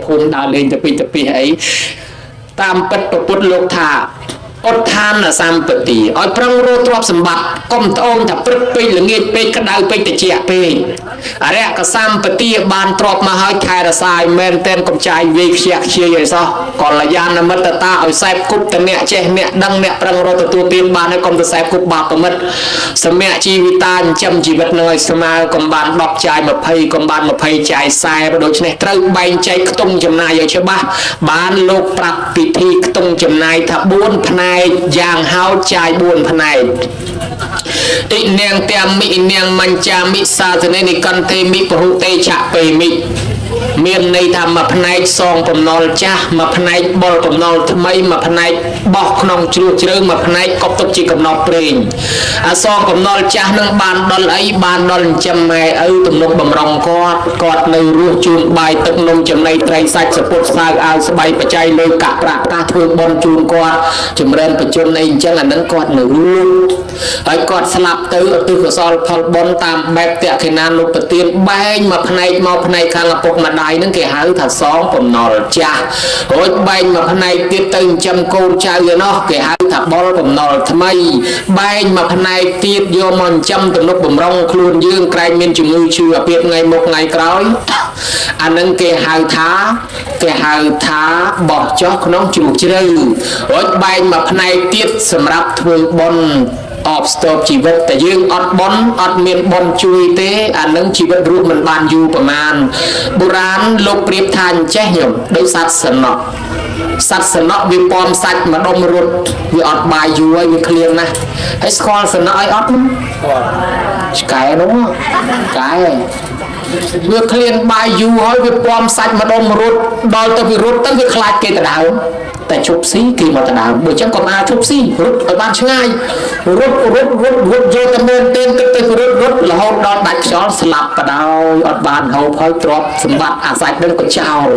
ភូមិដើរលេងទៅពីទៅពីអីតាមពិតពពុទ្ធលោកថាឧទ្ធានសម្បទាឲ្យប្រឹងរកទ្រព្យសម្បត្តិកុំត្អូញថាព្រឹកពេកល្ងាចពេកក្តៅពេកតិចពេកអរិយកសម្បទាបានទ្រព្យមកឲ្យថែរក្សាឲ្យមែនតែនកុំចាយវាយខ្ជះខ្ជាយអីសោះកល្យាណមិត្តតាឲ្យសែបគប់តអ្នកចេះអ្នកដឹងអ្នកប្រឹងរកទទួលទានបានហើយកុំទៅសែបគប់បាបប្រមិត្តសមៈជីវិតាចិញ្ចឹមជីវិតនឹងឲ្យស្មើកុំបាន10ចាយ20កុំបាន20ចាយ40ដូច្នេះត្រូវបែងចែកខ្ទង់ចំណាយឲ្យច្បាស់បានលោកប្រាប់ពិធីខ្ទង់ចំណាយថា4ផ្នែកយ៉ាងហោចចាយ4ផ្នែកអ៊ីនាងតាមិអ៊ីនាងមញ្ចាមិសាសនេនិកន្ទេមិពហុតេឆៈពេមិមានន័យថាមួយផ្នែកសងបំណុលចាស់មួយផ្នែកបុលបំណុលថ្មីមួយផ្នែកបោះក្នុងជ្រោះជ្រៅមួយផ្នែកកប់ទុកជាកំណត់ព្រេងអាសងបំណុលចាស់នឹងបានដល់អីបានដល់ចិញ្ចឹមម៉ែឪទំនុកបំរុងគាត់គាត់នៅរស់ជូនបាយទឹកនំចំណីត្រីសាច់សពុតស្ៅអាវស្បៃបច្ច័យលុយកាក់ប្រាក់កាសធ្វើបុណ្យជូនគាត់ចម្រើនបជនអីអញ្ចឹងអានឹងគាត់នៅរស់ហើយគាត់ស្លាប់ទៅឧទ្ទិសកុសលផលបុណ្យតាមបែបតក្ខិណានុປទានបែងមួយផ្នែកមកផ្នែកខាងឪពុកម្ដាយនឹងគេហៅថាសងបំណុលចាស់រួចបែងមួយផ្នែកទៀតទៅចិញ្ចឹមកូនចៅឯណោះគេហៅថាបុលបំណុលថ្មីបែងមួយផ្នែកទៀតយកមកចិញ្ចឹមទំនុកបំរុងខ្លួនយើងក្រែងមានជំងឺឈឺអាពាធថ្ងៃមុខថ្ងៃក្រោយអានឹងគេហៅថាគេហៅថាបោះចោះក្នុងជ្រុះជ្រៅរួចបែងមួយផ្នែកទៀតសម្រាប់ធ្វើបុណ្យអបស្ទប់ជីវិតតែយើងអត់បុណ្យអត់មានបុណ្យជួយទេអានឹងជីវិតរស់មិនបានយូរប្រមាណបុរាណលោកប្រៀបថាអញ្ចេះញោមដូចសត្វសំណក់សត្វសំណក់វាពំសាច់ម្ដុំរត់វាអត់បាយយូរហើយវាឃ្លានណាស់ហើយស្គាល់សំណក់អីអត់ឆ្កែនោះឆ្កែវាឃ្លានបាយយូរហើយវាពំសាច់ម្ដុំរត់ដល់ទៅវារត់ទៅវាខ្លាចគេដដើមតែជប់ស៊ីគេមកដដើមបើអញ្ចឹងកុំអាជប់ស៊ីរត់ឲ្យបានឆ្ងាយរត់រត់រត់រត់យកតែមែនទេគិតទៅរត់រត់រហូតដល់ដាច់ខ្យល់ស្លាប់បដោយអត់បានហូបហើយទ្រព្យសម្បត្តិអាសាច់នឹងក៏ចោល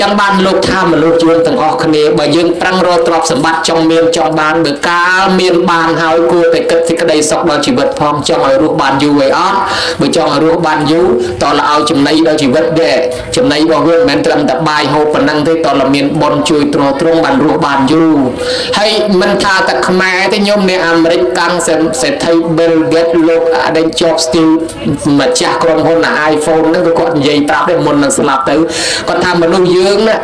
ចឹងបានលោកថាមនុស្សយើងទាំងអស់គ្នាបើយើងប្រឹងរកទ្រព្យសម្បត្តិចង់មានចង់បានបើកាលមានបានហើយគួរតែគិតសេចក្តីសុខដល់ជីវិតផងចង់ឲ្យរស់បានយូរអីអត់បើចង់ឲ្យរស់បានយូរតើឲ្យចំណីដល់ជីវិតដែរចំណីរបស់វាមិនមែនត្រឹមតែបាយហូបប៉ុណ្ណឹងទេតើមានបុណ្យជួយទ្រទ្រង់បានរស់បានយូរហើយមិនថាតែខ្មែរទេញោមអ្នកអាមេរិកកាំងសេដ្ឋី Bill Gates លោកអដេញជាប់ Steve ម្ចាស់ក្រុមហ៊ុន iPhone ហ្នឹងក៏គាត់និយាយប្រាប់ដែរមុននឹងស្លាប់ទៅគាត់ថាមនុស្សយើងណា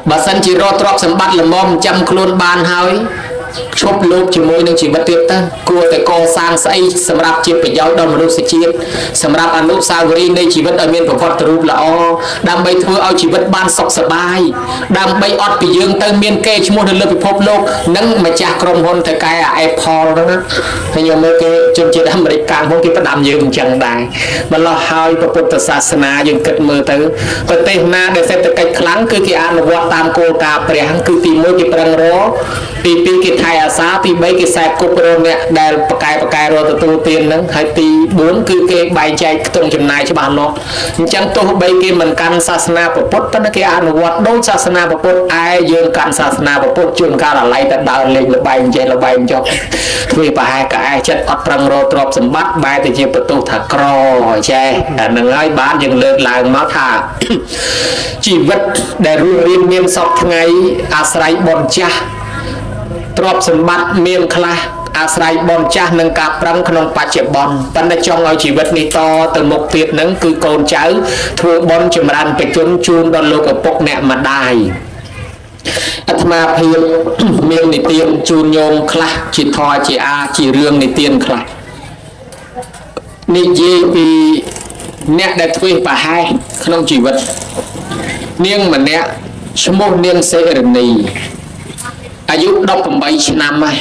បើសិនជារកទ្រព្យសម្បត្តិល្មមចាំខ្លួនបានហើយឈប់លោកជាមួយនឹងជីវិតទៀតទៅគួរតែកសាងស្អីសម្រាប់ជាប្រយោជន៍ដល់មនុស្សជាតិសម្រាប់អនុស្សាវរីយ៍នៃជីវិតឲ្យមានប្រវត្តិរូបល្អដើម្បីធ្វើឲ្យជីវិតបានសុខសប្បាយដើម្បីអត់ពីយើងទៅមានគេឈ្មោះនៅលើពិភពលោកនិងម្ចាស់ក្រុមហ៊ុនថៅកែ Apple ហ្នឹងណាហើយខ្ញុំមើលគេជនជាតិអាមេរិកកាំងផងគេផ្ដាំយើងអញ្ចឹងដែរម្ល៉េះហើយព្រះពុទ្ធសាសនាយើងគិតមើលទៅប្រទេសណាដែលសេដ្ឋកិច្ចខ្លាំងគឺគេអនុវត្តតាមគោលការណ៍ព្រះគឺទី1គេប្រឹងរកទី2គេថែអាសាទី3គេសែបគប់រកអ្នកដែលប្រកែប្រកែរកទទួលទានហ្នឹងហើយទី4គឺគេបែងចែកខ្ទង់ចំណាយច្បាស់លាស់អញ្ចឹងទោះបីគេមិនកាន់សាសនាពុទ្ធប៉ុន្តែគេអនុវត្តដូចសាសនាពុទ្ធឯយើងកាន់សាសនាពុទ្ធជួនកាលអាឡ័យតែដើរលេងលបែងចេះលបែងចុះធ្វើប្រហែលកែចិត្តអត់ប្រឹងរកទ្រព្យសម្បត្តិបែរទៅជាបន្ទោសថាក្រចេះអាហ្នឹងហើយបានយើងលើកឡើងមកថាជីវិតដែលរស់រានមានសពថ្ងៃអាស្រ័យបុណ្យចាស់ទ្រព្យសម្បត្តិមានខ្លះអាស្រ័យបុណ្យចាស់និងការប្រឹងក្នុងបច្ចុប្បន្នប៉ុន្តែចង់ឲ្យជីវិតនេះតទៅមុខទៀតហ្នឹងគឺកូនចៅធ្វើបុណ្យចម្រើនបច្ចុប្បន្នជូនដល់លោកឪពុកអ្នកម្ដាយអាត្មាភាពមាននិទានជូនញោមខ្លះជាធម៌ជាអាជារឿងនិទានខ្លះនិយាយពីអ្នកដែលធ្វើប្រហែសក្នុងជីវិតនាងម្នាក់ឈ្មោះនាងសេរនីអាយុ18ឆ្នាំហើយ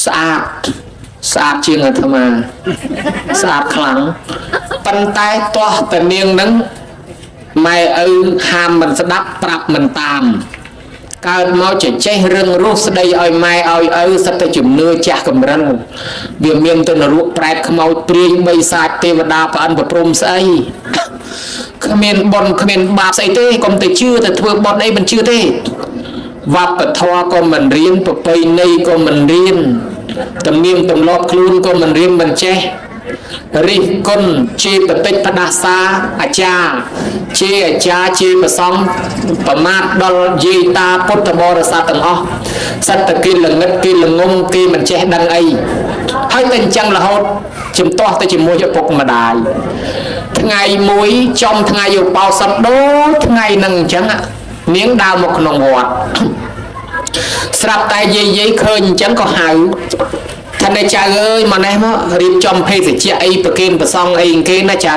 ស្អាតស្អាតជាងអាត្មាស្អាតខ្លាំងប៉ុន្តែទាស់តែនាងនឹងម៉ែឪហាមមិនស្ដាប់ប្រាប់មិនតាមកើតមកចេះចេះរឿងរស់ស្ដីឲ្យម៉ែឲ្យឪសិតតែជំនឿចាស់កម្រិនវាមានទៅនរកប្រែតខ្មោចព្រាយបីសាចទេវតាប្រអិនប្រព្រំស្អីគ្មានបុណ្យគ្មានបាបស្អីទេកុំទៅជឿទៅធ្វើបុណ្យអីមិនជឿទេវប្បធម៌ក៏មិនរៀនប្រពៃណីក៏មិនរៀនទំនៀមទម្លាប់ខ្លួនក៏មិនរៀនមិនចេះ រិះគន់ជាបតិចផ្ដាសាអាចារ្យជាអាចារ្យជាប្រសងប្រមាថដល់យាយតាពុទ្ធបរិស័ទទាំងអស់ សិតតែគេល្ងិតគេល្ងងគេមិនចេះដឹងអីហើយតែអញ្ចឹងរហូតជំទាស់ទៅជាមួយឪពុកម្ដាយថ្ងៃមួយចំថ្ងៃឧបោសថដូចថ្ងៃនឹងអញ្ចឹងនាងដើរមកក្នុងវត្តស្រាប់តែយាយយាយឃើញអញ្ចឹងក៏ហៅថានេះចៅអើយមកនេះមករៀបចំភេសជ្ជៈអីប្រគេនប្រសងអីគេណាចៅ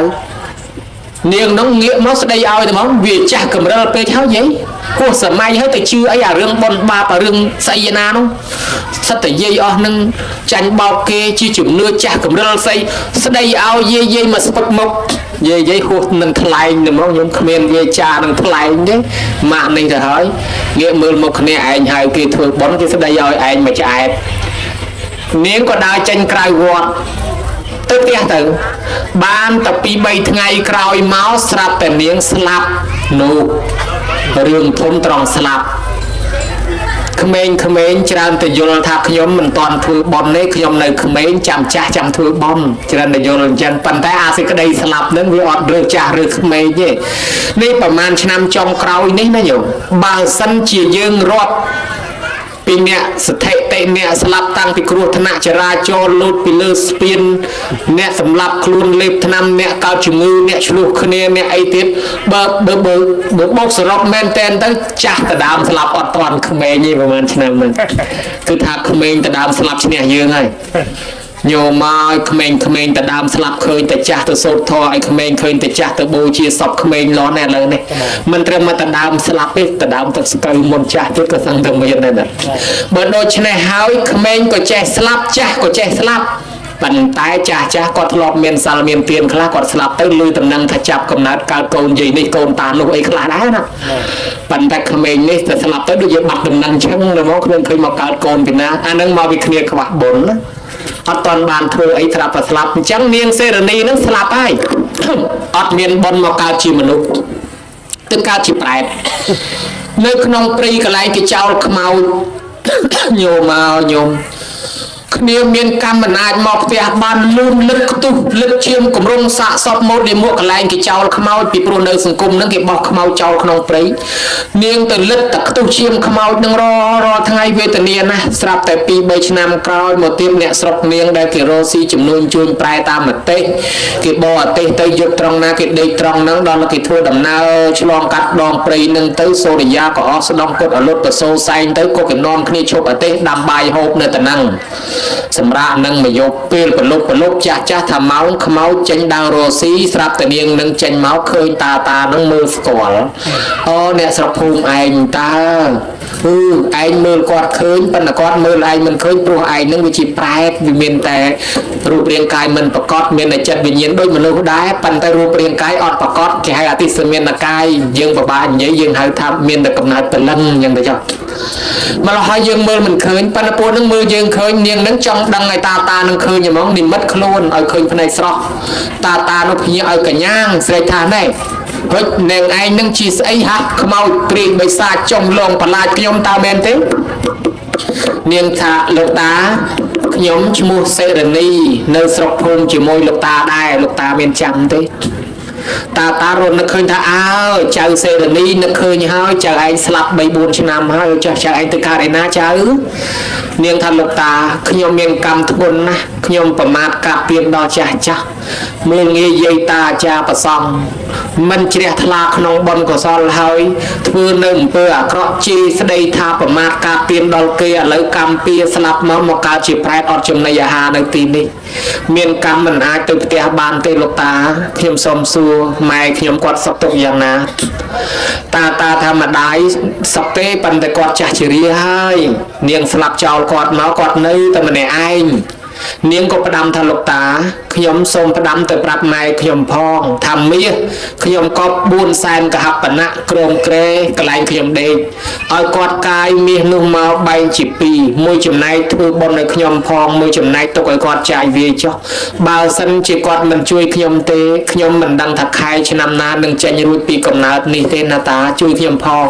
នាងនោះងាកមកស្ដីឲ្យតែមកវាចាស់កម្រិលពេកហើយយាយហួសសម័យហើយទៅជឿអីអារឿងប៉ុនបាបអារឿងស្អីណានោះសិតតែយាយអស់នឹងចាញ់បោកគេជាជំនឿចាស់កម្រិលស្អីស្ដីឲ្យយាយយាយមកស្ពឹកមុខយាយយាយហួសនឹងថ្លែងទៅមកខ្ញុំគ្មានយាយចានឹងថ្លែងទេម៉ាក់នេះទៅហើយងាកមើលមុខគ្នាឯងហៅគេធ្វើប៉ុនគេស្ដីឲ្យឯងមកឆ្អែតនាងក៏ដើរចេញក្រៅវត្តទៅផ្ទះទៅបានតែ2 3ថ្ងៃក្រោយមកស្រាប់តែនាងស្លាប់នោះរឿងធំត្រង់ស្លាប់ក្មេងៗច្រើនតែយល់ថាខ្ញុំមិនតាន់ធ្វើបុណ្យទេខ្ញុំនៅក្មេងចាំចាស់ចាំធ្វើបុណ្យច្រើនតែយល់អញ្ចឹងប៉ុន្តែអាសេចក្តីស្លាប់នឹងវាអត់រើសចាស់រើសក្មេងទេនេះប្រហែលឆ្នាំចុងក្រោយនេះណាញោមបើសិនជាយើងរាប់ពីអ្នកស្ថិតិអ្នកស្លាប់តាំងពីគ្រោះថ្នាក់ចរាចរណ៍លូតពីលើស្ពានអ្នកសម្លាប់ខ្លួនលេបថ្នាំអ្នកកើតជំងឺអ្នកឆ្លោះគ្នាអ្នកអីទៀតបើបើបើបើបោកសរុបមែនតែនទៅចាស់តដើមស្លាប់អត់តាន់ក្មេងទេប្រហែលឆ្នាំហ្នឹងគឺថាក្មេងតដើមស្លាប់ឈ្នះយើងហើយញោមមកក្មេងៗតដើមស្លាប់ឃើញតែចាស់ទៅសូត្រធម៌ឲ្យក្មេងឃើញតែចាស់ទៅបូជាសពក្មេងលន់ណែឥឡូវនេះមិនត្រឹមមកតដើមស្លាប់ទេតដើមទៅស្កូវមុនចាស់ទៀតក៏សឹងតែមានដែរណាបើដូច្នេះហើយក្មេងក៏ចេះស្លាប់ចាស់ក៏ចេះស្លាប់ប៉ុន្តែចាស់ចាស់គាត់ធ្លាប់មានសិលមានទានខ្លះគាត់ស្លាប់ទៅលឺតំណែងថាចាប់កំណើតកើតកូនយាយនេះកូនតានោះអីខ្លះដែរណាប៉ុន្តែក្មេងនេះទៅស្លាប់ទៅដូចជាបាត់តំណែងចឹងទៅមកគ្មានឃើញមកកើតកូនពីណាអានឹងមកពីគ្នាខ្វះបុណ្យណាអត់តាន់បានធ្វើអីត្រាប់តែស្លាប់អញ្ចឹងនាងសេរនីនឹងស្លាប់ហើយអត់មានបុណ្យមកកើតជាមនុស្សទៅកើតជាប្រែតនៅក្នុងព្រៃកន្លែងគេចោលខ្មោចញោមមកញោមគ្នាមានកម្មអំណាចមកផ្ទះបានលូនលឹកខ្ទុះលឹកឈាមគម្រងសាកសពម៉ូតនៃមួកកន្លែងគេចោលខ្មោចពីព្រោះនៅសង្គមនឹងគេបោះខ្មោចចោលក្នុងព្រៃនាងទៅលឹកតែខ្ទុះឈាមខ្មោចនឹងរាល់ថ្ងៃវេទនាណាស់ស្រាប់តែ2 3ឆ្នាំក្រោយមកទៀតអ្នកស្រុកនាងដែលគេរកស៊ីចំនួនជួញប្រែតាមប្រទេសគេបរទេសទៅយកត្រង់ណាគេដេកត្រង់ហ្នឹងដល់គេធ្វើដំណើរឆ្លងកាត់ដងព្រៃនឹងទៅសូរិយាក៏អស់ស្ដងគុតអលុតទៅសូសែងទៅក៏គេនាំគ្នាឈប់ប្រទេសដាំបាយហូបនៅតំណឹងសម្រាប់នឹងមកយកពេលប្រលប់ចាស់ចាស់ថាម៉ោងខ្មោចចេញដើររស៊ីស្រាប់តែនាងនឹងចេញមកឃើញតាតានឹងមើលស្គាល់អូអ្នកស្រុកភូមិឯងតើគឺឯងមើលគាត់ឃើញប៉ុន្តែគាត់មើលឯងមិនឃើញព្រោះឯងនឹងវាជាប្រែតវាមានតែរូបរាងកាយមិនប្រកបមានតែចិត្តវិញ្ញាណដូចមនុស្សដែរប៉ុន្តែរូបរាងកាយអត់ប្រកបគេហៅអតិសមានកាយយើងពិបាកនិយាយយើងហៅថាមានតែកំណើតព្រលឹងអញ្ចឹងទៅចុះម្ល៉េះហើយយើងមើលមិនឃើញប៉ុន្តែពួកនឹងមើលយើងឃើញនាងនឹងចង់ដឹងឲ្យតាតានឹងឃើញហ្មងនិមិត្តខ្លួនឲ្យឃើញភ្នែកស្រស់តាតានោះភ្ញាក់ឲ្យកញ្ញាងស្រែកថាណែហុចនាងឯងនឹងជាស្អីហាក់ខ្មោចព្រាយបិសាចចំលងប្រឡាចខ្ញុំតើមែនទេនាងថាលោកតាខ្ញុំឈ្មោះសេរនីនៅស្រុកភូមិជាមួយលោកតាដែរលោកតាមានចាំទេតាតារត់នឹកឃើញថាអើចៅសេរនីនឹកឃើញហើយចៅឯងស្លាប់3 4ឆ្នាំហើយចុះចៅឯងទៅកើតឯណាចៅនាងថាលោកតាខ្ញុំមានកម្មធ្ងន់ណាស់ខ្ញុំប្រមាថកាប់ពៀនដល់ចាស់ចាស់មើលងាយយាយតាអាចារ្យប្រសង់មិនជ្រះថ្លាក្នុងបុណ្យកុសលហើយធ្វើនៅអំពើអាក្រក់ជេរស្ដីថាប្រមាថកាប់ពៀនដល់គេឥឡូវកម្មពៀស្លាប់មកមកកើតជាប្រែតអត់ចំណីអាហារនៅទីនេះមានកម្មមិនអាចទៅផ្ទះបានទេលោកតាខ្ញុំសូមសួរម៉ែខ្ញុំគាត់សុខទុក្ខយ៉ាងណាតាតាថាម្ដាយសុខទេប៉ុន្តែគាត់ចាស់ជរាហើយនាងស្លាប់ចោលគាត់មកគាត់នៅតែម្នាក់ឯងនាងក៏ផ្ដាំថាលោកតាខ្ញុំសូមផ្ដាំទៅប្រាប់ម៉ែខ្ញុំផងថាមាសខ្ញុំកប់4សែនកហបណៈក្រមក្រែកន្លែងខ្ញុំដេកឲ្យគាត់កាយមាសនោះមកបែងជាពីរមួយចំណែកធ្វើបុណ្យឲ្យខ្ញុំផងមួយចំណែកទុកឲ្យគាត់ចាយវាយចុះបើសិនជាគាត់មិនជួយខ្ញុំទេខ្ញុំមិនដឹងថាខែឆ្នាំណានឹងចេញរួចពីកំណើតនេះទេណាតាជួយខ្ញុំផង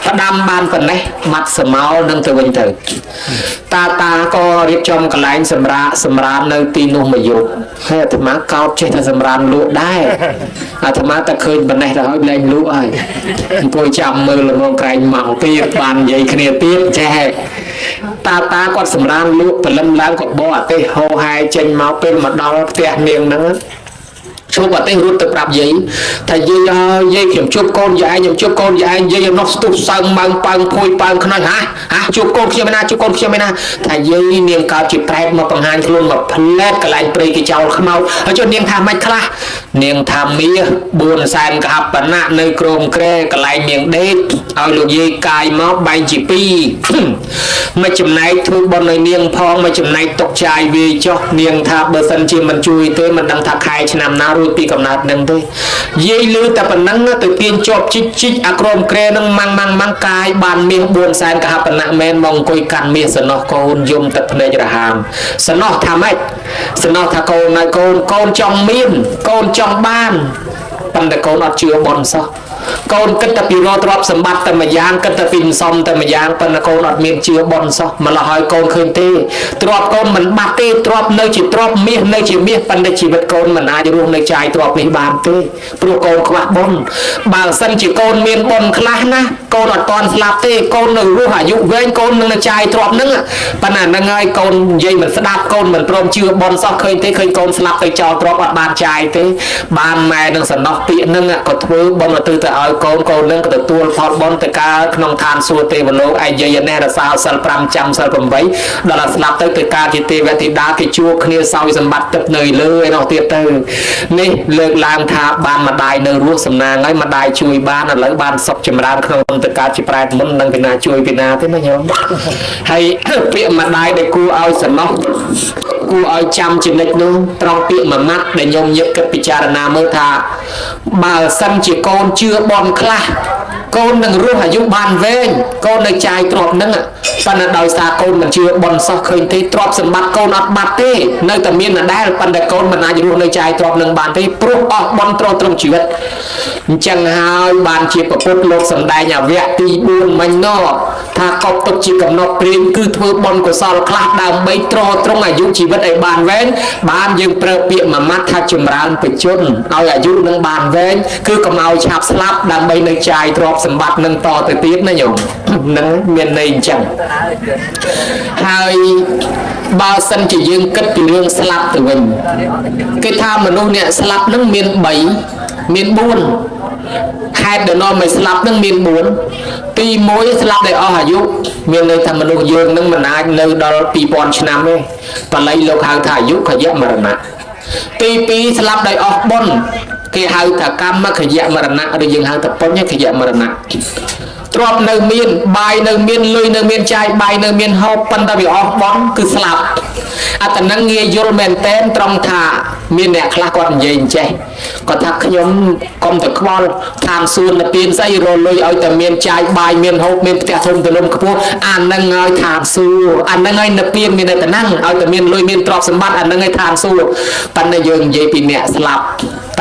ផ្ដាំបានប៉ុណ្ណេះបាត់សមោលនឹងទៅវិញទៅតាតាក៏រៀបចំកន្លែងសម្រាកសម្រាននៅទីនោះមួយយប់ ហើយអាត្មាកោតចេះតែសម្រានលក់ដែរអាត្មាតែឃើញប៉ុណ្ណេះទៅហើយលែងលក់ហើយអង្គុយចាំមើលល្ងងក្រែងមកទៀតបាននិយាយគ្នាទៀតចេះតាតាគាត់សម្រានលក់ព្រលឹមឡើងក៏បោអាទេសហោហែចេញមកពេលមកដល់ផ្ទះនាងហ្នឹងជួបអទេសរត់ទៅប្រាប់យាយថាយាយអើយយាយខ្ញុំជួបកូនយាយខ្ញុំជួបកូនយាយយាយនោះស្ទុះសើងម៉ើងប៉ើងភួយប៉ើងខ្នើយហាហាជួបកូនខ្ញុំឯណាជួបកូនខ្ញុំឯណាថាយាយនាងកើតជាប្រែតមកបង្ហាញខ្លួនមកផ្លែតកន្លែងព្រៃគេចោលខ្មោចហើយចុះនាងថាម៉េចខ្លះនាងថាមាស4សែនកហបណៈនៅក្រោមគ្រែកន្លែងនាងដេកឲ្យលោកយាយកាយមកបែងជាពីរ មួយចំណែកធ្វើបុណ្យឲ្យនាងផងមួយចំណែកຕົកចាយវាយចុះនាងថាបើសិនជាមិនជួយទេមិនដឹងថាខែឆ្នាំណារួចពីកំណើតនឹងទេយាយលឺតែប៉ុណ្ណឹងទៅទាញជាប់ជីកជីកអាក្រមក្រែនឹងម៉ាំងម៉ាំងម៉ាំងកាយបានមាស4សែនកហបណៈមែនមកអង្គុយកាន់មាសសំណោះកូនយំទឹកភ្នែករហាមសំណោះថាម៉េចសំណោះថាកូនហើយកូនកូនចង់មានកូនចង់បានប៉ុន្តែកូនអត់ជឿបុណ្យសោះកូនគិតតែពីរកទ្រព្យសម្បត្តិតែមួយយ៉ាងគិតតែពីសំតែមួយយ៉ាងប៉ុន្តែកូនអត់មានជឿបុណ្យសោះម្ល៉េះហើយកូនឃើញទេទ្រព្យកូនមិនបាត់ទេទ្រព្យនៅជាទ្រព្យមាសនៅជាមាសប៉ុន្តែជីវិតកូនមិនអាចរស់នៅចាយទ្រព្យនេះបានទេព្រោះកូនខ្វះបុណ្យបើសិនជាកូនមានបុណ្យខ្លះណាកូនអត់តន់ស្លាប់ទេកូននៅរស់អាយុវែងកូននឹងចាយទ្រព្យហ្នឹងប៉ុន្តែហ្នឹងហើយកូននិយាយមិនស្ដាប់កូនមិនព្រមជឿបុណ្យសោះឃើញទេឃើញកូនស្លាប់ទៅចោលទ្រព្យអត់បានចាយទេបានម៉ែនឹងសំណោះពាក្យហ្នឹងក៏ធ្វើបុណ្យទៅទៅឲ្យកូនកូននឹងក៏ទទួលផលបុណ្យទៅកើតក្នុងឋានសួគ៌ទេវលោកឯយាយនេះរសាសិល5ចាំសិល8ដល់ស្លាប់ទៅទៅកើតជាទេវធីតាគេជួគ្នាសោយសម្បត្តិទឹកនៅលើឯនោះទៀតទៅនេះលើកឡើងថាបានម្ដាយនៅរស់សំណាងហើយម្ដាយជួយបានឥឡូវបានសុខចម្រើនក្នុងទៅកើតជាប្រែតមុននឹងពីណាជួយពីណាទេណាញោមហើយពាក្យម្ដាយដែលគួរឲ្យសំណោះគួរឲ្យចាំជានិច្ចនោះត្រង់ពាក្យមួយម៉ាត់ដែលញោមញឹកគិតពិចារណាមើលថាបើសិនជាកូនជឿបុណ្យខ្លះកូននឹងរស់អាយុបានវែងកូននៅចាយទ្រព្យហ្នឹងប៉ុន្តែដោយសារកូនមិនជឿបុណ្យសោះឃើញទេទ្រព្យសម្បត្តិកូនអត់បាត់ទេនៅតែមានដដែលប៉ុន្តែកូនមិនអាចរស់នៅចាយទ្រព្យនឹងបានទេព្រោះអស់បុណ្យទ្រទ្រង់ជីវិតអញ្ចឹងហើយបានជាពុទ្ធលោកសម្ដែងអវៈទី4មិញណថាកប់ទុកជាកំណត់ព្រាមគឺធ្វើបុណ្យកុសលខ្លះដើម្បីទ្រទ្រង់អាយុជីវិតឲ្យបានវែងបានយើងប្រើពាក្យមួយម៉ាត់ថាចម្រើនបជនឲ្យអាយុនឹងបានវែងគឺកុំឲ្យឆាប់ស្លាប់ដើម្បីនៅចាយទ្រព្យសម្បត្តិនឹងតទៅទៀតណាញោមនឹងមានន័យអញ្ចឹងហើយបើសិនជាយើងគិតពីរឿងស្លាប់ទៅវិញគេថាមនុស្សអ្នកស្លាប់នឹងមាន3មាន4ហេតុដែលនាំឲ្យស្លាប់នឹងមាន4ទី1ស្លាប់ដោយអស់អាយុមានន័យថាមនុស្សយើងនឹងមិនអាចនៅដល់2000ឆ្នាំទេបាលីលោកហៅថាអាយុខយមរណៈទី2ស្លាប់ដោយអស់បុណ្យគេហៅថាកម្មខយមរណៈឬយើងហៅថាបញ្ញខយមរណៈទ្រព្យនៅមានបាយនៅមានលុយនៅមានចាយបាយនៅមានហូបប៉ុន្តែវាអស់បុណ្យគឺស្លាប់អត្តនឹងងាយយល់មែនតែនត្រង់ថាមានអ្នកខ្លះគាត់និយាយអញ្ចេះគាត់ថាខ្ញុំកុំទៅខ្វល់ឋានសួគ៌និព្វានស្អីរលុយឲ្យតែមានចាយបាយមានហូបមានផ្ទះធំទលំខ្ពស់អានឹងឲ្យឋានសួគ៌អានឹងឲ្យនិព្វានមានតែហ្នឹងឲ្យតែមានលុយមានទ្រព្យសម្បត្តិអានឹងឲ្យឋានសួគ៌ប៉ុន្តែយើងនិយាយពីអ្នកស្លាប់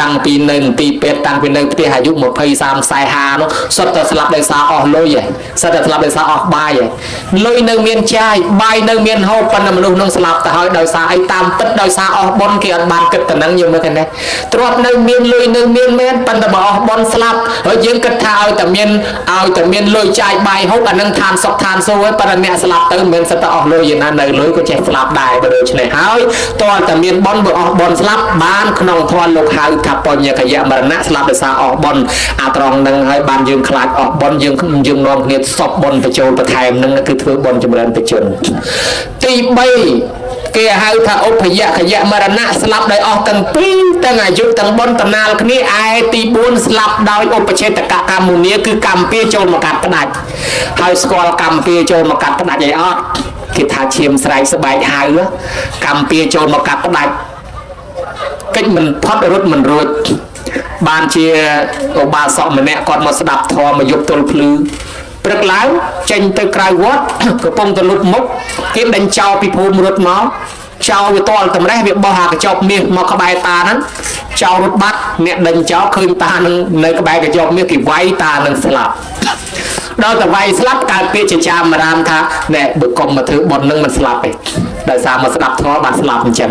តាំងពីនៅមន្ទីរពេទ្យតាំងពីនៅផ្ទះអាយុ20 30 40 50នោះសុទ្ធតែស្លាប់ដោយសារអស់លុយហ៎សុទ្ធតែស្លាប់ដោយសារអស់បាយហ៎លុយនៅមានចាយបាយនៅមានហូបប៉ុន្តែមនុស្សនឹងស្លាប់ទៅហើយដោយសារអីតាមពិតដោយសារអស់បុណ្យគេអត់បានគិតទៅនឹងយើងមើលឃើញទេទ្រព្យនៅមានលុយនៅមានមែនប៉ុន្តែបើអស់បុណ្យស្លាប់ហើយយើងគិតថាឲ្យតែមានលុយចាយបាយហូបអានឹងឋានសុខឋានសួគ៌ហើយប៉ុន្តែអ្នកស្លាប់ទៅមិនមែនសិតតែអស់លុយឯណានៅលុយក៏ចេះស្លាប់ដែរបើដូច្នេះហើយតើតែមានបុណ្យបើអស់បុណ្យស្លាប់បានក្នុងធម៌លោកហៅថាបញ្ញកយមរណៈស្លាប់ដោយសារអស់បុណ្យអាត្រង់នឹងហើយបានយើងខ្លាចអស់បុណ្យយើងនាំគ្នាសពបុណ្យបញ្ចូលបន្ថែមនឹងគឺធ្វើបុណ្យចម្រើនបជនទី3គេហៅថាឧបយខយមរណៈស្លាប់ដោយអស់ទាំងពីរទាំងអាយុទាំងបុណ្យតំណាលគ្នាឯទី4ស្លាប់ដោយឧបឆេតកកម្មមុនីគឺកម្មពៀចូលមកកាត់ផ្ដាច់ហើយស្គាល់កម្មពៀចូលមកកាត់ផ្ដាច់អីអត់គេថាឈាមស្រែកស្បែកហៅកម្មពៀចូលមកកាត់ផ្ដាច់កិច្ចមិនផុតរត់មិនរួចបានជាឧបាសកម្នាក់គាត់មកស្ដាប់ធម៌មកយប់ទល់ភ្លឺព្រឹកឡើងចេញទៅក្រៅវត្តកំពុងទៅលុបមុខគេដេញចោលពីភូមិរត់មកចោលវាតល់តម្រេះវាបោះអាកញ្ចប់មាសមកក្បែរតាហ្នឹងចោលរត់បាត់អ្នកដេញចោលឃើញតានឹងនៅក្បែរកញ្ចប់មាសគេវាយតានឹងស្លាប់ដល់តែវាយស្លាប់កើតពាក្យជាចាមរាមថាណែបើកុំមកធ្វើបុណ្យនឹងមិនស្លាប់ទេដោយសារមកស្ដាប់ធម៌បានស្លាប់អញ្ចឹង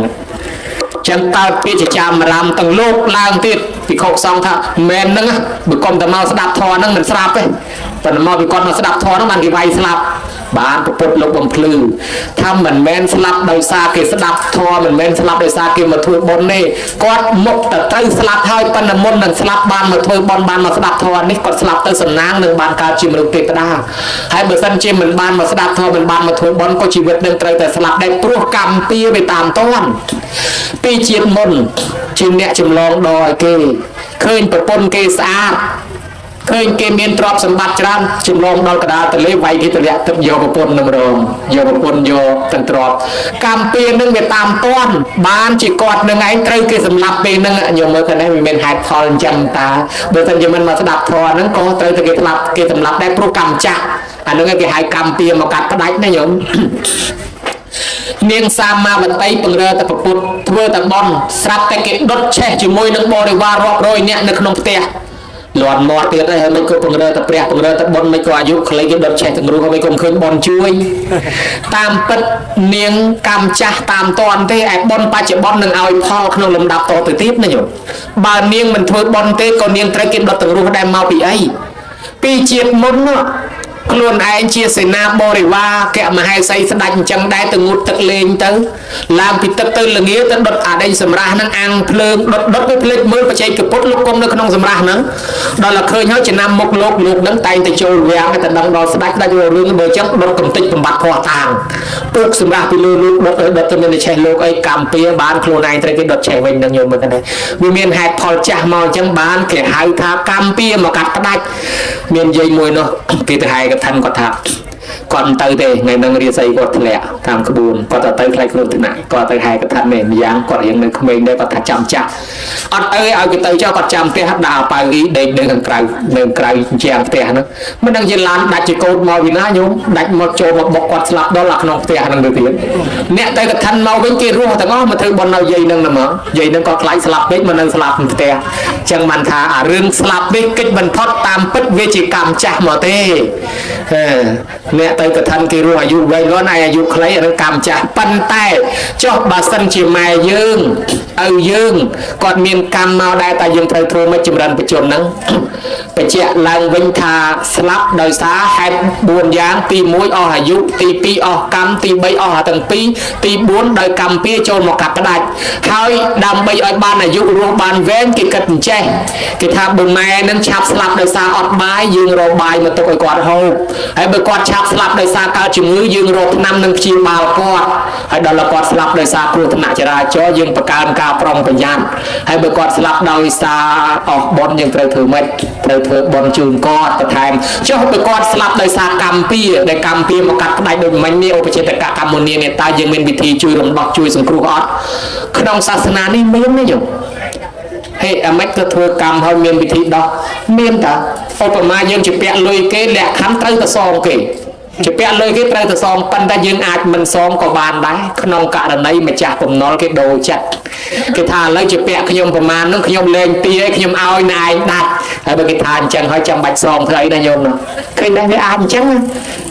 ចឹងកើតពាក្យចាមរាមទាំងលោកឡើងទៀត ភិក្ខុសង្ឃថាមែនហ្នឹង បើកុំតែមកស្ដាប់ធម៌ហ្នឹងមិនស្រាប់ទេ ប៉ុន្តែមកពីគាត់មកស្ដាប់ធម៌ហ្នឹងបានគេវាយស្លាប់។ បានពុទ្ធលោកបំភ្លឺថា មិនមែនស្លាប់ដោយសារគេស្ដាប់ធម៌ មិនមែនស្លាប់ដោយសារគេមកធ្វើបុណ្យទេ គាត់មុខតែត្រូវស្លាប់ហើយ ប៉ុន្តែមុននឹងស្លាប់បានមកធ្វើបុណ្យ បានមកស្ដាប់ធម៌នេះ គាត់ស្លាប់ទៅសំណាងនឹងបានកើតជាមនុស្សទេវតា។ ហើយបើសិនជាមិនបានមកស្ដាប់ធម៌ មិនបានមកធ្វើបុណ្យ ក៏ជីវិតនឹងត្រូវតែស្លាប់ដែរ ព្រោះកម្មពៀវាតាមតន់។ ពីជាតិមុនជាអ្នកចម្លងដល់ឲ្យគេ ឃើញប្រពន្ធគេស្អាត ឃើញគេមានទ្រព្យសម្បត្តិច្រើន ចម្លងដល់កដាលទលេ វាយគេទលាក់ទឹក យកប្រពន្ធនឹងរង យកប្រពន្ធយកទាំងទ្រព្យ។ កម្មពៀនឹងវាតាមតន់ បានជាគាត់នឹងឯងត្រូវគេសម្លាប់ពេលហ្នឹង។ ញោមមើលឃើញវាមានហេតុផលអញ្ចឹងតា បើមិនជាមិនមកស្ដាប់ធម៌ហ្នឹង ក៏ត្រូវតែគេស្លាប់ គេសម្លាប់ដែរ ព្រោះកម្មចាស់។ អាហ្នឹងគេហៅកម្មពៀមកកាត់ផ្ដាច់ណាញោម។ នាងសាមាវតីពង្រើតែប្រពុត ធ្វើតែបន់ ស្រាប់តែគេដុតឆេះជាមួយនឹងបរិវាររាប់រយនាក់នៅក្នុងផ្ទះ លាន់មាត់ទៀតហើយ មិនក៏ពង្រើតែព្រះ ពង្រើតែប៉ុន មិនក៏អាយុខ្លីគេដុតឆេះទាំងរស់ មិនក៏មិនឃើញប៉ុនជួយ។ តាមពិតនាងកម្មចាស់តាមតន់ទេ ឯប៉ុនបច្ចុប្បន្ននឹងឲ្យផលក្នុងលំដាប់តទៅទៀតណាញោម។ បើនាងមិនធ្វើប៉ុនទេ ក៏នាងត្រូវគេដុតទាំងរស់ដែរ។ មកពីអី? ពីជាតិមុនខ្លួនឯងជាសេនាបរិវារកមហេសីស្ដេចអញ្ចឹងដែរ ទៅងូតទឹកលេងទៅ ឡើងពីទឹកទៅលងាទៅដុតអាដេញសម្រាស់ហ្នឹង អាំងភ្លើងដុតដុត វាភ្លេចមើលបច្ចេកពុទ្ធលោកគុំនៅក្នុងសម្រាស់ហ្នឹង។ ដល់តែឃើញហើយ ចំណាំមុខលោក លោកហ្នឹងតែងតែចូលវាំង តែដឹងដល់ស្ដេច ស្ដេចរឿងបើអញ្ចឹងដុតកំតិចបំបត្តិភ័ស្តុតាង ពុកសម្រាស់ពីលើលោក ដុតដុតទៅមានឆេះលោកអី កម្មពៀបានខ្លួនឯងត្រូវគេដុតឆេះវិញនឹង។ ញោមមើលទៅវាមានហេតុផលចាស់មកអញ្ចឹង បានគេហៅថាកម្មពៀមកកាត់ផ្ដាច់។ មានយាយមួយនោះ គេទៅហែកឋិន គាត់ថាគាត់មិនទៅទេថ្ងៃហ្នឹង រាសីគាត់ធ្លាក់តាមក្បួន គាត់ទៅខ្លាចគ្រោះថ្នាក់ គាត់ទៅហែកឋិននេះ។ ម្យ៉ាងគាត់រៀងនៅក្មេងដែរ គាត់ថាចាំចាស់អត់ទៅឲ្យគេទៅចុះ គាត់ចាំផ្ទះ ដើរប៉ៅអ៊ីដេកនៅខាងក្រៅ នៅក្រៅជាងផ្ទះហ្នឹង។ មិនដឹងជាឡានដាច់ជាកូនមកពីណាញោម ដាច់មកចូលមកបុកគាត់ស្លាប់ដល់អាក្នុងផ្ទះហ្នឹងទៅទៀត។ អ្នកទៅកឋិនមកវិញគេរស់ទាំងអស់ មកធ្វើបុណ្យនៅយាយហ្នឹងណា មកយាយហ្នឹងក៏ខ្លាចស្លាប់ពេក មកនៅស្លាប់ក្នុងផ្ទះ។ ចឹងបានថាអារឿងស្លាប់នេះកិច្ចបន្ថត់ តាមពិតវាជាកម្មចាស់មកទេ។ អ្នកទៅកឋិនគេរស់អាយុវែងលាន់ ឯអាយុខ្លី អានឹងកម្មចាស់។ ប៉ុន្តែចុះបើសិនជាម៉ែយើងឪយើងគាត់មានកម្មមកដែរ តែយើងត្រូវធ្វើមិនចម្រើនបជនហ្នឹង បញ្ជាក់ឡើងវិញថាស្លាប់ដោយសារហេតុ4យ៉ាង ទី1អស់អាយុ ទី2អស់កម្ម ទី3អស់ទាំងពីរ ទី4ដោយកម្មពៀចូលមកកាត់ផ្ដាច់។ ហើយដើម្បីឲ្យបានអាយុរស់បានវែង គេគិតអញ្ចេះ គេថាបើម៉ែនឹងឆាប់ស្លាប់ដោយសារអត់បាយ យើងរកបាយមកទុកឲ្យគាត់ហូប ហើយបើគាត់ឆាប់ស្លាប់ដោយសារកើតជំងឺ យើងរកថ្នាំនឹងព្យាបាលគាត់ ហើយដល់គាត់ស្លាប់ដោយសារគ្រោះថ្នាក់ចរាចរណ៍ យើងបង្កើនការប្រុងប្រយ័ត្ន ហើយបើគាត់ស្លាប់ដោយសារអស់បុណ្យ យើងត្រូវធ្វើម៉េច? ត្រូវធ្វើបុណ្យជូនគាត់បន្ថែម។ ចុះបើគាត់ស្លាប់ដោយសារកម្មពៀ ដែលកម្មពៀមកកាត់ផ្ដាច់ដូចមិញនេះ ឧបចេតកកម្មមុនីនេះ តើយើងមានវិធីជួយរំដោះជួយសង្គ្រោះអត់? ក្នុងសាសនានេះមានទេញោម? ហេអាម៉េចក៏ធ្វើកម្មហើយមានវិធីដោះ? មានតា។ ឧបមាយើងជាពាក់លុយគេ លក្ខខណ្ឌត្រូវតែសងគេ ជាពាក់លុយគេត្រូវតែសង ប៉ុន្តែយើងអាចមិនសងក៏បានដែរ ក្នុងករណីម្ចាស់បំណុលគេដូរចិត្ត គេថាឥឡូវជាពាក់ខ្ញុំប្រមាណនោះ ខ្ញុំលែងទាឲ្យ ខ្ញុំឲ្យណែឯងដាច់ហើយ។ បើគេថាអញ្ចឹងហើយ ចាំបាច់សងធ្វើអីណាញោម? ឃើញដែរ វាអាចអញ្ចឹង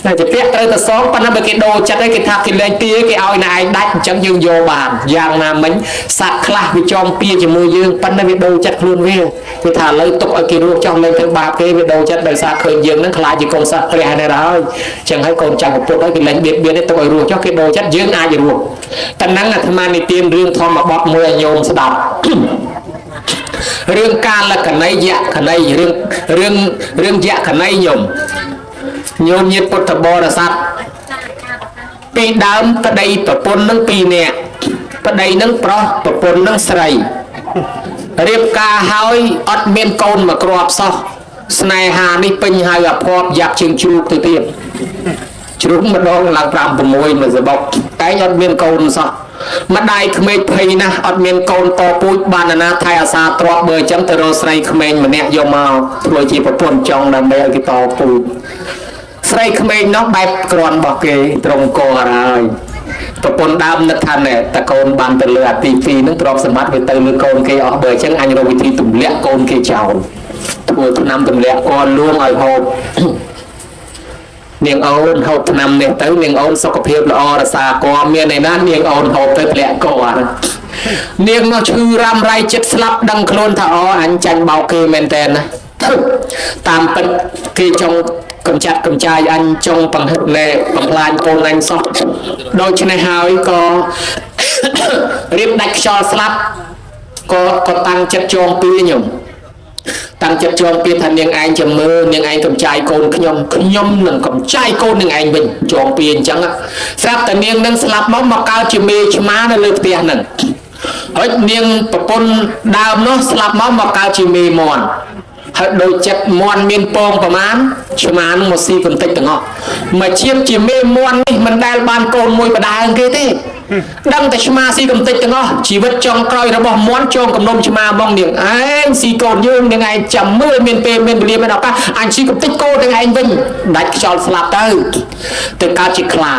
ណា ជាពាក់ត្រូវតែសង ប៉ុន្តែបើគេដូរចិត្តហើយ គេថាគេលែងទា គេឲ្យណែឯងដាច់ អញ្ចឹងយើងយកបាន។ យ៉ាងណាមិញ សត្វខ្លះវាចងពៀជាមួយយើង ប៉ុន្តែវាដូរចិត្តខ្លួនវា គេថាឥឡូវទុកឲ្យគេរស់ចោះ លែងធ្វើបាបគេ វាដូរចិត្តដោយសារឃើញយើងនឹងខ្លាចជាកូនសិស្សព្រះនេះហើយ អញ្ចឹងហើយកូនចៅពុទ្ធហើយ គេលែងបៀតបៀនទេ ទុកឲ្យរស់ចុះ គេដូរចិត្ត យើងអាចរស់។ តែហ្នឹងអាត្មានិទានរឿងធម្មបទមួយឲ្យញោមស្ដាប់ រឿងកាលកណីយកណី រឿងរឿងរឿងយកណីញោម ញោមញាតពុទ្ធបរិស័ទ ពីដើមប្តីប្រពន្ធនឹងពីរនាក់ ប្តីនឹងប្រុស ប្រពន្ធនឹងស្រី រៀបការហើយអត់មានកូនមួយគ្រាប់សោះ។ ស្នេហានេះពេញហើយ អភ័ព្វយ៉ាប់ជាងជ្រូកទៅទៀត ជ្រូកម្ដងឡើង5 6មួយសបុក តែអត់មានកូនសោះ។ ម្ដាយក្មេកភ័យណាស់ អត់មានកូនតពូជបានណា ថៃអាសាទ្រប បើអញ្ចឹងទៅរកស្រីក្មេងម្នាក់យកមកធ្វើជាប្រពន្ធចង់ ដើម្បីឲ្យគេតពូជ។ ស្រីក្មេងនោះបែបក្រាន់របស់គេត្រង់កហើយ ប្រពន្ធដើមនឹកថាណែ តកូនបានទៅលើអាទី2ហ្នឹង ទ្រព្យសម្បត្តិវាទៅលើកូនគេអស់ បើអញ្ចឹងអញរកវិធីទម្លាក់កូនគេចោល ធ្វើថ្នាំទម្លាក់កលួងឲ្យហូប នាងអូនហូបថ្នាំនេះទៅ នាងអូនសុខភាពល្អរសាកមានឯណា នាងអូនហូបទៅធ្លាក់កហ្នឹង នាងនោះឈឺរ៉ាំរ៉ៃចិត្តស្លាប់ដឹងខ្លួនថាអូអញចាញ់បោកគេមែនតើណាតាមពិតគេចង់កំចាត់កំចាយអញចង់បង្ហឹកណែបំផ្លាញកូនអញសោះដូច្នេះហើយក៏រៀបដាច់ខ្យល់ស្លាប់ក៏តាំងចិត្តចងពៀញោមតាំងចិត្តចងពៀថានាងឯងចាំមើលនាងឯងកំចាយកូនខ្ញុំខ្ញុំនឹងកំចាយកូននាងឯងវិញចងពៀអញ្ចឹងស្រាប់តែនាងនឹងស្លាប់មកកើតជាមេឆ្មានៅលើផ្ទះហ្នឹងហើយនាងប្រពន្ធដើមនោះស្លាប់មកកើតជាមេមន់ហើយដូចចិត្តមន់មានពងប្រមាណឆ្មានឹងមកស៊ីកំតិចទាំងអស់មកជាតិជាមេមន់នេះមិនដែលបានកូនមួយបដើងគេទេដឹងតែឆ្មាស៊ីកំតិចទាំងអស់ជីវិតចុងក្រោយរបស់មន់ចងកំនុំឆ្មាមកនាងឯងស៊ីកូនយើងនាងឯងចាំមើលមានពេលមានវេលាមានឱកាសអញស៊ីកំតិចកូននាងឯងវិញដាច់ខ្យល់ស្លាប់ទៅទៅកើតជាខ្លា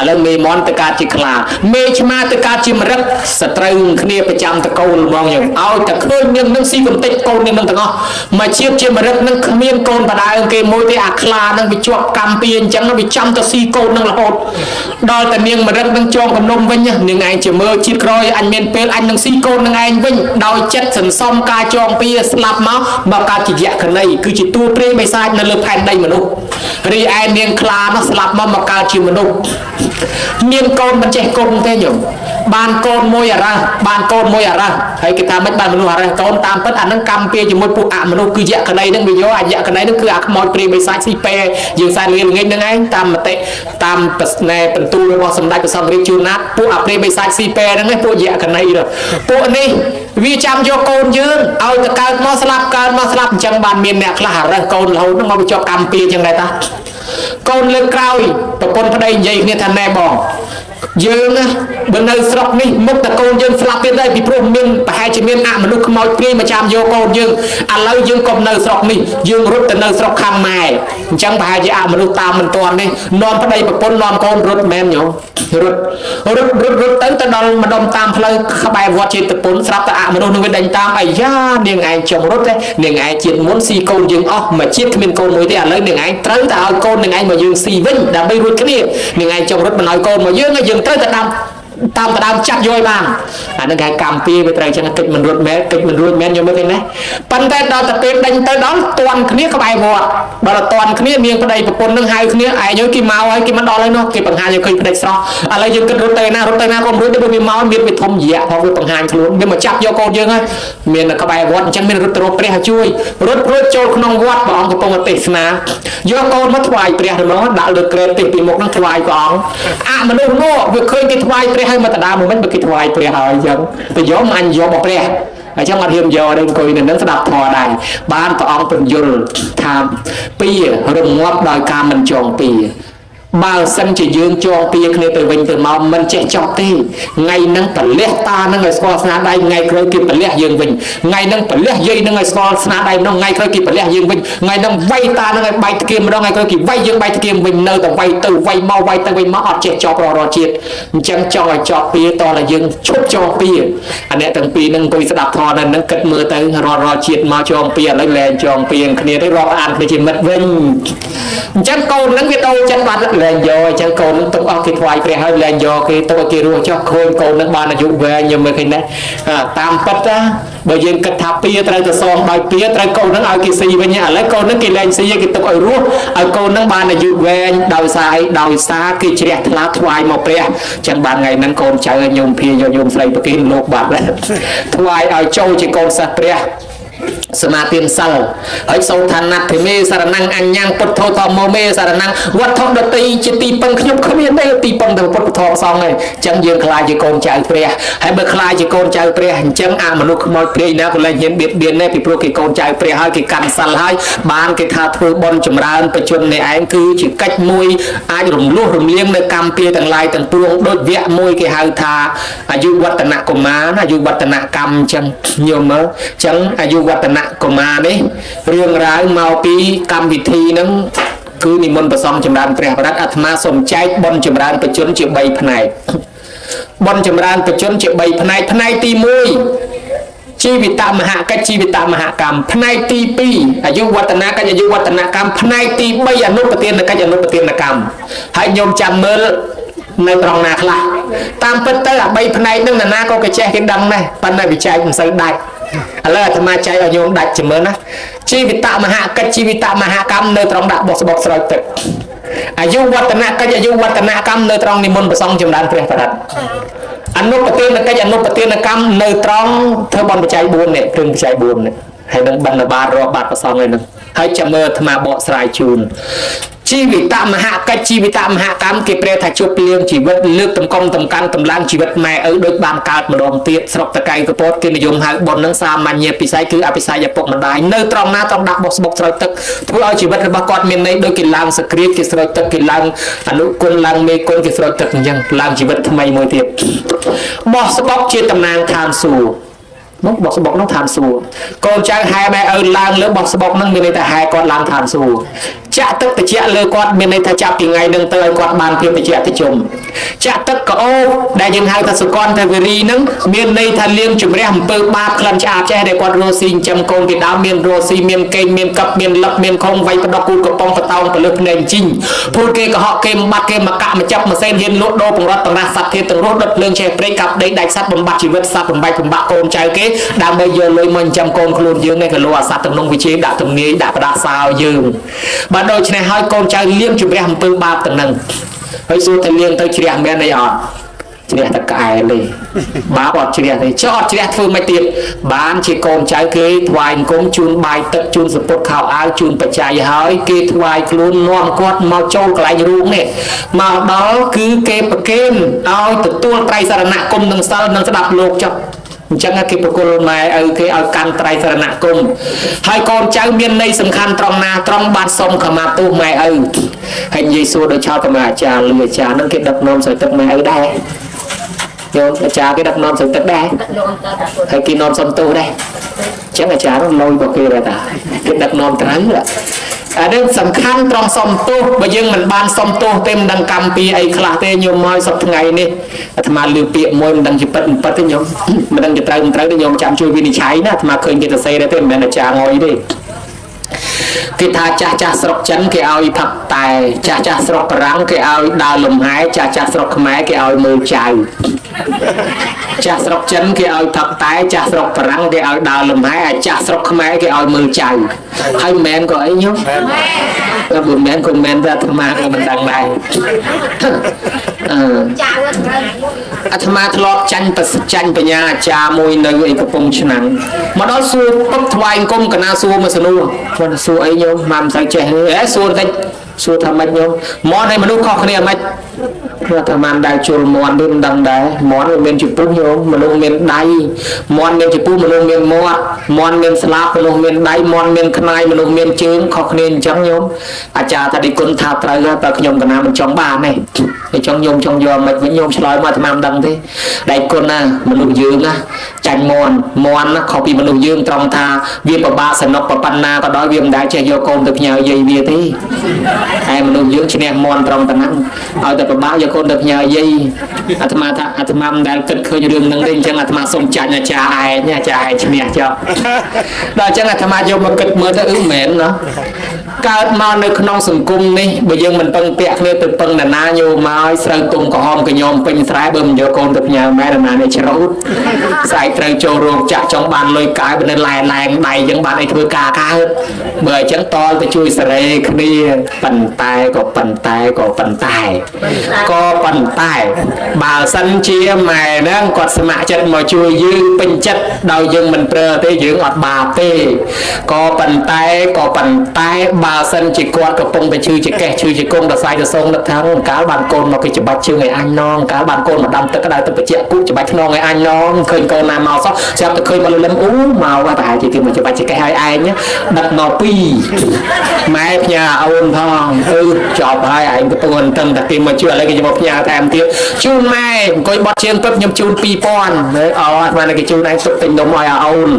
ឥឡូវមេមន់ទៅកើតជាខ្លាមេឆ្មាទៅកើតជាមរឹកសត្រូវគ្នាប្រចាំតកូលហ្មងយើងឲ្យតែឃើញនាងនឹងស៊ីកំតិចកូននាងនឹងទាំងអស់មកជាតិជាមរឹកនឹងគ្មានកូនបដើងគេមួយទេអាខ្លានឹងវាជាប់កម្មពៀអញ្ចឹងវាចាំទៅស៊ីកូននឹងរហូតដល់តែនាងមរឹកនឹងចងកំនុំវិញនាងឯងជាមើលជាតិក្រោយអញមានពេលអញនឹងស៊ីកូននឹងឯងវិញដោយចិត្តសន្សំការចងពៀស្លាប់មកកើតជាយក្ខនីគឺជាតួព្រាយបិសាចនៅលើផែនដីមនុស្សរីឯនាងខ្លានោះស្លាប់មកកើតជាមនុស្សមានកូនមិនចេះគុំទេញោមបានកូនមួយអារ៉ាបានកូនមួយអារ៉ាហើយគេថាមិនបានមនុស្សអារ៉ាកូនតាមពិតអានឹងកម្មពៀជាមួយពួកអមនុស្សគឺយក្ខនីនឹងវាយកអាយក្ខនីនឹងគឺអាខ្មោចព្រាយបិសាចស៊ីពេយើងសែនលៀងល្ងាចនឹងឯងតាមមតិតាមប្រស្នេបន្ទូលរបស់សម្ដេចព្រះសង្ឃរាជជួនណាតពួកអាព្រាយបិសាចស៊ីពេហ្នឹងឯងពួកយក្ខនីនោះពួកនេះវាចាំយកកូនយើងឲ្យទៅកើតមកស្លាប់កើតមកស្លាប់អញ្ចឹងបានមានអ្នកខ្លះអារ៉ាកូនរហូតហ្នឹងមកវាជាប់កម្មពៀអញ្ចឹងដែរតាកូនលើកក្រោយប្រពន្ធប្តីនិយាយគ្នាថាណែបងយើងណាបើនៅស្រុកនេះមុខតកូនយើងស្លាប់ទៀតដែរពីព្រោះមានប្រហែលជាមានអមនុស្សខ្មោចព្រាយមកចាំយកកូនយើងឥឡូវយើងកុំនៅស្រុកនេះយើងរត់ទៅនៅស្រុកខាងម៉ែអញ្ចឹងប្រហែលជាអមនុស្សតាមមិនទាន់នេះនាំប្តីប្រពន្ធនាំកូនរត់មែនញោមរត់រត់រត់រត់ទៅទៅដល់ម្ដុំតាមផ្លូវក្បែរវត្តចេតពុនស្រាប់តែអមនុស្សនឹងវាដេញតាមអាយ៉ានាងឯងចង់រត់ទេនាងឯងជាតិមុនស៊ីកូនយើងអស់មួយជាតិគ្មានកូនមួយទេឥឡូវនាងឯងត្រូវតែឲ្យកូននាងឯងមកយើងស៊ីវិញដើម្បីរួចគ្នានាងឯងចង់រត់មិនឲ្យកូនមកយើងយើងត្រូវតែតាមតាមដើមចាប់យកឲ្យបានអានឹងគេកម្មពៀវាត្រូវចឹងកិច្ចមិនរួចមែនកិច្ចមិនរួចមែនយកមើលឃើញណាប៉ុន្តែដល់តែពេលដេញទៅដល់តន់គ្នាក្បែរវត្តដល់តន់គ្នានាងប្តីប្រពន្ធនឹងហៅគ្នាឯងយគេមកហើយគេមិនដល់ហើយនោះគេបង្ហាញឲ្យឃើញប្តីស្រស់ឥឡូវយើងគិតរត់ទៅណារត់ទៅណាក៏មិនរួចទេវាមកមានវាធំយៈផងវាបង្ហាញខ្លួនវាមកចាប់យកកូនយើងហើយមានក្បែរវត្តអញ្ចឹងមានរត់ទៅរកព្រះឲ្យជួយរត់រួចចូលក្នុងវត្តព្រះអង្គកំពុងទេសនាយកកូនមកថ្វាយព្រះហ្មងដាក់លើក្រែទេសពីមុខនឹងថ្វាយព្រះអង្គអមនុស្សនោះវាឃើញគេថ្វាយព្រះហើយមកតដាមកវិញបើគេថ្វាយព្រះហើយអញ្ចឹងទៅយកអញយកមកព្រះអញ្ចឹងអត់ហ៊ានយកទេអង្គុយនៅនឹងស្ដាប់ធម៌ដែរបានព្រះអង្គពន្យល់ថាពៀរងាប់ដោយការមិនចងពៀបើសិនជាយើងចងពៀគ្នាទៅវិញទៅមកមិនចេះចប់ទេថ្ងៃហ្នឹងប្រលះតាហ្នឹងឲ្យស្គាល់ស្នាដៃថ្ងៃក្រោយគេប្រលះយើងវិញថ្ងៃហ្នឹងប្រលះយាយហ្នឹងឲ្យស្គាល់ស្នាដៃម្ដងថ្ងៃក្រោយគេប្រលះយើងវិញថ្ងៃហ្នឹងវាយតាហ្នឹងឲ្យបែកធ្គាមម្ដងថ្ងៃក្រោយគេវាយយើងបែកធ្គាមវិញនៅតែវាយទៅវាយមកវាយទៅវាយមកអត់ចេះចប់រហជាតិអញ្ចឹងចង់ឲ្យចប់ពៀតតែយើងឈប់ចងពៀអាអ្នកទាំងពីរហ្នឹងអង្គុយស្ដាប់ធម៌នៅហ្នឹងគិតមើលទៅរាល់ជាតិមកចងពៀឥឡូវលែងចងពៀគ្នាទៅរាប់អានគ្នាជាមិត្តវិញអញ្ចឹងកូនហ្នឹងវាដូរចិត្តបាត់លែងយកអញ្ចឹងកូននឹងទុកអស់គេថ្វាយព្រះហើយលែងយកគេទុកឲ្យគេរស់ចុះឃើញកូននឹងបានអាយុវែងខ្ញុំមើលឃើញណាតាមពិតណាបើយើងគិតថាពៀត្រូវទៅសងដោយពៀត្រូវកូននឹងឲ្យគេស៊ីវិញឥឡូវកូននឹងគេលែងស៊ីគេទុកឲ្យរស់ឲ្យកូននឹងបានអាយុវែងដោយសារអីដោយសារគេជ្រះថ្លាថ្វាយមកព្រះអញ្ចឹងបានថ្ងៃហ្នឹងកូនចៅញោមភាយកញោមស្រីប្រគិនលោកបាត់ថ្វាយឲ្យចូលជាកូនសិស្សព្រះសមាទានសិលហើយសូត្រថាណដ្ឋិមេសារណੰអញ្ញੰពុទ្ធោធម្មោមេសារណੰវត្ថុដតីជាទីពឹងខ្ញុំគ្មានទេទីពឹងតែពុទ្ធធម៌សង្ឃទេអញ្ចឹងយើងខ្លាចជាកូនចៅព្រះហើយបើខ្លាចជាកូនចៅព្រះអញ្ចឹងអាមនុស្សខ្មោចព្រាយណាក៏លែងហ៊ានបៀតបៀនដែរពីព្រោះគេកូនចៅព្រះហើយគេកាន់សិលហើយបានគេថាធ្វើបុណ្យចម្រើនបជននេះឯងគឺជាកិច្ចមួយអាចរំលោះរំលៀងនៅកម្មពៀទាំងឡាយទាំងពួងដូចវគ្គមួយគេហៅថាអាយុវឌ្ឍនកុមារអាយុវឌ្ឍនកម្មអញ្ចឹងញោមមើលអញ្ចឹងអាយុវឌ្ឍនកុមារនេះរឿងរ៉ាវមកពីកម្មវិធីហ្នឹងគឺនិមន្តប្រសង់ចម្រើនព្រះបរិត្តអាត្មាសូមចែកបុណ្យចម្រើនបជនជា3ផ្នែកបុណ្យចម្រើនបជនជា3ផ្នែកផ្នែកទី1ជីវិតមហកិច្ចជីវិតមហកម្មផ្នែកទី2អាយុវឌ្ឍនកិច្ចអាយុវឌ្ឍនកម្មផ្នែកទី3អនុប្រទានកិច្ចអនុប្រទានកម្មហើយញោមចាំមើល នៅត្រង់ណាខ្លះតាមពិតទៅអា3ផ្នែកហ្នឹងនរណាក៏គេចេះគេដឹងដែរប៉ុន្តែវិច័យមិនសូវដាច់ឥឡូវអាត្មាចែកឲ្យញោមដាច់ជាមើលណាជីវិតមហកិច្ចជីវិតមហកម្មនៅត្រង់ដាក់បុកស្បុកស្រោចទឹកអាយុវឌ្ឍនកិច្ចអាយុវឌ្ឍនកម្មនៅត្រង់និមន្តប្រសង់ចម្រើនព្រះបរិត្តអនុប្រទានកិច្ចអនុប្រទានកម្មនៅត្រង់ធ្វើបុណ្យបច្ច័យ4នេះគ្រឿងបច្ច័យ4នេះហើយនឹងបណ្ឌបាតរាប់បាតប្រសង់ឯនឹងហើយចាំមើលអាត្មាបកស្រាយជូនជីវិតមហកិច្ចជីវិតមហកម្មគេប្រែថាជប់លៀងជីវិតលើកតម្កុំតម្កាន់តម្លើងជីវិតម៉ែឪដូចបានកើតម្ដងទៀតស្រុកតកែងកពតគេនិយមហៅបុណ្យនឹងសាមញ្ញពិស័យគឺអភិស័យឪពុកម្ដាយនៅត្រង់ណាត្រង់ដាក់បុកស្បុកស្រោចទឹកធ្វើឲ្យជីវិតរបស់គាត់មានន័យដូចគេឡើងសក្រៀតគេស្រោចទឹកគេឡើងអនុគុណឡើងមេគុណគេស្រោចទឹកអញ្ចឹងឡើងជីវិតថ្មីមួយទៀតបោះស្បុកជាតំណាងឋានសួគ៌នោះបោះស្បុកនោះឋានសួគ៌កូនចៅហែម៉ែឪឡើងលើបោះស្បុកនឹងមានន័យថាហែគាត់ឡើងឋានសួគ៌ចាក់ទឹកត្រជាក់លើគាត់មានន័យថាចាប់ពីថ្ងៃនឹងទៅឲ្យគាត់បានភាពត្រជាក់ត្រជុំចាក់ទឹកកោបដែលយើងហៅថាសុគន្ធវិរីនឹងមានន័យថាលាងជំរះអំពើបាបក្លិនឆ្អាបចេះដែលគាត់រស់ស៊ីចិញ្ចឹមកូនពីដើមមានរស់ស៊ីមានកេងមានកឹបមានលឹកមានខំវាយបដកគូតកំប៉ុងបតោងពលឹះភ្នែកជីងភូតគេកុហកគេបាត់គេមកកាក់មកចាប់មកសេនហ៊ានលក់ដូរបង្រត់បង្រាស់សត្វធាតុទាំងរស់ដុតភ្លើងឆេះព្រៃកាប់ដីដាច់សត្វបំបត្តិជីវិតសត្វបំបែកបំបាក់កូនចៅគេដើម្បីយកលុយមកចិញ្ចឹមកូនខ្លួនយើងនេះក៏លោអាសត្វទំនងវិជាដាក់ទំនាយដាក់ផ្ដាសាឲ្យយើងបាទដូច្នេះហើយកូនចៅលៀងជំរះអំពើបាបទាំងនឹងហើយសួរថាលៀងទៅជ្រះមែនអីអត់ជ្រះតែក្អែលទេបាបអត់ជ្រះទេចុះអត់ជ្រះធ្វើមិនទៀតបានជាកូនចៅគេថ្វាយអង្គមជូនបាយទឹកជូនសពុតខោអាវជូនបច្ច័យហើយគេថ្វាយខ្លួននាំគាត់មកចូលកន្លែងរូងនេះមកដល់គឺគេប្រគេនឲ្យទទួលត្រៃសរណគមនិងសិលនិងស្ដាប់លោកចុះអញ្ចឹងគេប្រគល់ម៉ែឪគេឲ្យកាន់ត្រៃសរណគមហើយកូនចៅមានន័យសំខាន់ត្រង់ណាត្រង់បានសុំខមាទោសម៉ែឪហើយនិយាយសួរដោយឆោតកម្មាអាចារ្យលឺអាចារ្យនឹងគេដឹកនាំស្រីទឹកម៉ែឪដែរញោមអាចារ្យគេដឹកនាំស្រីទឹកដែរហើយគេនាំសុំទោសដែរអញ្ចឹងអាចារ្យនោះលុយរបស់គេដែរតាគេដឹកនាំត្រូវអានេះសំខាន់ត្រង់សុំទោសបើយើងមិនបានសុំទោសទេមិនដឹងកម្មពីអីខ្លះទេញោមមកសប្តាហ៍ថ្ងៃនេះអាត្មាឮពាក្យមួយមិនដឹងជាពិតមិនពិតទេញោមមិនដឹងជាត្រូវមិនត្រូវទេញោមចាំជួយវិនិច្ឆ័យណាអាត្មាឃើញគេសរសេរដែរទេមិនមែនអាចារ្យងុយទេគេថាចាស់ចាស់ស្រុកចិនគេឲ្យផឹកតែចាស់ចាស់ស្រុកបារាំងគេឲ្យដើរលំហែចាស់ចាស់ស្រុកខ្មែរគេឲ្យមើលចៅចាស់ស្រុកចិនគេឲ្យផឹកតែចាស់ស្រុកបារាំងគេឲ្យដើរលំហែអាចាស់ស្រុកខ្មែរគេឲ្យមើលចៅហើយមែនក៏អីញោមបើមែនក៏មែនតែអាត្មាក៏មិនដឹងដែរអាត្មាធ្លាប់ចាញ់បញ្ញាអាចារ្យមួយនៅឯកំពង់ឆ្នាំងមកដល់សួរពុកថ្វាយអង្គមកណាសួរមកសនួរគាត់សួរអីញោមម៉ាំមិនសូវចេះទេសួរតិចសួរថាម៉េចញោមមាន់ឲ្យមនុស្សខុសគ្នាម៉េចព្រោះអាត្មាដែលជុលមាន់ទេមិនដឹងដែរមាន់វាមានជាពុះញោមមនុស្សមានដៃមាន់មានជាពុះមនុស្សមានមាត់មាន់មានស្លាបមនុស្សមានដៃមាន់មានខ្នាយមនុស្សមានជើងខុសគ្នាអញ្ចឹងញោមអាចារ្យថាឌីគុណថាត្រូវតែខ្ញុំកណាមិនចង់បានទេអញ្ចឹងញោមចង់យកមិនវិញញោមឆ្លើយមកអាត្មាមិនដឹងទេដៃគុណណាមនុស្សយើងណាចាញ់មាន់មាន់ណាខុសពីមនុស្សយើងត្រង់ថាវាពិបាកសនុកប៉ុណ្ណាក៏ដោយវាមិនដែលចេះយកកូនទៅផ្ញើយាយវាទេតែមនុស្សយើងឈ្នះមាន់ត្រង់តែហ្នឹងឲ្យតែពិបាកយកកូនទៅផ្ញើយាយអាត្មាថាអាត្មាមិនដែលគិតឃើញរឿងហ្នឹងទេអញ្ចឹងអាត្មាសូមចាញ់អាចារ្យឯងអាចារ្យឯងឈ្នះចុះដល់អញ្ចឹងអាត្មាយកមកគិតមើលទៅអឺមែនណាកើតមកនៅក្នុងសង្គមនេះបើយើងមិនពឹងពាក់គ្នាទៅពឹងនរណាញោមមកឲ្យស្រូវទុំក្រហមកញោមពេញស្រែបើមិនយកកូនទៅផ្ញើម៉ែនរណានេះច្រូតស្អែកត្រូវចូលរោងចក្រចង់បានលុយកាយបើនៅឡែឡែងដៃអញ្ចឹងបានអីធ្វើការកើតបើអញ្ចឹងតលទៅជួយសេរីគ្នាប៉ុន្តែក៏ប៉ុន្តែក៏ប៉ុន្តែក៏ប៉ុន្តែបើសិនជាម៉ែហ្នឹងគាត់ស្ម័គ្រចិត្តមកជួយយើងពេញចិត្តដោយយើងមិនប្រើទេយើងអត់បាបទេក៏ប៉ុន្តែក៏ប៉ុន្តែបើសិនជាគាត់កំពុងតែឈឺជាកេះឈឺជាគង់ដសៃដសងនឹកថាកាលបានកូនមកគេច្បាច់ជើងឲ្យអញនងកាលបានកូនមកដាំទឹកក្តៅទឹកត្រជាក់គូច្បាច់ខ្នងឲ្យអញនងឃើញកូនណាមកសោះស្រាប់តែឃើញមកលឹមអូមកប្រហែលជាគេមកច្បាច់ជាកេះឲ្យឯងដឹកមកពីរម៉ែផ្ញើអូនផងគឺចប់ហើយឯងកំពុងអន្ទឹងតែគេមកជួយឥឡូវគេមកផ្ញើថែមទៀតជូនម៉ែអង្គុយបត់ជើងពឹបខ្ញុំជូន2000អូអាត្មាគេជូនឯងទុកទិញនំឲ្យអូន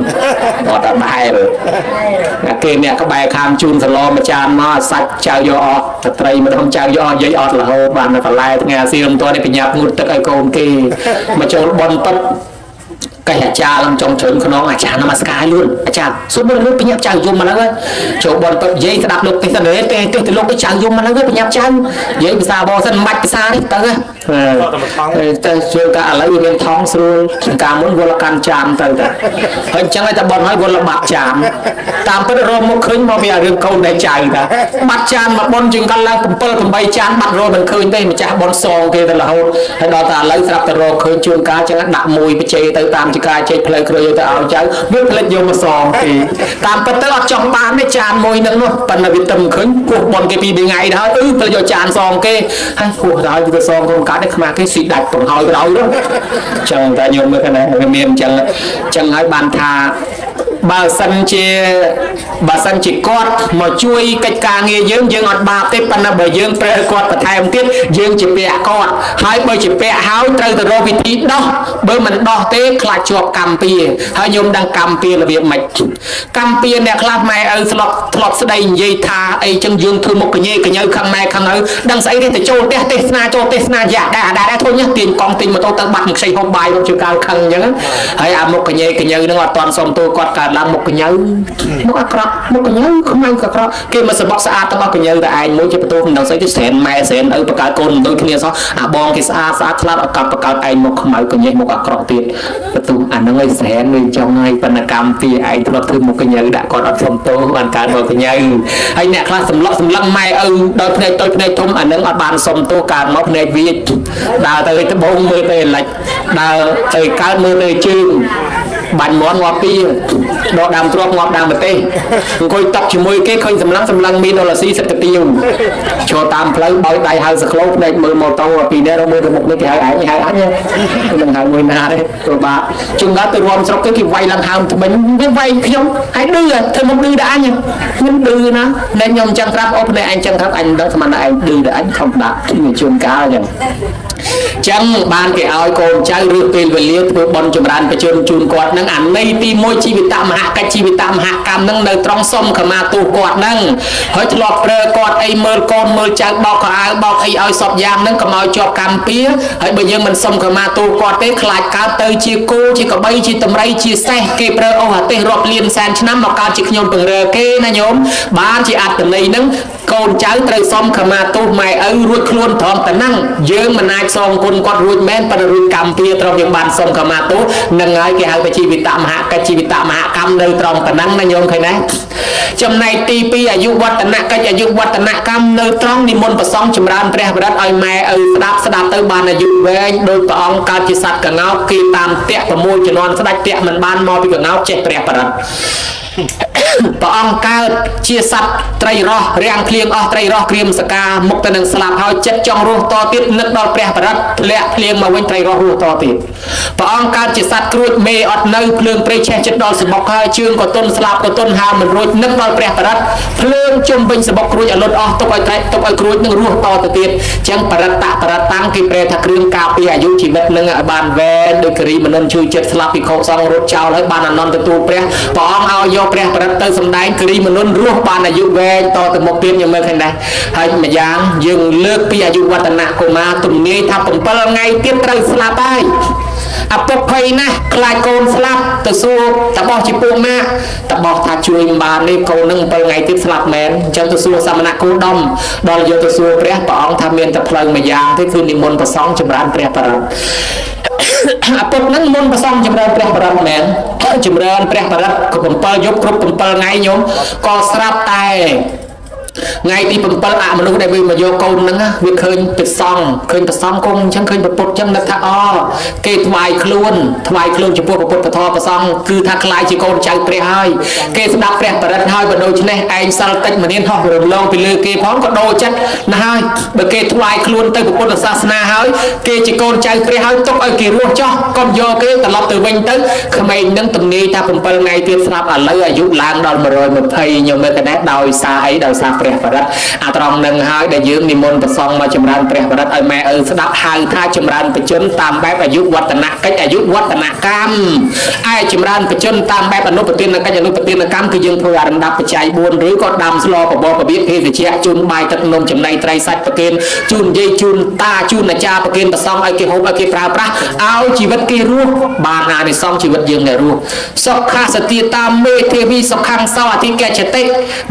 អត់ដល់ដែរគេអ្នកក្បែរខាងជូនសឡមួយចានមកសាច់ចៅយកអស់ត្រីម្ដងចៅយកអស់យាយអត់រហូតបានតែបន្លែថ្ងៃអាស៊ីមិនទាន់នេះបញ្ញាប់ងូតទឹកឲ្យកូនគេមកចូលបនទឹក កេះអាចារ្យឡើងចុងជ្រុញខ្នងអាចារ្យនមស្ការឲ្យលឿនអាចារ្យសុំមើលលឿនបញ្ញាប់ចៅយំមកហើយចូលបនទៅនិយាយស្ដាប់លោកទេសទេទេទេទៅលោកទៅចៅយំមកហើយបញ្ញាប់ចៅនិយាយភាសាបសិនមិនបាច់ភាសានេះទៅទៅជួយតែឥឡូវវាមានថងស្រួលកាលមុនវល់កាន់ចាមទៅតែហើយអញ្ចឹងឲ្យតែបនហើយវល់បាត់ចាមតាមពិតរមមកឃើញមកពីរឿងកូនដែលចៅតាបាត់ចានមកបនជាងកន្លង7 8ចានបាត់រមិនឃើញទេម្ចាស់បនសងគេទៅរហូតហើយដល់តែឥឡូវស្រាប់តែរកឃើញជួនកាលចឹងដាក់មួយបច្ចេទៅតាមចកាចេកផ្លូវគ្រួយកទៅឲ្យចៅវាផ្លិចយកមកសងគេតាមពិតទៅអត់ចង់បានទេចានមួយនឹងនោះប៉ុន្តែវាទឹមឃើញគោះបនគេពីរថ្ងៃទៅហើយអឺផ្លិចយកចានសងគេហើយគោះទៅហើយវាសងកូនកាត់ទេខ្មាស់គេស៊ីដាច់បង្ហើយក្រោយនោះចឹងតែញោមមើលឃើញវាមានចឹងចឹងហើយបានថាបើសិនជាគាត់មកជួយកិច្ចការងារយើងយើងអត់បាបទេប៉ុន្តែបើយើងប្រើគាត់បន្ថែមទៀតយើងជាពាក់គាត់ហើយបើជាពាក់ហើយត្រូវទៅរកវិធីដោះបើមិនដោះទេខ្លាចជាប់កម្មពៀហើយញោមដឹងកម្មពៀរបៀបម៉េចកម្មពៀអ្នកខ្លះម៉ែឪធ្លាប់ស្ដីនិយាយថាអីចឹងយើងធ្វើមុខកញេកញើខឹងម៉ែខឹងឪដឹងស្អីទេទៅចូលផ្ទះទេសនាចូលទេសនាយ៉ាដែរធុញទាញកង់ទិញម៉ូតូទៅបាត់មួយខ្ចីហូបបាយមកជួកាលខឹងចឹងហើយអាមុខកញេកញើនឹងអត់ទាន់សុំទោសគាត់កើតឡើងមុខកញើមុខអាក្រក់មុខកញើខ្មៅអាក្រក់គេមកសបុកស្អាតទាំងអស់កញើតែឯងមួយជាបន្ទោមិនដឹងស្អីទេស្រែនម៉ែស្រែនឪបង្កើតកូនមិនដូចគ្នាសោះអាបងគេស្អាតស្អាតឆ្លាតអត់កាប់បង្កើតឯងមុខខ្មៅកញេះមុខអាក្រក់ទៀតបន្ទោអាហ្នឹងឯងស្រែនវាចង់ឲ្យបណ្ណកម្មពីឯងធ្លាប់ធ្វើមុខកញើដាក់គាត់អត់សុំទោសបានកើតមកកញើហើយអ្នកខ្លះសម្លក់សម្លឹងម៉ែឪដល់ភ្នែកតូចភ្នែកធំអាហ្នឹងអត់បានសុំទោសកើតមកភ្នែកវាដើរទៅត្បូងមើលទៅលិចដើរទៅកើតមើលទៅជើងបាញ់មន់ងាប់ពីដកដើមទ្របងាប់ដើមប្រទេសអង្គុយតុកជាមួយគេឃើញសម្លឹងសម្លឹងមានដុល្លារស៊ីសិតកាទៀវចូលតាមផ្លូវបោយដៃហៅសក្លោភ្នែកមើលម៉ូតូពីនេះរកមើលទៅមុខនេះគេហៅឯងហៅអញមិនហៅមួយណាទេពិបាកជួនកាលទៅរួមស្រុកគេវាយឡើងហើមថ្មិញវាវាយខ្ញុំហើយឌឺធ្វើមុខឌឺដល់អញខ្ញុំឌឺណាភ្នែកខ្ញុំចឹងត្រាប់អូភ្នែកឯងចឹងត្រាប់អញមិនដឹងស្មានតែឯងឌឺដល់អញខំដាក់ជួនកាលចឹងចឹងបានគេឲ្យកូនចៅឬពេលវេលាធ្វើបុណ្យចម្រើនបជនជូនគាត់នឹងអាន័យទី1ជីវិតមហកិច្ចជីវិតមហកម្មនឹងនៅត្រង់សុំខមាទោសគាត់នឹងហើយធ្លាប់ប្រើគាត់អីមើលកូនមើលចៅបោកខោអាវបោកអីឲ្យសពយ៉ាងនឹងកុំឲ្យជាប់កម្មពៀហើយបើយើងមិនសុំខមាទោសគាត់ទេខ្លាចកើតទៅជាគោជាកបីជាតម្រៃជាសេះគេប្រើអស់អាទេសរាប់លានសែនឆ្នាំមកកើតជាខ្ញុំពង្រើគេណាញោមបានជាអត្តន័យនឹងកូនចៅត្រូវសុំខមាទោសម៉ែឪរួចខ្លួនត្រង់តែហ្នឹងយើងមិនអាចសងគុណគាត់រួចមែនប៉ុន្តែរួចកម្មពៀត្រង់យើងបានសុំខមាទោសនឹងហើយគេហៅថាជីវិតមហកិច្ចជីវិតមហកម្មនៅត្រង់ប៉ុណ្ណឹងណាញោមឃើញទេចំណែកទី2អាយុវឌ្ឍនកិច្ចអាយុវឌ្ឍនកម្មនៅត្រង់និមន្តប្រសង់ចម្រើនព្រះបរិត្តឲ្យម៉ែឪស្ដាប់ស្ដាប់ទៅបានអាយុវែងដោយព្រះអង្គកើតជាសត្វកងោកគេតាមតាក់6ជំនាន់ស្ដេចតាក់មិនបានមកពីកងោកចេះព្រះបរិត្តព្រះអង្គកើតជាសត្វត្រីរស់រាំងភ្លៀងអស់ត្រីរស់ក្រៀមសកាមុខទៅនឹងស្លាប់ហើយចិត្តចង់រស់តទៀតនឹកដល់ព្រះបរិត្តធ្លាក់ភ្លៀងមកវិញត្រីរស់រស់តទៀតព្រះអង្គកើតជាសត្វគ្រួចមេអត់នៅភ្លើងព្រៃឆេះចិត្តដល់សបុកហើយជើងក៏ទន់ស្លាប់ក៏ទន់ហើមមិនរួចនឹកដល់ព្រះបរិត្តភ្លើងជុំវិញសបុកគ្រួចឲ្យលត់អស់ទុកឲ្យត្រីទុកឲ្យគ្រួចនឹងរស់តទៅទៀតចឹងបរិត្តបរិត្តតាំងគេប្រែថាគ្រឿងការពារអាយុជីវិតនឹងឲ្យបានវែងដោយគិរីមនុនជួយចិត្តស្លាប់ពីខុសសងរត់ចោលហើយបានអនន្តទទួលព្រះព្រះអង្គឲ្យយកព្រះបរិត្តទៅសម្ដែងគិរីមនុនរស់បានអាយុវែងតទៅមុខទៀតខ្ញុំមើលឃើញដែរហើយម្យ៉ាងយើងលើកពីអាយុវឌ្ឍនកុមារទំនាយថា7ថ្ងៃទៀតត្រូវស្លាប់ហើយឪពុកភ័យណាស់ខ្លាចកូនស្លាប់ទៅសួរតបោះជាពួកម៉ាក់តបោះថាជួយមិនបាននេះកូននឹង7ថ្ងៃទៀតស្លាប់មែនអញ្ចឹងទៅសួរសមណៈគោដមដល់យកទៅសួរព្រះព្រះអង្គថាមានតែផ្លូវមួយយ៉ាងទេគឺនិមន្តប្រសង់ចម្រើនព្រះបរិត្តឪពុកនឹងមុនប្រសង់ចម្រើនព្រះបរិត្តមែនចម្រើនព្រះបរិត្តគ្រប់7យប់គ្រប់7ថ្ងៃញោមក៏ស្រាប់តែថ្ងៃទី7អមនុស្សដែលវាមកយកកូនហ្នឹងវាឃើញព្រះសង្ឃឃើញព្រះសង្ឃគង់អញ្ចឹងឃើញព្រះពុទ្ធអញ្ចឹងនឹកថាអូគេថ្វាយខ្លួនថ្វាយខ្លួនចំពោះព្រះពុទ្ធធម៌ព្រះសង្ឃគឺថាក្លាយជាកូនចៅព្រះហើយគេស្ដាប់ព្រះបរិត្តហើយបើដូច្នេះឯងសិលតិចមនានហោះរំលងពីលើគេផងក៏ដូរចិត្តណាស់ហើយបើគេថ្វាយខ្លួនទៅព្រះពុទ្ធសាសនាហើយគេជាកូនចៅព្រះហើយទុកឲ្យគេរស់ចោះកុំយកគេត្រឡប់ទៅវិញទៅក្មេងនឹងទំនាយថា7ថ្ងៃទៀតស្លាប់ឥឡូវអាយុឡើងដល់120ញោមមើលកណេះដោយសារអីដោយសារ ព្រះបរិត្តអាត្រង់នឹងហើយដែលយើងនិមន្តប្រសងមកចម្រើនព្រះបរិត្តឲ្យម៉ែឪស្ដាប់ហៅថាចម្រើនបជនតាមបែបអាយុវឌ្ឍនកិច្ចអាយុវឌ្ឍនកម្មឯចម្រើនបជនតាមបែបអនុប្រទានកិច្ចអនុប្រទានកម្មគឺយើងធ្វើអារំដាប់បច្ច័យ4ឬក៏ដាំស្លបបរបៀបភេសជ្ជៈជូនបាយទឹកនំចំណីត្រីសាច់ប្រគេនជូនយាយជូនតាជូនអាចារ្យប្រគេនប្រសងឲ្យគេហូបឲ្យគេប្រើប្រាស់ឲ្យជីវិតគេរស់បានអានិសង្សជីវិតយើងដែលរស់សុខាសទាតាមមេធាវីសុខੰសោអធិកចតិ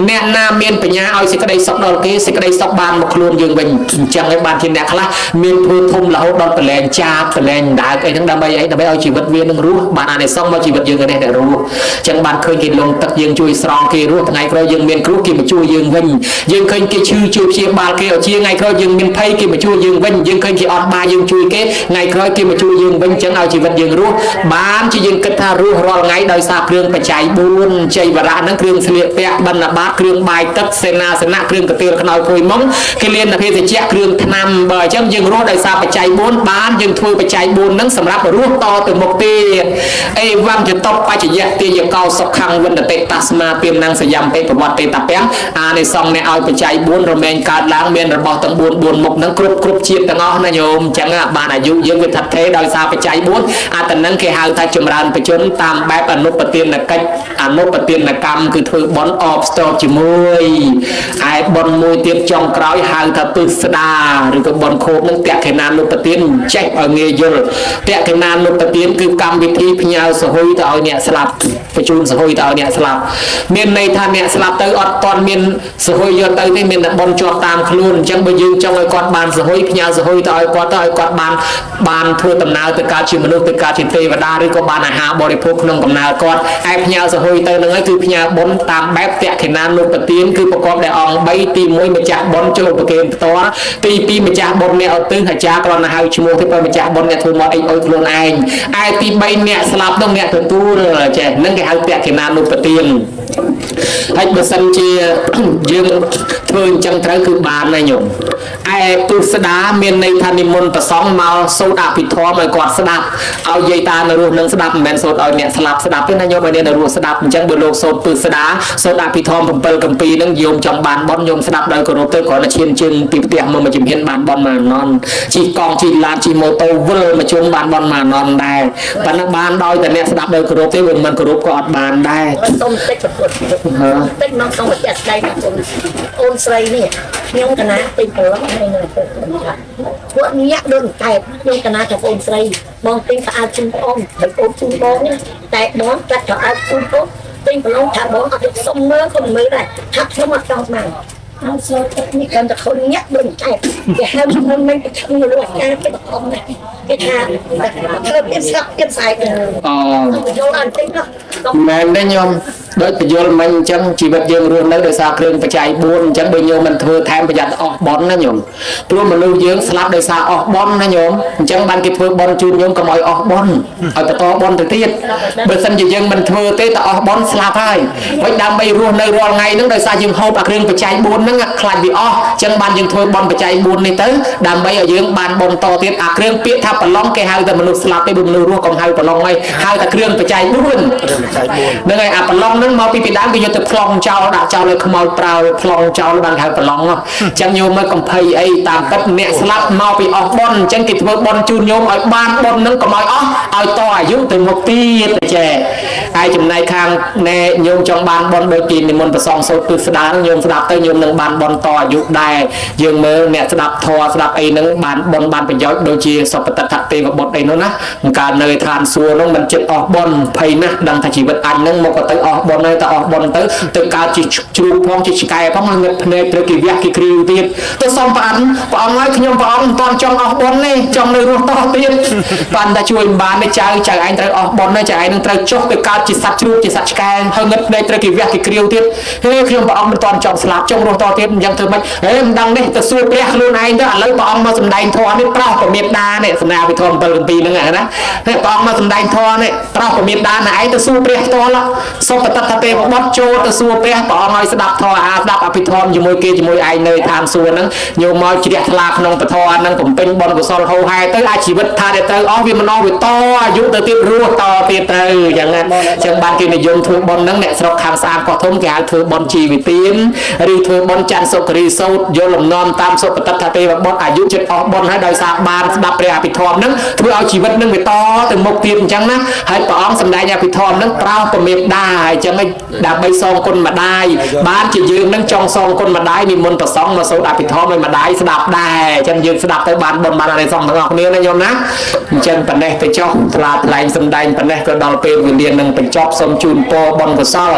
អ្នកណាមានបញ្ញាឲ្យសេចក្តីសុខដល់គេសេចក្តីសុខបានមកខ្លួនយើងវិញអញ្ចឹងឯងបានជាអ្នកខ្លះមានធ្វើធំរហូតដល់ប្រឡែងចាបប្រឡែងដើកអីហ្នឹងដើម្បីអីដើម្បីឲ្យជីវិតវានឹងរស់បានអានិសង្សមកជីវិតយើងនេះដែលរស់អញ្ចឹងបានឃើញគេលងទឹកយើងជួយស្រង់គេរស់ថ្ងៃក្រោយយើងមានគ្រោះគេមកជួយយើងវិញយើងឃើញគេឈឺជួយព្យាបាលគេឲ្យជាថ្ងៃក្រោយយើងមានភ័យគេមកជួយយើងវិញយើងឃើញគេអត់បាយយើងជួយគេថ្ងៃក្រោយគេមកជួយយើងវិញអញ្ចឹងឲ្យជីវិតយើងរស់បានជាយើងគិតថារស់រាល់ថ្ងៃដោយសារគ្រឿងបច្ច័យ4ជ័យវរៈហ្នឹងគ្រឿងស្លៀកពាក់បណ្ឌបាតគ្រឿងបាយទឹកសេនាសនៈគ្រឿងកាទៀលខ្នើយភួយមុងគេលៀនភេសជ្ជៈគ្រឿងថ្នាំបើអញ្ចឹងយើងរស់ដោយសារបច្ច័យ4បានយើងធ្វើបច្ច័យ4ហ្នឹងសម្រាប់រស់តទៅមុខទៀតអេវំចតបច្ចយៈទាយកោសុខੰវិនតិតាស្មាពាមណੰសយំពេប្រវត្តិតពាំងអានិសង្សអ្នកឲ្យបច្ច័យ4រមែងកើតឡើងមានរបស់ទាំង4 4មុខហ្នឹងគ្រប់គ្រប់ជាតិទាំងអស់ណាញោមអញ្ចឹងបានអាយុយើងវាថិតថេរដោយសារបច្ច័យ4អាតនឹងគេហៅថាចម្រើនបជនតាមបែបអនុប្រទានកិច្ចអនុប្រទានកម្មគឺធ្វើបុណ្យអបស្ទប់ជាមួយឯបុណ្យមួយទៀតចុងក្រោយហៅថាពឹស្ដាឬក៏បុណ្យខូបនឹងតក្កណានុប្រទានចេះឲ្យងាយយល់តក្កណានុប្រទានគឺកម្មវិធីផ្ញើសហុយទៅឲ្យអ្នកស្លាប់បញ្ជូនសហុយទៅឲ្យអ្នកស្លាប់មានន័យថាអ្នកស្លាប់ទៅអត់ទាន់មានសហុយយកទៅទេមានតែបុណ្យជាប់តាមខ្លួនអញ្ចឹងបើយើងចង់ឲ្យគាត់បានសហុយផ្ញើសហុយទៅឲ្យគាត់ទៅឲ្យគាត់បានធ្វើដំណើរទៅកើតជាមនុស្សទៅកើតជាទេវតាឬក៏បានអាហារបរិភោគក្នុងកំណើគាត់ឯផ្ញើសហុយទៅនឹងហើយគឺផ្ញើបុណ្យតាមបែបតក្កណានុប្រទានគឺប្រកបដោយអង្គ3ទី1ម្ចាស់បុណ្យចូលប្រគេនផ្ទាល់ទី2ម្ចាស់បុណ្យអ្នកឧទ្ទិសអាចារ្យគ្រាន់តែហៅឈ្មោះទេបើម្ចាស់បុណ្យអ្នកធ្វើមកអីអុយខ្លួនឯងឯទី3អ្នកស្លាប់នោះអ្នកទទួលចេះនឹងគេហៅតក្កណានុប្រទានហើយបើសិនជាយើងធ្វើអញ្ចឹងត្រូវគឺបានណាញោមឯពុស្ដាមានន័យថានិមន្តប្រសងមកសូត្រអភិធម្មឲ្យគាត់ស្ដាប់ឲ្យយាយតានៅរស់នឹងស្ដាប់មិនមែនសូត្រឲ្យអ្នកស្លាប់ស្ដាប់ទេណាញោមឲ្យអ្នកនៅរស់ស្ដាប់អញ្ចឹងបើលោកសូត្រពុស្ដាសូត្រអភិធម្ម7កម្ពីនឹងញោមចង់បានបុណ្យញោមស្ដាប់ដោយគោរពទៅគ្រាន់តែឈានជើងពីផ្ទះមកមួយជំហានបានបុណ្យមួយណនជិះកង់ជិះឡានជិះម៉ូតូវិលមកជុំបានបុណ្យមួយណនដែរប៉ុន្តែបានដោយតែអ្នកស្ដាប់ដោយគោរពទេវាមិនគោរពក៏អត់បានដែរសុំតិចប្រតិចមកសុំបញ្ជាក់ស្ដីណាអូនស្រីនេះខ្ញុំកណាពេញប្រឡងហើយនៅទៅពួកញាក់ដូចកែបខ្ញុំកណាថាបងស្រីបងទិញខោអាវជូនអូនហើយអូនជូនបងនេះតែបងកាត់ខោអាវជូនអូនទិញប្រឡងថាបងអត់សុំមើលក៏មិនមើលដែរថាខ្ញុំអត់ចង់បានហើយសូត្រទឹកនេះកាន់តែខូនញាក់ដូចកែបគេហៅខ្ញុំមិនប្រឈឹងលោកអាចារ្យគេបខំណាគេថាធ្វើពីស្លាប់ទៀតស្អែកអូយល់អត់តិចនោះមែនទេញោមដូចបញ្យលមិញអញ្ចឹងជីវិតយើងរស់នៅដោយសារគ្រឿងបច្ច័យ4អញ្ចឹងបើញោមមិនធ្វើថែមប្រយ័ត្នអស់បុណ្យណាញោមព្រោះមនុស្សយើងស្លាប់ដោយសារអស់បុណ្យណាញោមអញ្ចឹងបានគេធ្វើបុណ្យជូនញោមកុំឲ្យអស់បុណ្យឲ្យបន្តបុណ្យទៅទៀតបើសិនជាយើងមិនធ្វើទេតើអស់បុណ្យស្លាប់ហើយវិញដើម្បីរស់នៅរាល់ថ្ងៃហ្នឹងដោយសារយើងហូបអាគ្រឿងបច្ច័យ4ហ្នឹងខ្លាចវាអស់អញ្ចឹងបានយើងធ្វើបុណ្យបច្ច័យ4នេះទៅដើម្បីឲ្យយើងបានបុណ្យតទៀតអាគ្រឿងពាក្យថាប្រឡងគេហៅតែមនុស្សស្លាប់ទេបើមនុស្សរស់កុំហៅប្រឡងអីហៅតែគ្រឿងបច្ច័យ4ហ្នឹងហើយអាប្រឡងហ្នឹងមកពីពីដើមគេយកទៅប្លង់ចោលដាក់ចោលឲ្យខ្មោចប្រើប្លង់ចោលបានហៅប្រឡងអញ្ចឹងញោមមើលកំភៃអីតាមពិតអ្នកស្លាប់មកពីអស់បុណ្យអញ្ចឹងគេធ្វើបុណ្យជូនញោមឲ្យបានបុណ្យហ្នឹងកុំឲ្យអស់ឲ្យតអាយុទៅមុខទៀតចេះហើយចំណែកខាងណែញោមចង់បានបុណ្យដូចទីនិមន្តប្រសងសូត្រទិសស្ដាញោមស្ដាប់ទៅញោមនឹងបានបុណ្យតអាយុដែរយើងមើលអ្នកស្ដាប់ធម៌ស្ដាប់អីហ្នឹងបានបុណ្យបានប្រយោជន៍ដូចជាសុបតិដ្ឋទេវបុត្រអីនោះណាកាលនៅឋានសួគ៌នោះមិនចិត្តអស់បុណ្យភ័យណាស់ដឹងថាជីវិតអញហ្នឹងមកក៏ទៅអស់បុណ្យហើយទៅអស់បុណ្យទៅទៅកើតជាជ្រូកផងជាឆ្កែផងងឹតភ្នែកត្រូវគេវះគេគ្រាវទៀតទៅសុំព្រះអង្គព្រះអង្គហើយខ្ញុំព្រះអង្គមិនទាន់ចង់អស់បុណ្យទេចង់នៅរស់តទៀតបានតែជួយមិនបានទេចៅចៅឯងត្រូវអស់បុណ្យហើយចៅឯងនឹងត្រូវចុះទៅកើតជាសត្វជ្រូកជាសត្វឆ្កែហើយងឹតភ្នែកត្រូវគេវះគេគ្រាវទៀតហេខ្ញុំព្រះអង្គមិនទាន់ចង់ស្លាប់ចង់រស់តទៀតអញ្ចឹងធ្វើម៉េចហេមិនដឹងនេះទៅសួរព្រះខ្លួនឯងទៅឥឡូវព្រះអង្គមកសម្ដែងធម៌នេះប្រោសពមេដានេះសម្រាប់វិធម7 7ហ្នឹងណាព្រះអង្គមកសម្ដែងធម៌នេះប្រោសពមេដាណាឯងទៅសួរព្រះផ្ទាល់សុបតិ តថទេវបុត្រចូលទៅសួរព្រះព្រះអង្គឲ្យស្ដាប់ធម៌អាស្ដាប់អភិធម្មជាមួយគេជាមួយឯងនៅឋានសួគ៌ហ្នឹងញោមមកជ្រះថ្លាក្នុងពធហ្នឹងបំពេញបុណ្យកុសលហូរហែទៅអាជីវិតថាទៅអស់វាមិនអស់វាតអាយុទៅទៀតរស់តទៀតទៅអញ្ចឹងណាអញ្ចឹងបានគេនិយមធ្វើបុណ្យហ្នឹងអ្នកស្រុកខាងស្អាតកោះធំគេហៅធ្វើបុណ្យជីវិទានឬធ្វើបុណ្យច័ន្ទសុគរីសោតយកលំនាំតាមសុបតិដ្ឋទេវបុត្រអាយុចិត្តអស់បុណ្យហើយដោយសារបានស្ដាប់ព្រះអភិធម្មហ្នឹងធ្វើឲ្យជីវិតហ្នឹងវាតទៅមុខទៀតអញ្ចឹងណាហើយព្រះអង្គសម្ដែងអភិធម្មហ្នឹងប្រោសពមេដាអញ្ចឹងដើម្បីសងគុណម្ដាយបានជាយើងហ្នឹងចង់សងគុណម្ដាយនិមន្តប្រសង់មកសូត្រអភិធម្មឲ្យម្ដាយស្ដាប់ដែរអញ្ចឹងយើងស្ដាប់ទៅបានបុណ្យបានអានិសង្សទាំងអស់គ្នាណាញោមណាអញ្ចឹងប៉ុណ្ណេះទៅចុះថ្លាថ្លែងសម្ដែងប៉ុណ្ណេះក៏ដល់ពេលវេលានឹងបញ្ចប់សូមជូនពរបុណ្យកុសល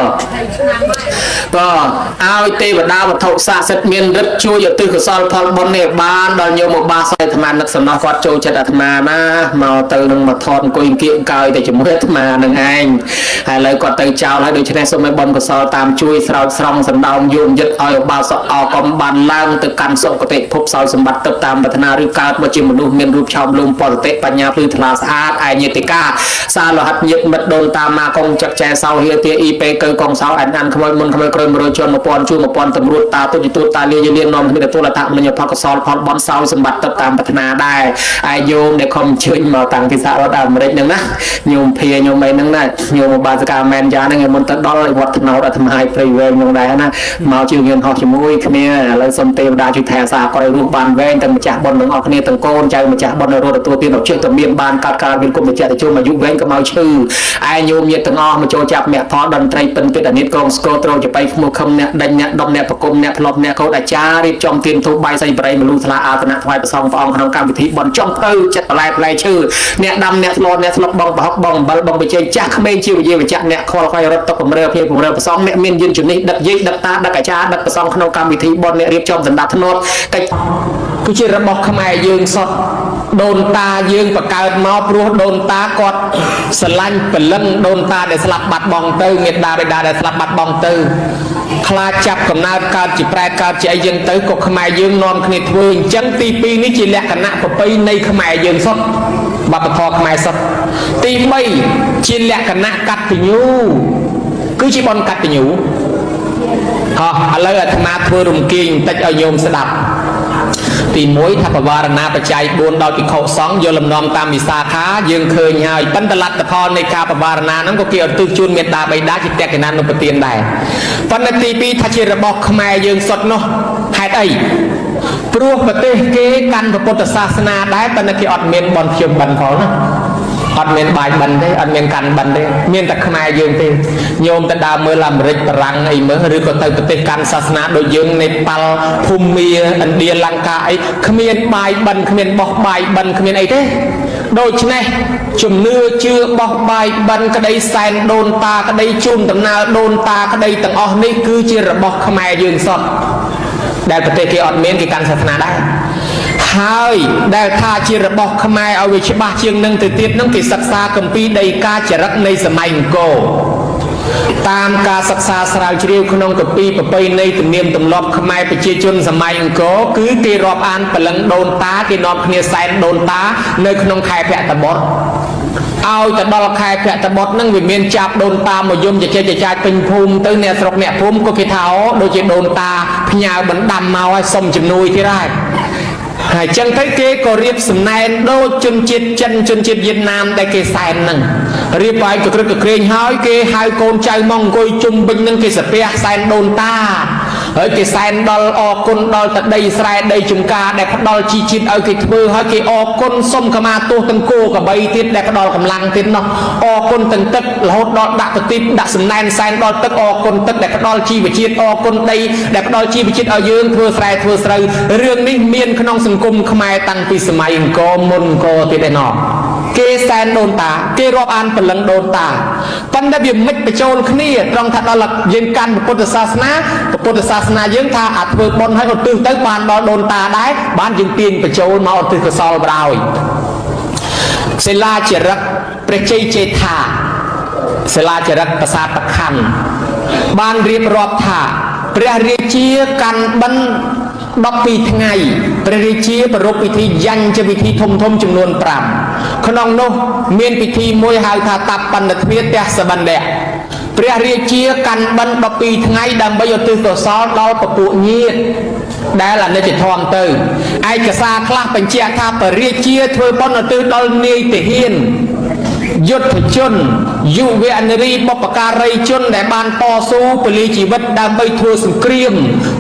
បាទឲ្យទេវតាវត្ថុស័ក្តិសិទ្ធិមានឫទ្ធិជួយឧទ្ទិសកុសលផលបុណ្យនេះបានដល់ញោមឧបាសកអាត្មានឹកសំណោះគាត់ចូលចិត្តអាត្មាណាមកទៅនឹងមកថតអង្គុយអង្គៀកកើយតែជាមួយអាត្មានឹងឯងហើយឥឡូវគាត់ទៅចោលហើយដូច្នេះសូមឲ្យបុណ្យកុសលតាមជួយស្រោចស្រង់សណ្ដោងយោមយិត្តឲ្យឧបាសកអកុំបានឡើងទៅកាន់សុគតិភពសោយសម្បត្តិទឹកតាមប្រាថ្នាឬកើតមកជាមនុស្សមានរូបឆោមលំបរតិបញ្ញាភ្លឺថ្លាស្អាតឯញាតិកាសាលោហិតញាតិមិត្តដូនតាមាកងចឹកចែសោហៀទាអ៊ីពេកើកងសោអែនអានខ្មោចមុនខ្មោចក្រោយ100ជាន់1000ជួ1000តម្រួតតាទុតិទូតាលាយលាននាំគ្នាទទួលអត្ថមញ្ញផលកុសលផលបុណ្យសោយសម្បត្តិទឹកតាមប្រាថ្នាដែរឯញោមដែលខំអញ្ជើញមកតាំងពីសហរដ្ឋអាមេរិកហ្នឹងណាញោមភាញោមអីហ្នឹងណាញោមបាសិកាមែនយ៉ាហ្នឹងឯមុនទៅដល់វត្តថ្នោតអាត្មាឲ្យព្រៃវែងហ្នឹងដែរណាមកជឿងឿនហោះជាមួយគ្នាឥឡូវសូមទេវតាជួយថែអាសាគាត់ឲ្យរស់បានវែងទាំងម្ចាស់បុណ្យទាំងអស់គ្នាទាំងកូនចៅម្ចាស់បុណ្យរស់ទទួលទានអជិះទៅមានបានកាត់ការមានគុំម្ចាស់ទៅជុំអាយុវែងកុំឲ្យឈឺឯញោមញាតិទាំងអស់មកចូលចាប់មគ្គផលតន្ត្រីពិនពិតអានិតកងស្គរត្រូចបៃខ្មោះខំអ្នកដេញអ្នកដុំអ្នកប្រគុំអ្នកធ្លាប់អ្នកកោតអាចារ្យរៀបចំទានធូបបាយសៃបរិយមលូថ្លាអាសនៈថ្វាយព្រះសង្ឃព្រះអង្គក្នុងកម្មវិធីបុណ្យចំភៅចិត្តបន្លែផ្លែឈើអ្នកដាំអ្នកធ្លាប់អ្នកធ្លាប់បងប្រហុកបងអំបិលបងបជ័យចាស់ក្មេងជាវិយាវិជ្ជអ្នកខ្វល់ខ្វាយរត់តុកកម្រើភាពកម្រើព្រះសង្ឃអ្នកមានយានជំនិះដឹកយាយដឹកតាដឹកអាចារ្យដឹកព្រះសង្ឃក្នុងកម្មវិធីបុណ្យអ្នករៀបចំសម្ដាប់ធ្នាប់កិច្ចគឺជារបស់ខ្មែរយើងសុទ្ធដូនតាយើងបង្កើតមកព្រោះដូនតាគាត់ស្រឡាញ់ព្រលឹងដូនតាដែលស្លាប់បាត់បង់ទៅមេដាបិតាដែលស្លាប់បាត់បង់ទៅខ្លាចចាប់កំណើតកើតជាប្រែតកើតជាអីយើងទៅក៏ខ្មែរយើងនាំគ្នាធ្វើអញ្ចឹងទី2នេះជាលក្ខណៈប្រពៃណីខ្មែរយើងសុទ្ធវប្បធម៌ខ្មែរសុទ្ធទី3ជាលក្ខណៈកតញ្ញូគឺជាបុណ្យកតញ្ញូហោះឥឡូវអាត្មាធ្វើរំគៀងបន្តិចឲ្យញោមស្ដាប់ទី1ថាបវារណាបច្ច័យ4ដល់ភិក្ខុសង្ឃយកលំនាំតាមវិសាខាយើងឃើញហើយប៉ុន្តែលទ្ធផលនៃការបវារណាហ្នឹងក៏គេឧទ្ទិសជូនមេត្តាបិតាជាតេកិណានុបទានដែរប៉ុន្តែទី2ថាជារបស់ខ្មែរយើងសុទ្ធនោះហេតុអីព្រោះប្រទេសគេកាន់ពុទ្ធសាសនាដែរប៉ុន្តែគេអត់មានបន់ខ្ញុំបិណ្ឌផងណាអត់មានបាយបិណ្ឌទេអត់មានកាន់បិណ្ឌទេមានតែខ្មែរយើងទេញោមទៅដើរមើលអាមេរិកបារាំងអីមើលឬក៏ទៅប្រទេសកាន់សាសនាដូចយើងនេប៉ាល់ភូមាឥណ្ឌាលង្កាអីគ្មានបាយបិណ្ឌគ្មានបោះបាយបិណ្ឌគ្មានអីទេដូច្នេះជំនឿជឿបោះបាយបិណ្ឌក្តីសែនដូនតាក្តីជូនដំណើរដូនតាក្តីទាំងអស់នេះគឺជារបស់ខ្មែរយើងសុទ្ធដែលប្រទេសគេអត់មានគេកាន់សាសនាដែរហើយដែលថាជារបស់ខ្មែរឲ្យវាច្បាស់ជាងនឹងទៅទៀតនឹងគេសិក្សាគម្ពីរដីកាចរិតនៃសម័យអង្គរតាមការសិក្សាស្រាវជ្រាវក្នុងគម្ពីរប្រពៃណីទំនៀមទម្លាប់ខ្មែរប្រជាជនសម័យអង្គរគឺគេរាប់អានព្រលឹងដូនតាគេនាំគ្នាសែនដូនតានៅក្នុងខែភទ្របទឲ្យទៅដល់ខែភទ្របទហ្នឹងវាមានចាប់ដូនតាមកយំជជែកជចាចពេញភូមិទៅអ្នកស្រុកអ្នកភូមិក៏គេថាអូដូចជាដូនតាផ្ញើបណ្ដាំមកឲ្យសុំជំនួយទៀតហើយហើយចឹងទៅគេក៏រៀបសំណែនដូចជនជាតិចិនជនជាតិវៀតណាមដែលគេសែនហ្នឹងរៀបឲ្យកក្រឹកកក្រែងហើយគេហៅកូនចៅមកអង្គុយជុំវិញហ្នឹងគេសាពះសែនដូនតាហើយគេសែនដល់អរគុណដល់តដីស្រែដីចំការដែលផ្ដល់ជីជាតិឲ្យគេធ្វើហើយគេអរគុណសុំខមាទោសទាំងគោកបីទៀតដែលផ្ដល់កម្លាំងទៀតនោះអរគុណទាំងទឹករហូតដល់ដាក់ប្រទីបដាក់សំណែនសែនដល់ទឹកអរគុណទឹកដែលផ្ដល់ជីវជាតិអរគុណដីដែលផ្ដល់ជីវជាតិឲ្យយើងធ្វើស្រែធ្វើស្រូវរឿងនេះមានក្នុងសង្គមខ្មែរតាំងពីសម័យអង្គរមុនអង្គរទៀតឯណោះគេសែនដូនតាគេរាប់អានព្រលឹងដូនតាប៉ុន្តែវាមិនបញ្ចូលគ្នាត្រង់ថាដល់យើងកាន់ពុទ្ធសាសនាពុទ្ធសាសនាយើងថាអាធ្វើបុណ្យឲ្យឧទ្ទិសទៅបានដល់ដូនតាដែរបានយើងទាញបញ្ចូលមកឧទ្ទិសកុសលបដោយសិលាចារឹកព្រះជ័យជេដ្ឋាសិលាចារឹកប្រាសាទប្រខណ្ឌបានរៀបរាប់ថាព្រះរាជាកាន់បិណ្ឌ12ថ្ងៃព្រះរាជាប្រារព្ធពិធីយញ្ញពិធីធំធំចំនួន5ក្នុងនោះមានពិធីមួយហៅថាតបណ្ឌទ្វាទសបណ្ឌៈ ព្រះរាជាកាន់បិណ្ឌ12ថ្ងៃដើម្បីឧទ្ទិសកុសលដល់ពពួកញាតិដែលអនិច្ចធម៌ទៅឯកសារខ្លះបញ្ជាក់ថាព្រះរាជាធ្វើបុណ្យឧទ្ទិសដល់នាយទាហានយុទ្ធជនយុវនារីបុព្វការីជនដែលបានតស៊ូពលីជីវិតដើម្បីធ្វើសង្គ្រាម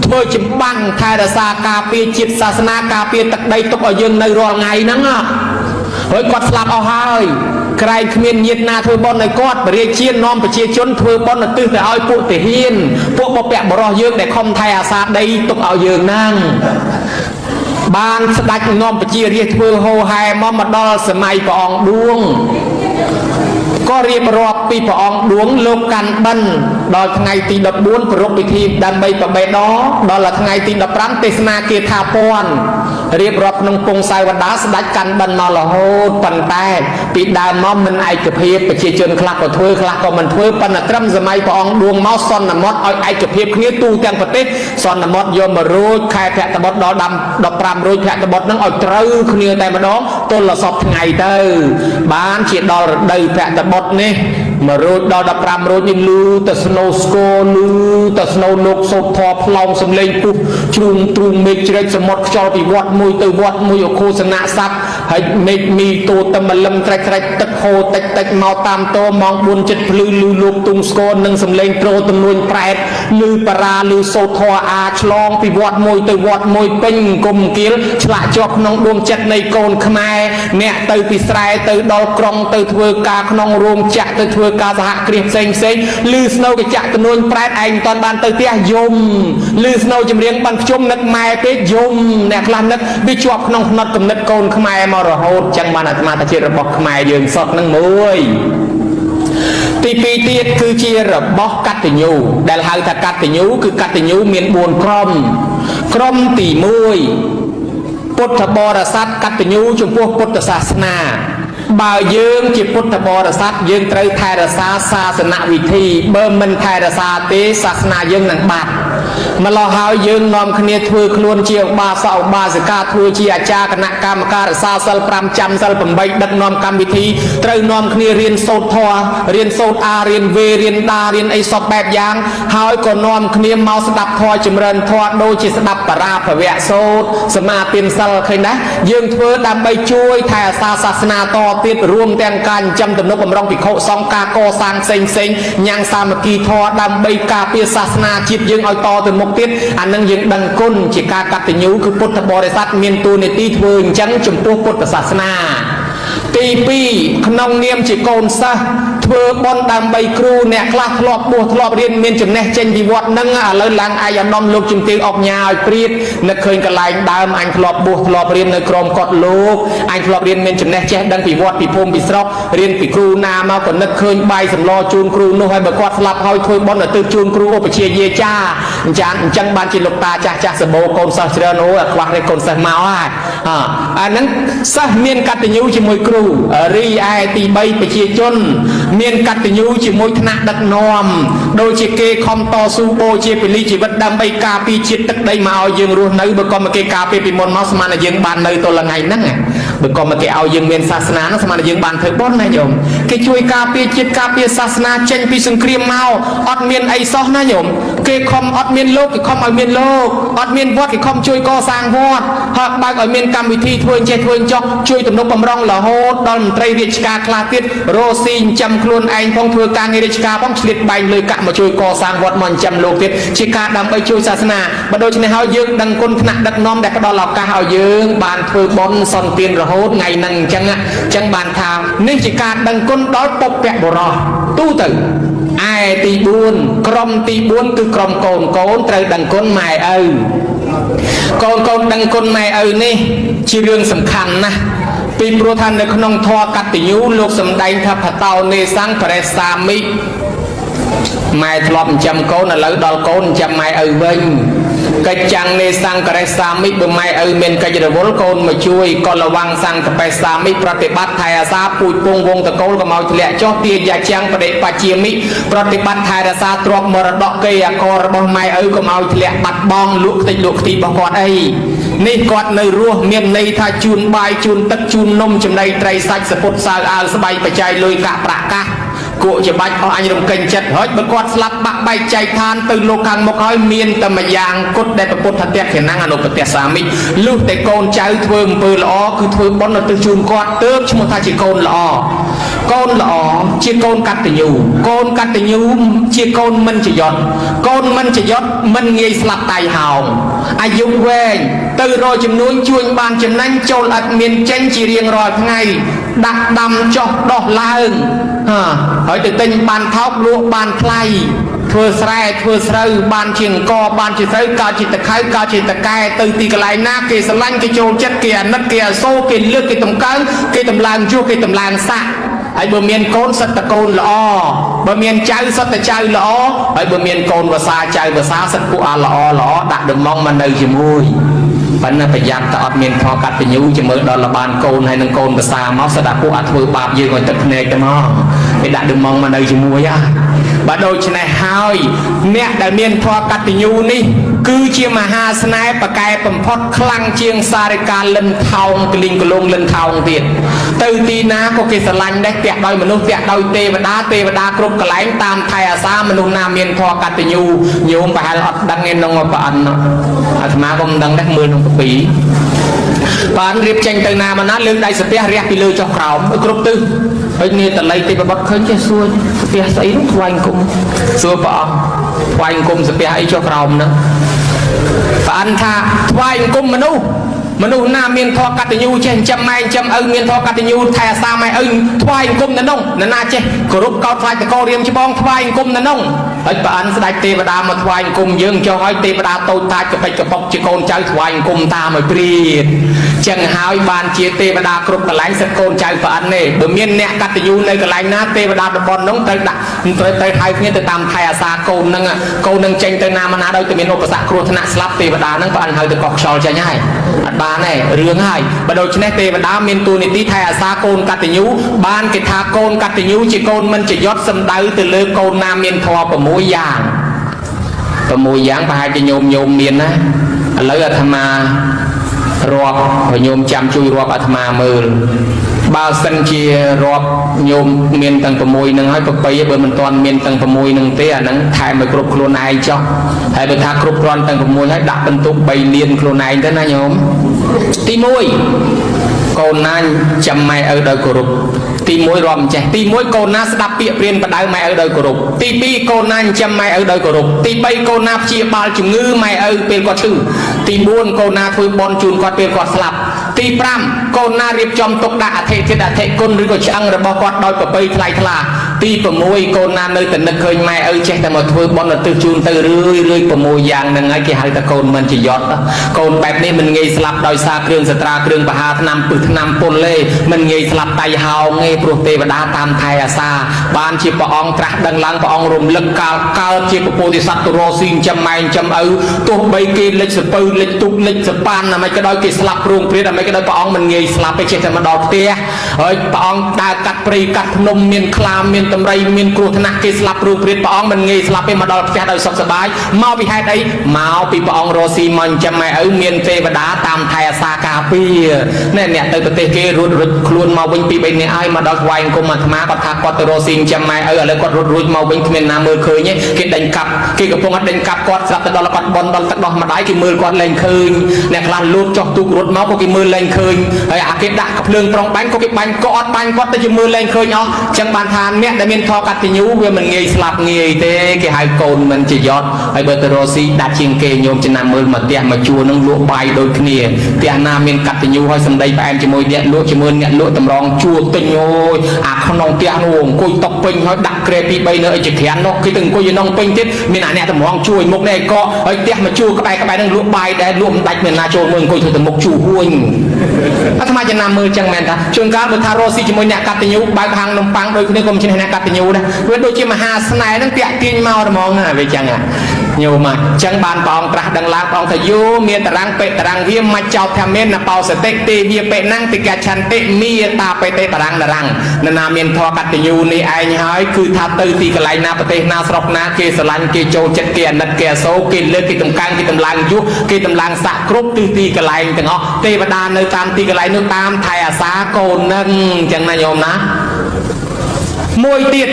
ធ្វើចម្បាំងថែរក្សាការពារជាតិសាសនាការពារទឹកដីទុកឲ្យយើងនៅរាល់ថ្ងៃហ្នឹងណាហើយគាត់ស្លាប់អស់ហើយក្រែងគ្មានញាតិណាធ្វើបុណ្យឲ្យគាត់ព្រះរាជានាំប្រជាជនធ្វើបុណ្យឧទ្ទិសទៅឲ្យពួកទាហានពួកបុព្វបុរសយើងដែលខំថែអាសាដីទុកឲ្យយើងហ្នឹងបានស្ដេចនាំប្រជារាស្ត្រធ្វើហោហែមកដល់សម័យព្រះអង្គឌួងក៏រៀបរាប់ពីព្រះអង្គឌួងលោកកាន់បិណ្ឌដល់ថ្ងៃទី14ប្រារព្ធពិធីដើម្បីប្របេដដល់ថ្ងៃទី15ទេសនាគាថាពន្ធរៀបរាប់ក្នុងពងសាវតាស្ដេចកាន់បិណ្ឌមករហូតប៉ុន្តែពីដើមមកមិនឯកភាពប្រជាជនខ្លះក៏ធ្វើខ្លះក៏មិនធ្វើប៉ុន្តែត្រឹមសម័យព្រះអង្គឌួងមកសន្មត់ឲ្យឯកភាពគ្នាទូទាំងប្រទេសសន្មត់យកមករួចខែភក្តបុត្រដល់15រួចភក្តបុត្រនឹងឲ្យត្រូវគ្នាតែម្ដងទល់សពថ្ងៃទៅបានជាដល់រដូវភក្តបុត្រនេះមករួចដល់15រួចនេះលឺតែស្នូស្គរលឺតែស្នូលោកសោតធរផ្លោងសំលេងពុះជ្រុងទ្រូងមេឃជ្រែកសមុទ្រខ្យល់ពីវត្តមួយទៅវត្តមួយអខោសនៈស័ព្ទហើយមេឃមីតូតមលឹមត្រាច់ត្រាច់ទឹកហូរតិចតិចមកតាមតោម៉ោង4ចិត្តភ្លឺលឺលោកទុំស្គរនិងសំលេងទ្រទំនួញប្រែតលឺបារាលឺសោតធរអាឆ្លងពីវត្តមួយទៅវត្តមួយពេញគុំគៀលឆ្លាក់ជាប់ក្នុងដួងចិត្តនៃកូនខ្មែរអ្នកទៅពីស្រែទៅដល់ក្រុងទៅធ្វើការក្នុងរោងចក្រទៅធ្វើការសហគ្រាសផ្សេងផ្សេងលឺស្នូកញ្ចាក់ទំនួញប្រែតឯងមិនតាន់បានទៅផ្ទះយំលឺស្នូចម្រៀងបានខ្ញុំនឹកម៉ែពេកយំអ្នកខ្លះនឹកវាជាប់ក្នុងផ្នត់គំនិតកូនខ្មែរមករហូតចឹងបានអាត្មាថាជារបស់ខ្មែរយើងសតនឹងមួយទី2ទៀតគឺជារបស់កតញ្ញូដែលហៅថាកតញ្ញូគឺកតញ្ញូមាន4ក្រុមក្រុមទី1ពុទ្ធបរិស័ទកតញ្ញូចំពោះពុទ្ធសាសនាបើយើងជាពុទ្ធបរិស័ទយើងត្រូវថែរក្សាសាសនវិធីបើមិនថែរក្សាទេសាសនាយើងនឹងបាត់ម្ល៉េះហើយយើងនាំគ្នាធ្វើខ្លួនជាឧបាសកឧបាសិកាធ្វើជាអាចារ្យគណៈកម្មការរក្សាសិល5ចាំសិល8ដឹកនាំកម្មវិធីត្រូវនាំគ្នារៀនសូត្រធម៌រៀនសូត្រអារៀនវេរៀនដារៀនអីសពបែបយ៉ាងហើយក៏នាំគ្នាមកស្ដាប់ធម៌ចម្រើនធម៌ដូចជាស្ដាប់បរាភវៈសូត្រសមាទានសិលឃើញណាយើងធ្វើដើម្បីជួយថែរក្សាសាសនាតទៀតរួមទាំងការចិញ្ចឹមទំនុកបំរុងភិក្ខុសង្ឃការកសាងផ្សេងផ្សេងញ៉ាំងសាមគ្គីធម៌ដើម្បីការពារសាសនាជាតិយើងឲ្យតទៅមុខទៀតអានឹងយើងដឹងគុណជាការកតញ្ញូគឺពុទ្ធបរិស័ទមានតួនាទីធ្វើអញ្ចឹងចំពោះពុទ្ធសាសនាទី2ក្នុងនាមជាកូនសិស្សធ្វើបុណ្យដើម្បីគ្រូអ្នកខ្លះធ្លាប់បួសធ្លាប់រៀនមានចំណេះចេញពីវត្តហ្នឹងឥឡូវឡើងឯកឧត្តមលោកជំទាវអុកញ៉ាឲ្យព្រាតនឹកឃើញកន្លែងដើមអញធ្លាប់បួសធ្លាប់រៀននៅក្រមកត់លោកអញធ្លាប់រៀនមានចំណេះចេះដឹងពីវត្តពីភូមិពីស្រុករៀនពីគ្រូណាមកក៏នឹកឃើញបាយសម្លជូនគ្រូនោះហើយបើគាត់ស្លាប់ហើយធ្វើបុណ្យទៅជូនគ្រូឧបជាយាចាអញ្ចឹងបានជាលោកតាចាស់ចាស់សបោកូនសិស្សច្រើនអូអាខ្វះនេះកូនសិស្សមកហើយអាហ្នឹងសិស្សមានកតញ្ញូជាមួយគ្រូរីឯទី3ប្រជាជនមានកតញ្ញូជាមួយថ្នាក់ដឹកនាំដូចជាគេខំតស៊ូបូជាពលីជីវិតដើម្បីការពារជាតិទឹកដីមកឲ្យយើងរស់នៅបើក៏មកគេការពារពីមុនមកស្មានតែយើងបាននៅទល់ថ្ងៃហ្នឹងបើក៏មកគេឲ្យយើងមានសាសនាហ្នឹងស្មានតែយើងបានធ្វើបុណ្យណាញោមគេជួយការពារជាតិការពារសាសនាចេញពីសង្គ្រាមមកអត់មានអីសោះណាញោមគេខំអត់មានលោកគេខំឲ្យមានលោកអត់មានវត្តគេខំជួយកសាងវត្តហើយបើកឲ្យមានកម្មវិធីធ្វើចេះធ្វើចោះជួយទំនុកបំរុងរហូតដល់មន្ត្រីរាជការខ្លះទៀតរស់ស៊ីចិញ្ចឹមខ្លួនឯងផងធ្វើការងាររាជការផងឆ្លៀតបែងលុយកាក់មកជួយកសាងវត្តមកចិញ្ចឹមលោកទៀតជាការដើម្បីជួយសាសនាបើដូច្នេះហើយយើងដឹងគុណថ្នាក់ដឹកនាំដែលផ្ដល់ឱកាសឲ្យយើងបានធ្វើបុណ្យសន្ទានរហូតថ្ងៃហ្នឹងអញ្ចឹងបានថានេះជាការដឹងគុណដល់បុព្វបុរសទូទៅឯទី4ក្រុមទី4គឺក្រុមកូនកូនត្រូវដឹងគុណម៉ែឪកូនកូនដឹងគុណម៉ែឪនេះជារឿងសំខាន់ណាស់ពីព្រោះថានៅក្នុងធម៌កតញ្ញូលោកសម្ដែងថាបតោនេសង្ឃបរិសាមិម៉ែធ្លាប់ចិញ្ចឹមកូនឥឡូវដល់កូនចិញ្ចឹមម៉ែឪវិញកិច្ចចាំងនេសង្ឃរិសាមិបើម៉ែឪមានកិច្ចរវល់កូនមកជួយកលវੰសង្ឃបេសាមិប្រតិបត្តិថែអាសាពូជពងវងតកូលកុំឲ្យធ្លាក់ចុះទាយាចាំងបដិបជាមិប្រតិបត្តិថែរក្សាទ្រព្យមរតកគេអករបស់ម៉ែឪកុំឲ្យធ្លាក់បាត់បង់លក់ខ្ទេចលក់ខ្ទីរបស់គាត់អីនេះគាត់នៅរស់មានន័យថាជូនបាយជូនទឹកជូននំចំណីត្រីសាច់សពុតសៅអាវស្បៃបច្ច័យលុយកាក់ប្រាក់កាស គក់ច្បាច់អស់អញរំកិញចិត្តហើយបើគាត់ស្លាប់បាក់បែកចែកឋានទៅលោកខាងមុខហើយមានតែម្យ៉ាងគត់ដែលពុទ្ធតៈខណងអនុបទសាមិលុះតែកូនចៅធ្វើអំពើល្អគឺធ្វើបុណ្យឧទ្ទិសជូនគាត់ទើបឈ្មោះថាជាកូនល្អកូនល្អជាកូនកតញ្ញូកូនកតញ្ញូជាកូនមិនចយត់កូនមិនចយត់មិនងាយស្លាប់តៃហោងអាយុវែងទៅរកចំនួនជួញបានចំណេញចូលឥតមានចេញជារៀងរាល់ថ្ងៃដាក់ដាំចុះដោះឡើងហើយទៅទិញបានថោកលក់បានថ្លៃធ្វើស្រែធ្វើស្រូវបានជាអង្គបានជាស្រូវកើតជាតខៅកើតជាតកែទៅទីកន្លែងណាគេស្រឡាញ់គេចូលចិត្តគេអាណិតគេអាសូរគេលើកគេតម្កើងគេតម្លើងយុះគេតម្លើងស័ក្តិហើយបើមានកូនសិតតកូនល្អបើមានចៅសិតតចៅល្អហើយបើមានកូនវសាចៅវសាសិតពួកអាល្អល្អដាក់ដំងមកនៅជាមួយប៉ុន្តែប្រយ័ត្នតែអត់មានធម៌កតញ្ញូជាមើលដល់លបានកូនហើយនឹងកូនភាសាមកស្ដាប់ពួកអាធ្វើបាបយើងឲ្យទឹកភ្នែកទៅមកគេដាក់ដំងមកនៅជាមួយហ่ะបាទដូច្នេះហើយអ្នកដែលមានធម៌កតញ្ញូនេះគឺជាមហាស្នេហ៍ប្រកែបំផុតខ្លាំងជាងសារិកាលិនថោងកលីងកលងលិនថោងទៀតទៅទីណាក៏គេស្រឡាញ់ដែរតាក់ដោយមនុស្សតាក់ដោយទេវតាទេវតាគ្រប់កន្លែងតាមថែអាសាមនុស្សណាមានធម៌កតញ្ញូញោមប្រហែលអត់ដឹងឯក្នុងប្រអិនអាត្មាក៏មិនដឹងដែរមើលក្នុងកាពីបានរៀបចេញទៅណាមកណាលើកដៃសាពះរះពីលើចុះក្រោមគ្រប់ទិសហើយនេះតល័យទេពបុត្រឃើញចេះសួរសាពះស្អីនោះថ្វាយអង្គមសួរព្រះអង្គថ្វាយអង្គមសាពះអីចុះក្រោមហ្នឹងព្រះអង្គថាថ្វាយអង្គមមនុស្សមនុស្សណាមានធម៌កតញ្ញូចេះចិញ្ចឹមម៉ែចិញ្ចឹមឪមានធម៌កតញ្ញូថែអាសាម៉ែឪថ្វាយអង្គមនៅនោះនរណាចេះគោរពកោតខ្លាចតករៀមច្បងថ្វាយអង្គមនៅនោះហើយព្រះអង្គស្ដេចទេវតាមកថ្វាយអង្គមយើងចុះហើយទេវតាតូចតាចកបិចកប៉ុកជាកូនចៅថ្វាយអង្គមតាមឲ្យព្រាតចឹងហើយបានជាទេវតាគ្រប់កន្លែងសិតកូនចៅព្រះអង្គទេបើមានអ្នកកតញ្ញូនៅកន្លែងណាទេវតាតំបន់នោះត្រូវដាក់ត្រូវទៅហៅគ្នាទៅតាមថែអាសាកូននឹងកូននឹងចេញទៅណាមកណាដោយតែមានឧបសគ្គគ្រោះថ្នាក់ស្លាប់ទេវតានឹងព្រះអង្គហៅទៅកោះខ្យល់ចេញហើយអត់បានទេរឿងហើយបើដូច្នេះទេវតាមានតួនាទីថែអាសាកូនកតញ្ញូបានគេថាកូនកតញ្ញូជាកូនមិនចយត់សំដៅទៅលើកូនណាមានធម៌6យ៉ាង6យ៉ាងប្រហែលជាញោមញោមមានណាឥឡូវអាត្មារាប់ឲ្យញោមចាំជួយរាប់អាត្មាមើលបើសិនជារាប់ញោមមានទាំង6នឹងហើយប្របីបើមិនទាន់មានទាំង6នឹងទេអាហ្នឹងថែមឲ្យគ្រប់ខ្លួនឯងចុះហើយបើថាគ្រប់គ្រាន់ទាំង6ហើយដាក់បន្ទុក3លានខ្លួនឯងទៅណាញោមទី1កូនណាចាំម៉ែឪដោយគោរពទី1រាប់ចេះទី1កូនណាស្ដាប់ពាក្យព្រានបដៅម៉ែឪដោយគោរពទី2កូនណាចិញ្ចឹមម៉ែឪដោយគោរពទី3កូនណាព្យាបាលជំងឺម៉ែឪពេលគាត់ឈឺទី4កូនណាធ្វើបុណ្យជូនគាត់ពេលគាត់ស្លាប់ទី5កូនណារៀបចំទុកដាក់អធិធាតុអធិគុណឬក៏ឆ្អឹងរបស់គាត់ដោយប្រពៃថ្លៃថ្លាទី6កូនណានៅតែនឹកឃើញម៉ែឪចេះតែមកធ្វើបុណ្យឧទ្ទិសជូនទៅរឿយរឿយ6យ៉ាងហ្នឹងហើយគេហៅថាកូនមិនជាយត់កូនបែបនេះមិនងាយស្លាប់ដោយសារគ្រឿងសត្រាគ្រឿងបហាថ្នាំពឹសថ្នាំពុលទេមិនងាយស្លាប់តៃហោងទេព្រោះទេវតាតាមថែអាសាបានជាព្រះអង្គត្រាស់ដឹងឡើងព្រះអង្គរំលឹកកាលកើតជាពពោធិសត្វទៅរកស៊ីចិញ្ចឹមម៉ែចិញ្ចឹមឪទោះបីគេលិចសពៅលិចទូកលិចសប៉ានអាមិនក៏ដោយគេស្លាប់ព្រោងព្រាតអាមិនក៏ដោយព្រះអង្គមិនងាយស្លាប់ទេចេះតែមកដល់ផ្ទះហើយព្រះអង្គដើរកាត់ព្រៃកាត់ភ្នំមានខ្លាមានតម្រៃមានគ្រោះថ្នាក់គេស្លាប់ព្រោងព្រាតព្រះអង្គមិនងាយស្លាប់ទេមកដល់ផ្ទះដោយសុខសប្បាយមកពីហេតុអីមកពីព្រះអង្គរកស៊ីមកចិញ្ចឹមម៉ែឪមានទេវតាតាមថែអាសាការពារណែអ្នកទៅប្រទេសគេរត់រុចខ្លួនមកវិញពី3នាក់ហើយមកដល់ថ្វាយអង្គមអាត្មាគាត់ថាគាត់ទៅរកស៊ីចិញ្ចឹមម៉ែឪឥឡូវគាត់រត់រួចមកវិញគ្មានណាមើលឃើញទេគេដេញកាប់គេកំពុងតែដេញកាប់គាត់ស្រាប់តែដល់គាត់បនដល់ទឹកដោះម្ដាយគេមើលគាត់លែងឃើញអ្នកខ្លះលូតចុះទូករត់មកក៏គេមើលលែងឃើញហើយអាគេដាក់ភ្លើងត្រង់បាញ់ក៏គេបាញ់ក៏អត់បាញ់គាត់ទៅជាមើលលែងឃើញអស់ចឹងបានថាអ្នកដែលមានធម៌កតញ្ញូវាមិនងាយស្លាប់ងាយទេគេហៅកូនមិនជាយត់ហើយបើទៅរកស៊ីដាច់ជាងគេញោមចំណាំមើលមកផ្ទះមកជួរនឹងលក់បាយដូចគ្នាផ្ទះណាមានកតញ្ញូហើយសម្ដីផ្អែមជាមួយអ្នកលក់ជាមួយអ្នកលក់តម្រងជួរទិញអូយអាក្នុងផ្ទះនោះអង្គុយតុកពេញហើយដាក់ក្រែ2 3នៅអីជាក្រាននោះគេទៅអង្គុយនៅក្នុងពេញទៀតមានអាអ្នកតម្រងជួយមុខនេះកកហើយផ្ទះមកជួរក្បែរក្បែរនឹងលក់បាយដែរលក់មិនដាច់មានណាចូលមើលអង្គុយធ្វើតែមុខជួរហួញអាត្មាចំណាំមើលចឹងមែនថាជួនកាលបើថារកស៊ីជាមួយអ្នកកតញ្ញូបើកហាងនំប៉័ងដូចគ្នាក៏មិនឈ្នះអ្នកកតញ្ញូដែរវាដូចជាមហាស្នេហ៍ហ្នឹងតាក់ទាញមកហ្មងណាវាចឹងញោមចឹងបានព្រះអង្គត្រាស់ដឹងឡើងព្រះអង្គថាយោមានតរាំងបេតរាំងវាមច្ចោធមេនបោសតិទេវាបេណੰតិកឆន្តិមេតាបេតិបរាំងនរាំងនណាមានធម៌កតញ្ញូនេះឯងហើយគឺថាទៅទីកន្លែងណាប្រទេសណាស្រុកណាគេស្រឡាញ់គេចូលចិត្តគេអាណិតគេអាសូរគេលើកគេតម្កើងគេតម្លើងយុះគេតម្លើងស័កគ្រប់ទិសទីកន្លែងទាំងអស់ទេវតានៅតាមទីកន្លែងនោះតាមថែអាសាកូននឹងចឹងណាញោមណា មួយទៀត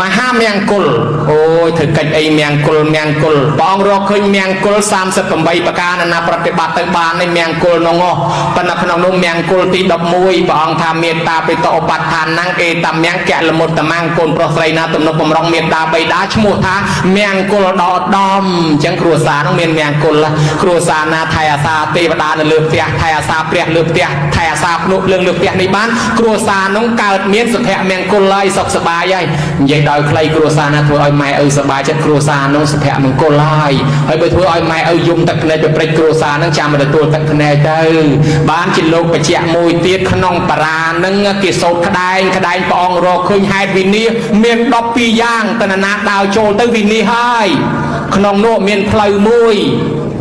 មហាមង្គលអូយធ្វើកិច្ចអីមង្គលមង្គលព្រះអង្គរកឃើញមង្គល38ប្រការណាប្រតិបត្តិទៅបាននេះមង្គលនោះប៉ុន្តែក្នុងនោះមង្គលទី11ព្រះអង្គថាមេត្តាបិតឧបដ្ឋាននំអេតមង្គលមុតតមង្គកូនប្រុសស្រីណាទំនុកបំរុងមេត្តាបិតាឈ្មោះថាមង្គលដល់ឧត្តមអញ្ចឹងគ្រួសារនោះមានមង្គលគ្រួសារណាថែអាសាទេវតានៅលើផ្ទះថែអាសាព្រះលើផ្ទះថែអាសាភ្នក់ភ្លើងលើផ្ទះនេះបានគ្រួសារនោះកើតមានសុភមង្គលហើយសុខសប្បាយហើយនិយាយដោយខ្លីគ្រួសារណាធ្វើឲ្យម៉ែឪសប្បាយចិត្តគ្រួសារនោះសុភមង្គលហើយហើយបើធ្វើឲ្យម៉ែឪយំទឹកភ្នែកទៅព្រិចគ្រួសារនឹងចាំមកទទួលទឹកភ្នែកទៅបានជាលោកបច្ចៈមួយទៀតក្នុងបារានឹងគេសោតក្តែងក្តែងព្រះអង្គរកឃើញហេតុវិនិច្ឆ័យមាន12យ៉ាងតណ្ណាដើរចូលទៅវិនិច្ឆ័យហើយក្នុងនោះមានផ្លូវមួយ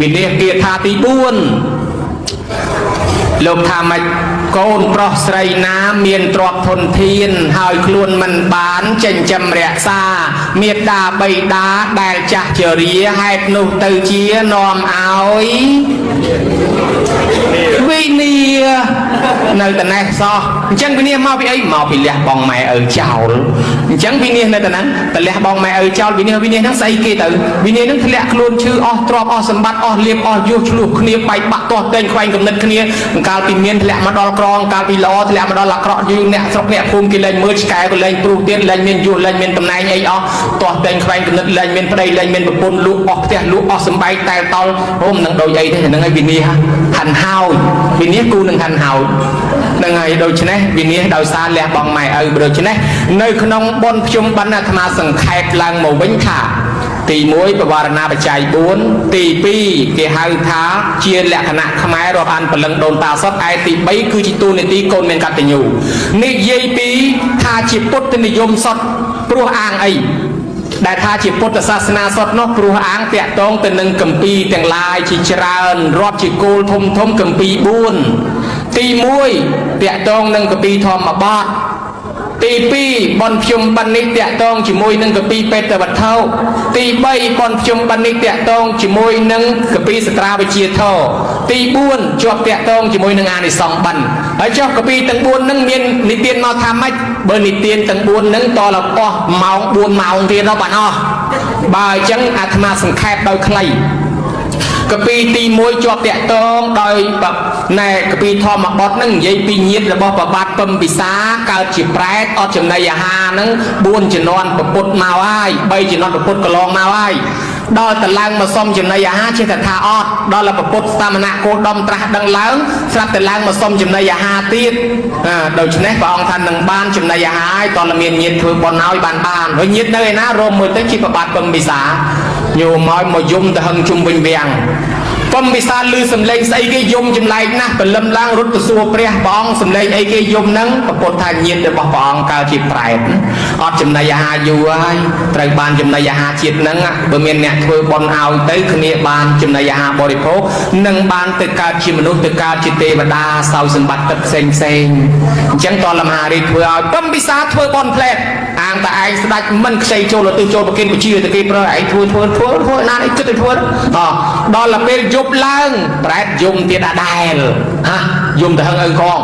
វិនិច្ឆ័យគាថាទី4លោកថាម៉េចកូនប្រុសស្រីណាមានទ្រព្យធនធានហើយខ្លួនមិនបានចិញ្ចឹមរក្សាមេត្តាបិតាដែលចាស់ជរាហេតុនោះទៅជានាំឲ្យវិនិច្ឆ័យនៅតណេះសោះអញ្ចឹងវិនិច្ឆ័យមកពីអីមកពីលះបងម៉ែឪចោលអញ្ចឹងវិនិច្ឆ័យនៅតហ្នឹងតលះបងម៉ែឪចោលវិនិច្ឆ័យវិនិច្ឆ័យហ្នឹងស្អីគេទៅវិនិច្ឆ័យហ្នឹងធ្លាក់ខ្លួនឈឺអស់ទ្រព្យអស់សម្បត្តិអស់លៀបអស់យុះឆ្លោះគ្នាបែកបាក់ទាស់ទែងខ្វែងគំនិតគ្នាកាលពីមានធ្លាក់មកដល់ក្រងកាលពីល្អធ្លាក់មកដល់អាក្រក់យូរអ្នកស្រុកអ្នកភូមិគេលែងមើលឆ្កែក៏លែងព្រុសទៀតលែងមានយុះលែងមានតំណែងអីអស់ទាស់ទែងខ្វែងគំនិតលែងមានប្តីលែងមានប្រពន្ធលក់អស់ផ្ទះលក់អស់សម្បែងតែតល់អូមិននឹងដូចអីទេហ្នឹងហើយវិនិច្ឆ័យហាន់ហើយវិនិច្ឆ័យគូនឹងហាន់ហើយហ្នឹងហើយដូច្នេះវិនិច្ឆ័យដោយសារលះបង់ម៉ែឪដូច្នេះនៅក្នុងបុណ្យភ្ជុំបិណ្ឌអាត្មាសង្ខេបឡើងមកវិញថាទី1បវរណាបច្ច័យ4ទី2គេហៅថាជាលក្ខណៈខ្មែររាប់អានព្រលឹងដូនតាសុទ្ធឯទី3គឺជាទូនីតិកូនមានកតញ្ញូនិយាយពីថាជាពុទ្ធនិយមសុទ្ធព្រោះអាងអីដែលថាជាពុទ្ធសាសនាសុទ្ធនោះព្រោះអាងតាក់ទងទៅនឹងគម្ពីរទាំងឡាយជាច្រើនរាប់ជាគោលធំធំគម្ពីរ4ទី1តាក់ទងនឹងគម្ពីរធម្មបទទី2បុណ្យភ្ជុំបិណ្ឌនេះតាក់ទងជាមួយនឹងគម្ពីរបេតវត្ថុទី3បុណ្យភ្ជុំបិណ្ឌនេះតាក់ទងជាមួយនឹងគម្ពីរសត្រាវិជាធរទី4ជាប់តាក់ទងជាមួយនឹងអានិសង្សបិណ្ឌហើយចុះគម្ពីរទាំង4នឹងមាននិទានមកថាម៉េចបើនិទានទាំង4នឹងតលអស់ម៉ោង4ម៉ោងទៀតដល់បានអស់បើអញ្ចឹងអាត្មាសង្ខេបដោយខ្លីគម្ពីរទី1ជាប់តាក់ទងដោយណែគម្ពីរធម្មបទនឹងនិយាយពីញាតិរបស់ប្របាទពំពិសាកើតជាប្រែតអត់ចំណីអាហារនឹង4ជំនាន់ពពុទ្ធមកហើយ3ជំនាន់ពពុទ្ធកន្លងមកហើយដល់តឡើងមកសុំចំណីអាហារចេះតែថាអត់ដល់ពពុទ្ធសាមណៈគោដមត្រាស់ដឹងឡើងស្រាប់តែឡើងមកសុំចំណីអាហារទៀតដូច្នេះព្រះអង្គថានឹងបានចំណីអាហារហើយតើមានញាតិធ្វើបុណ្យឲ្យបានហើយញាតិនៅឯណារមមើលទៅជាប្របាទពំពិសាញោមឲ្យមកយំទៅហឹងជុំវិញវាំងពំពិសាលឺសំឡេងស្អីគេយំចម្លែកណាស់ព្រលឹមឡើងរត់ទៅសួរព្រះព្រះអង្គសំឡេងអីគេយំហ្នឹងពពុទ្ធថាញាតិរបស់ព្រះអង្គកើតជាប្រែតអត់ចំណីអាហារយូរហើយត្រូវបានចំណីអាហារជាតិហ្នឹងបើមានអ្នកធ្វើបុណ្យឲ្យទៅគ្នាបានចំណីអាហារបរិភោគនឹងបានទៅកើតជាមនុស្សទៅកើតជាទេវតាសោយសម្បត្តិទឹកផ្សេងផ្សេងអញ្ចឹងតលមហារាជធ្វើឲ្យពំពិសាធ្វើបុណ្យផ្លែតអាងតែឯងស្ដាច់មិនខ្ចីចូលទៅចូលប្រគិនពជាទៅគេប្រើឯងធ្វើធ្វើធ្វើធ្វើណានេះគិតទៅធ្វើដល់ទៅពេលយប់ឡើងប្រែតយំទៀតអាដែលហាយំទៅហឹងឪកង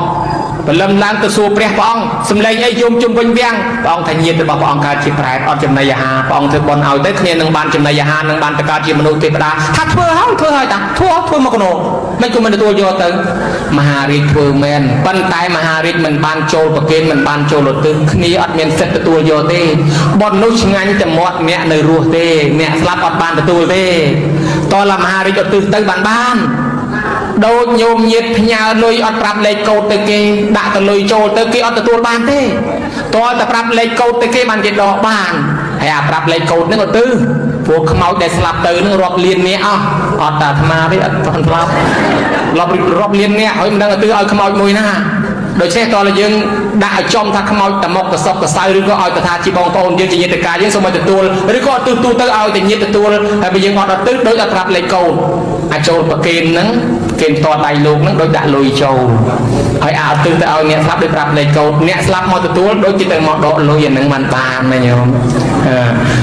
ព្រលឹមឡើងទៅសួរព្រះព្រះអង្គសំឡេងអីយំជុំវិញវាំងព្រះអង្គថាញាតិរបស់ព្រះអង្គកើតជាប្រែតអត់ចំណីអាហារព្រះអង្គធ្វើបុណ្យឲ្យទៅគ្នានឹងបានចំណីអាហារនឹងបានទៅកើតជាមនុស្សទេវតាថាធ្វើហើយធ្វើហើយតាធ្វើធ្វើមកកណោមិនក៏មិនទទួលយកទៅមហារាជធ្វើមែនប៉ុន្តែមហារាជមិនបានចូលប្រគេនមិនបានចូលឧទ្ទិសគ្នាអត់មានសិទ្ធិទទួលយកទេបុណ្យនោះឆ្ងាញ់តែមាត់អ្នកនៅរស់ទេអ្នកស្លាប់អត់បានទទួលទេតលមហារាជឧទ្ទិសទៅបានដូចញោមញាតផ្ញើលុយអត់ប្រាប់លេខកូដទៅគេដាក់ទៅលុយចូលទៅគេអត់ទទួលបានទេតើតែប្រាប់លេខកូដទៅគេបានគេដកបានហើយអាប្រាប់លេខកូដហ្នឹងក៏ទិសព្រោះខ្មោចដែលស្លាប់ទៅហ្នឹងរាប់លាននាក់អស់អត់តែអាត្មាទេអត់ស្លាប់រាប់លាននាក់ហើយមិនដឹងទៅឲ្យខ្មោចមួយណាដូច្នេះតើយើងដាក់ឲ្យចំថាខ្មោចតមកកសុកកសៅឬក៏ឲ្យទៅថាជាបងប្អូនយើងជាញាតិកាយើងសូមឲ្យទទួលឬក៏ទិសទូទៅឲ្យតែញាតិទទួលហើយបើយើងអត់ដល់ទិសដូចអត់ប្រាប់លេខកូដអាចចូលប្រគេនហ្នឹង គេផ្ទាល់ដៃលោកហ្នឹងដូចដាក់លុយចូលហើយអាឧទ្ទិសទៅឲ្យអ្នកស្លាប់ដូចប្រាប់លេខកូដអ្នកស្លាប់មកទទួលដូចជាទៅមកដកលុយអាហ្នឹងបានបានណាញោម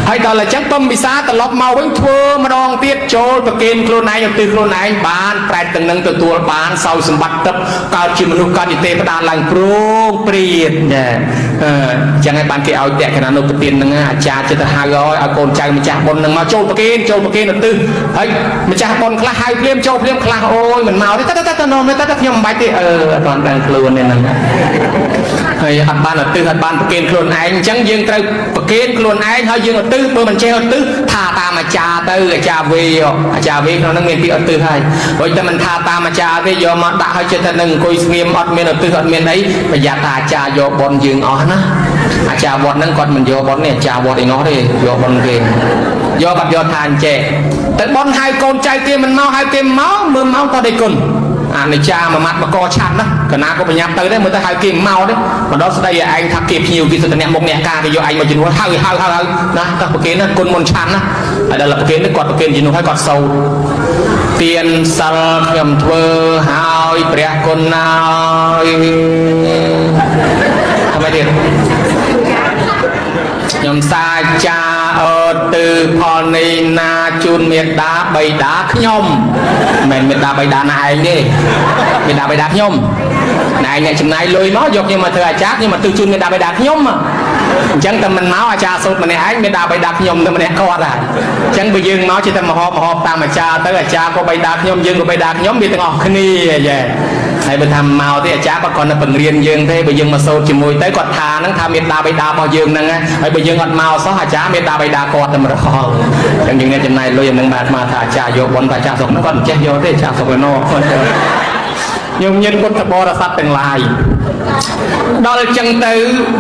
ហើយដល់អញ្ចឹងពំពិសាត្រឡប់មកវិញធ្វើម្ដងទៀតចូលប្រគេនខ្លួនឯងឧទ្ទិសខ្លួនឯងបានប្រែតទាំងនឹងទទួលបានសោយសម្បត្តិទឹកកើតជាមនុស្សកើតជាទេវតាឡើងព្រងព្រាតចាអញ្ចឹងហើយបានគេឲ្យតក្កណានុប្រទានហ្នឹងអាចារ្យចិត្តទៅហៅឲ្យកូនចៅម្ចាស់បុណ្យហ្នឹងមកចូលប្រគេនចូលប្រគេនឧទ្ទិសហើយម្ចាស់បុណ្យខ្លះហៅភ្លាមចូលភ្លាមខ្លះអូយមិនមកទេតតតនំតតខ្ញុំមិនបាច់ទេអឺអត់បានដឹងខ្លួនទេហ្នឹងហើយអត់បានឧទ្ទិសអត់បានប្រគេនខ្លួនឯងអញ្ចឹងយើងត្រូវប្រគេនខ្លួនឯងហើយយើងឧទ្ទិសបើមិនចេះឧទ្ទិសថាតាមអាចារ្យទៅអាចារ្យវេអាចារ្យវេក្នុងហ្នឹងមានពាក្យឧទ្ទិសហើយព្រោះតែមិនថាតាមអាចារ្យទេយកមកដាក់ឲ្យចិត្តតែនឹងអង្គុយស្ងៀមអត់មានឧទ្ទិសអត់មានអីប្រយ័ត្នថាអាចារ្យយកបុណ្យយើងអស់ណាអាចារ្យវត្តហ្នឹងគាត់មិនយកបុណ្យនេះអាចារ្យវត្តឯនោះទេយកបុណ្យគេយកបាត់យកថាអញ្ចេះតែបុណ្យហៅកូនចៅគេមិនមកហៅគេមកមើលមកតដេគុណអានិច្ចាមួយម៉ាត់មកកឆាត់ណាកណាក៏បញ្ញាប់ទៅដែរមើលទៅហៅគេមកទេមកដល់ស្ដីឲ្យឯងថាគេភ្ញៀវគេសុទ្ធតែអ្នកមុខអ្នកការគេយកឯងមកជំនួសហៅហៅហៅហៅណាតោះប្រគេនណាគុណមុនឆាន់ណាហើយដល់ប្រគេននេះគាត់ប្រគេនជំនួសឲ្យគាត់សូត្រទានសិលខ្ញុំធ្វើហើយព្រះគុណហើយធ្វើម៉េចទៀតខ្ញុំសាចាអទិផលនេះណាជូនមេដាបៃតាខ្ញុំមិនមែនមេដាបៃតាណាឯងទេមេដាបៃតាខ្ញុំណែឯងអ្នកចំណាយលុយមកយកខ្ញុំមកធ្វើអាចារ្យខ្ញុំមកទិជូនមេដាបៃតាខ្ញុំអញ្ចឹងតែមិនមកអាចារ្យសូត្រម្នាក់ឯងមេដាបៃតាខ្ញុំតែម្នាក់គាត់ហើយអញ្ចឹងបើយើងមកចេះតែមហោបមហោបតាមអាចារ្យទៅអាចារ្យក៏បៃតាខ្ញុំយើងក៏បៃតាខ្ញុំវាទាំងអស់គ្នាយេហើយបើថាមកទេអាចារ្យគាត់គ្រាន់តែបង្រៀនយើងទេបើយើងមកសូត្រជាមួយទៅគាត់ថាហ្នឹងថាមេដាបៃតារបស់យើងហ្នឹងហើយបើយើងអត់មកសោះអាចារ្យមេដាបៃតាគាត់តែម្ដងអញ្ចឹងយើងអ្នកចំណាយលុយអាហ្នឹងបាទមកថាអាចារ្យយកបុណ្យតែអាចារ្យស្រុកហ្នឹងគាត់មិនចេះយកទេអាចារ្យស្រុកឯណោះញោមញាតិពុទ្ធបរិស័ទទាំងឡាយដល់ចឹងទៅ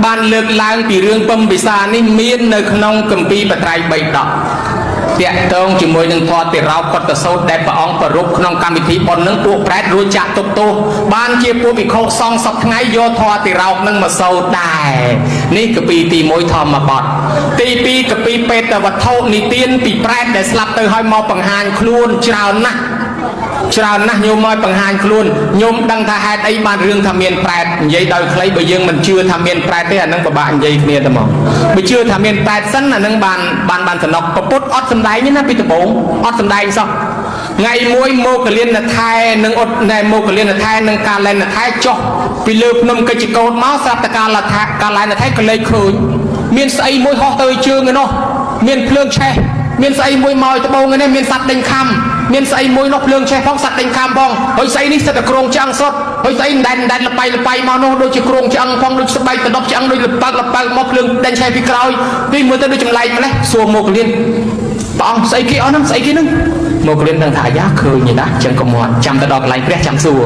បានលើកឡើងពីរឿងពំពិសានេះមាននៅក្នុងគម្ពីរបត្រៃបិដកតាក់ទងជាមួយនឹងធម៌តិរោកុត្តសោតដែលព្រះអង្គប្រពក្នុងកម្មវិធីបុណ្យនឹងពួកប្រែតរួចចាក់ទុកទោសបានជាពួកភិក្ខុសង្ឃសពថ្ងៃយកធម៌តិរោកនឹងមកសូត្រដែរនេះគម្ពីរទី1ធម្មបទទី2គម្ពីរបេតវត្ថុនិទានពីប្រែតដែលស្លាប់ទៅហើយមកបង្ហាញខ្លួនច្រើនណាស់ច្រើនណាស់ញោមមកបង្ហាញខ្លួនញោមដឹងថាហេតុអីបានរឿងថាមានប្រែតនិយាយដោយខ្លីបើយើងមិនជឿថាមានប្រែតទេអានឹងពិបាកនិយាយគ្នាតែមកបើជឿថាមានប្រែតសិនអានឹងបានបានបានសំណុកពុទ្ធអត់សំដែងទេណាពីដំបូងអត់សំដែងសោះថ្ងៃមួយមកកលៀនថែនិងអត់ណែមកកលៀនថែនិងកាលែនថែចុះពីលើភ្នំកិច្ចកោតមកស្រាប់តែកាលថាកាលែនថែក៏លេចឃើញមានស្អីមួយហោះទៅជើងឯនោះមានភ្លើងឆេះមានស្អីមួយមកឲ្យត្បូងឯនេះមានសត្វដេញខំមានស្អីមួយនោះភ្លើងឆេះផងសត្វដេញខំផងហើយស្អីនេះសិតតែក្រងឆ្អឹងសុទ្ធហើយស្អីមិនដែនដែនលបៃលបៃមកនោះដូចជាក្រងឆ្អឹងផងដូចស្បែកដដប់ឆ្អឹងដូចលប៉ើកលប៉ើកមកភ្លើងដេញឆេះពីក្រោយនេះមើលទៅដូចចម្លែកម្លេះសួរមកលៀនព្រះអង្គស្អីគេអស់ហ្នឹងស្អីគេហ្នឹងមកលៀនដឹងថាអាយ៉ាឃើញណាចឹងក៏មកចាំទៅដល់កន្លែងព្រះចាំសួរ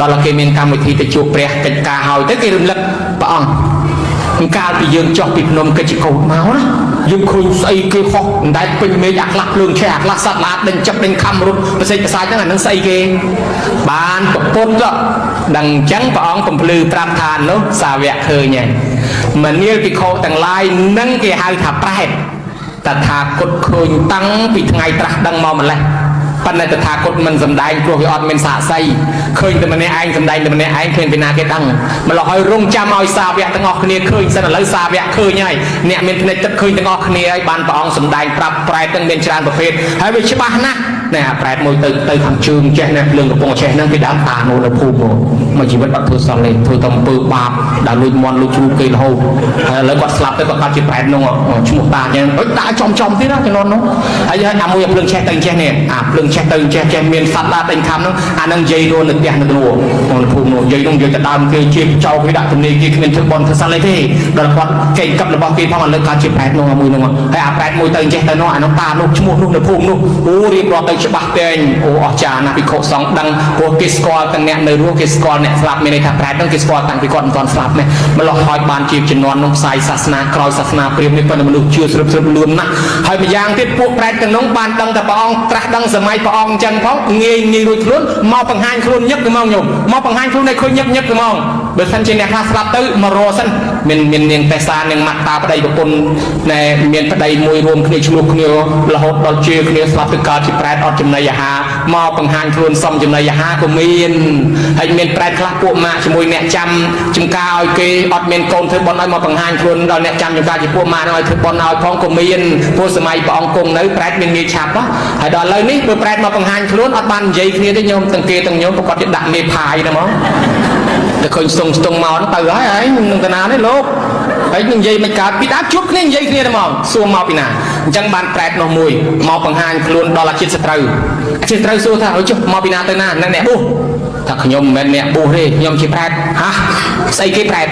ដល់គេមានកម្មវិធីទៅជួបព្រះកិច្ចការហើយទៅគេរំលឹកព្រះអង្គកាលពីយើងចុះពីភ្នំកិច្ចកោតមកណាយើងឃើញស្អីគេហោះមិនដែលពេញមេឃអាខ្លះភ្លើងឆេះអាខ្លះសត្វល្អដេញចាប់ដេញខំរត់ប្រសិទ្ធប្រសាចហ្នឹងអានឹងស្អីគេបានប្រពុតដឹងអញ្ចឹងព្រះអង្គកំភ្លឺប្រាប់ថានោះសាវកឃើញហើយមនាលភិក្ខុទាំងឡាយនឹងគេហៅថាប្រែតតថាគតឃើញតាំងពីថ្ងៃត្រាស់ដឹងមកម្លេះប៉ុន្តែតថាគតមិនសំដែងព្រោះវាអត់មានសាក្សីឃើញតែម្នាក់ឯងសំដែងតែម្នាក់ឯងឃើញពីណាគេដឹងម្ល៉េះហើយរងចាំឲ្យសាវកទាំងអស់គ្នាឃើញសិនឥឡូវសាវកឃើញហើយអ្នកមានភ្នែកទឹកឃើញទាំងអស់គ្នាហើយបានព្រះអង្គសំដែងប្រាប់ប្រែតទាំងមានច្រើនប្រភេទហើយវាច្បាស់ណាស់ណែអាប្រែតមួយទៅទៅខាងជើងចេះណាភ្លើងកំពុងចេះហ្នឹងគេដើមតានោះនៅភូមិមកជីវិតអត់ធ្វើសោះទេធ្វើតែអំពើបាបដល់លួចមន់លួចជ្រូកគេរហូតហើយឥឡូវគាត់ស្លាប់ទៅគាត់កាត់ជាប្រែតនោះឈ្មោះតាចឹងអុយតាចំចំទៀតណាជំនាន់នោះហើយអាមួយភ្លើងឆេះទៅចេះនេះអាភ្លើងឆេះទៅចេះចេះមានសត្វឡាដេញខំហ្នឹងអានឹងយាយនោះនៅផ្ទះនៅនោះក្នុងភូមិនោះយាយនោះយាយទៅដើមគេជាចោលគេដាក់ទំនេរគេគ្មានធ្វើបន់ធ្វើសិលអីទេដល់គាត់កេងកឹបរបស់គេផងឥឡូវកាត់ជាប្រែតនោះមួយនោះហើយអាប្រែតមួយទៅចេះទៅនោះអានោះតានោះឈ្មោះនោះនៅភូមិនោះអូរៀបរាប់ទៅច្បាស់តែងអូអស្ចារ្យណាស់ភិក្ខុសង្ឃដឹងព្រោះគេស្គាល់ទាំងអ្នកនៅរស់គេស្គាល់អ្នកស្លាប់មានន័យថាប្រែតហ្នឹងគេស្គាល់តាំងពីគាត់មិនទាន់ស្លាប់នេះម្ល៉េះហើយបានជាជំនាន់នោះផ្សាយសាសនាក្រោយសាសនាព្រាហ្មណ៍នេះប៉ុន្តែមនុស្សជឿស្រុបស្រុបលឿនណាស់ហើយម្យ៉ាងទៀតពួកប្រែតទាំងនោះបានដឹងតែព្រះអង្គត្រាស់ដឹងសម័យព្រះអង្គអញ្ចឹងផងងាយងាយរួចខ្លួនមកបង្ហាញខ្លួនញឹកទៅមកញោមមកបង្ហាញខ្លួនឲ្យឃើញញឹកញឹកទៅមកបើសិនជាអ្នកខ្លះស្លាប់ទៅមករសិនមានមាននាងតេសានាងម៉ាត់តាប្តីប្រពន្ធណែមានប្តីមួយរួមគ្នាឆ្លោះគ្នារហូតដល់ជាគ្នាស្លាប់ទៅកើតជាប្រែត អត់ចំណីអាហារមកបង្ហាញខ្លួនសុំចំណីអាហារក៏មានហើយមានប្រែតខ្លះពួកម៉ាក់ជាមួយអ្នកចាំចំការឲ្យគេអត់មានកូនធ្វើបុណ្យឲ្យមកបង្ហាញខ្លួនដល់អ្នកចាំចំការជាពួកម៉ាក់ឲ្យធ្វើបុណ្យឲ្យផងក៏មានព្រោះសម័យព្រះអង្គគង់នៅប្រែតមានងាយឆាប់ហើយដល់ឥឡូវនេះព្រោះប្រែតមកបង្ហាញខ្លួនអត់បាននិយាយគ្នាទេញោមទាំងគេទាំងញោមប្រកាសជាដាក់មេផាយហ្នឹងហ្មងតែឃើញស្ទង់ស្ទង់មកទៅហើយហើយនឹងតាណានេះលោកហើយនឹងនិយាយមិនកើតពីដើមជួបគ្នានិយាយគ្នាតែមកសួរមកពីណាអញ្ចឹងបានប្រែតនោះមួយមកបង្ហាញខ្លួនដល់អាជីពសត្រូវអាជីពសត្រូវសួរថាអើចុះមកពីណាទៅណានឹងអ្នកបួសថាខ្ញុំមិនមែនអ្នកបួសទេខ្ញុំជាប្រែតហាស្អីគេប្រែត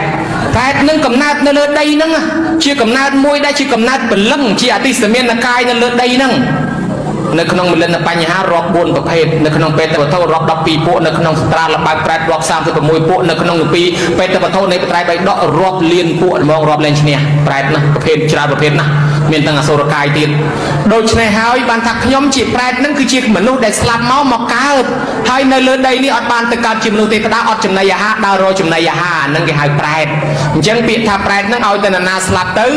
ប្រែតនឹងកំណើតនៅលើដីហ្នឹងជាកំណើតមួយដែលជាកំណើតព្រលឹងជាអតិសមានកាយនៅលើដីហ្នឹងនៅក្នុងមលិនបញ្ហារាប់4ប្រភេទនៅក្នុងបេតវត្ថុរាប់12ពួកនៅក្នុងស្ត្រាលបើកប្រែតរាប់36ពួកនៅក្នុងពីបេតវត្ថុនៃបត្រៃបៃដករាប់លានពួកហ្មងរាប់លែងឈ្នះប្រែតណាស់ប្រភេទច្រើនប្រភេទណាស់មានទាំងអសុរកាយទៀតដូច្នេះហើយបានថាខ្ញុំជាប្រែតនឹងគឺជាមនុស្សដែលស្លាប់មកមកកើតហើយនៅលើដីនេះអត់បានទៅកើតជាមនុស្សទេត្តាអត់ចំណីអាហារដើររកចំណីអាហារនឹងគេហៅប្រែតអញ្ចឹងពាក្យថាប្រែតនឹងឲ្យតែនរណាស្លាប់ទៅ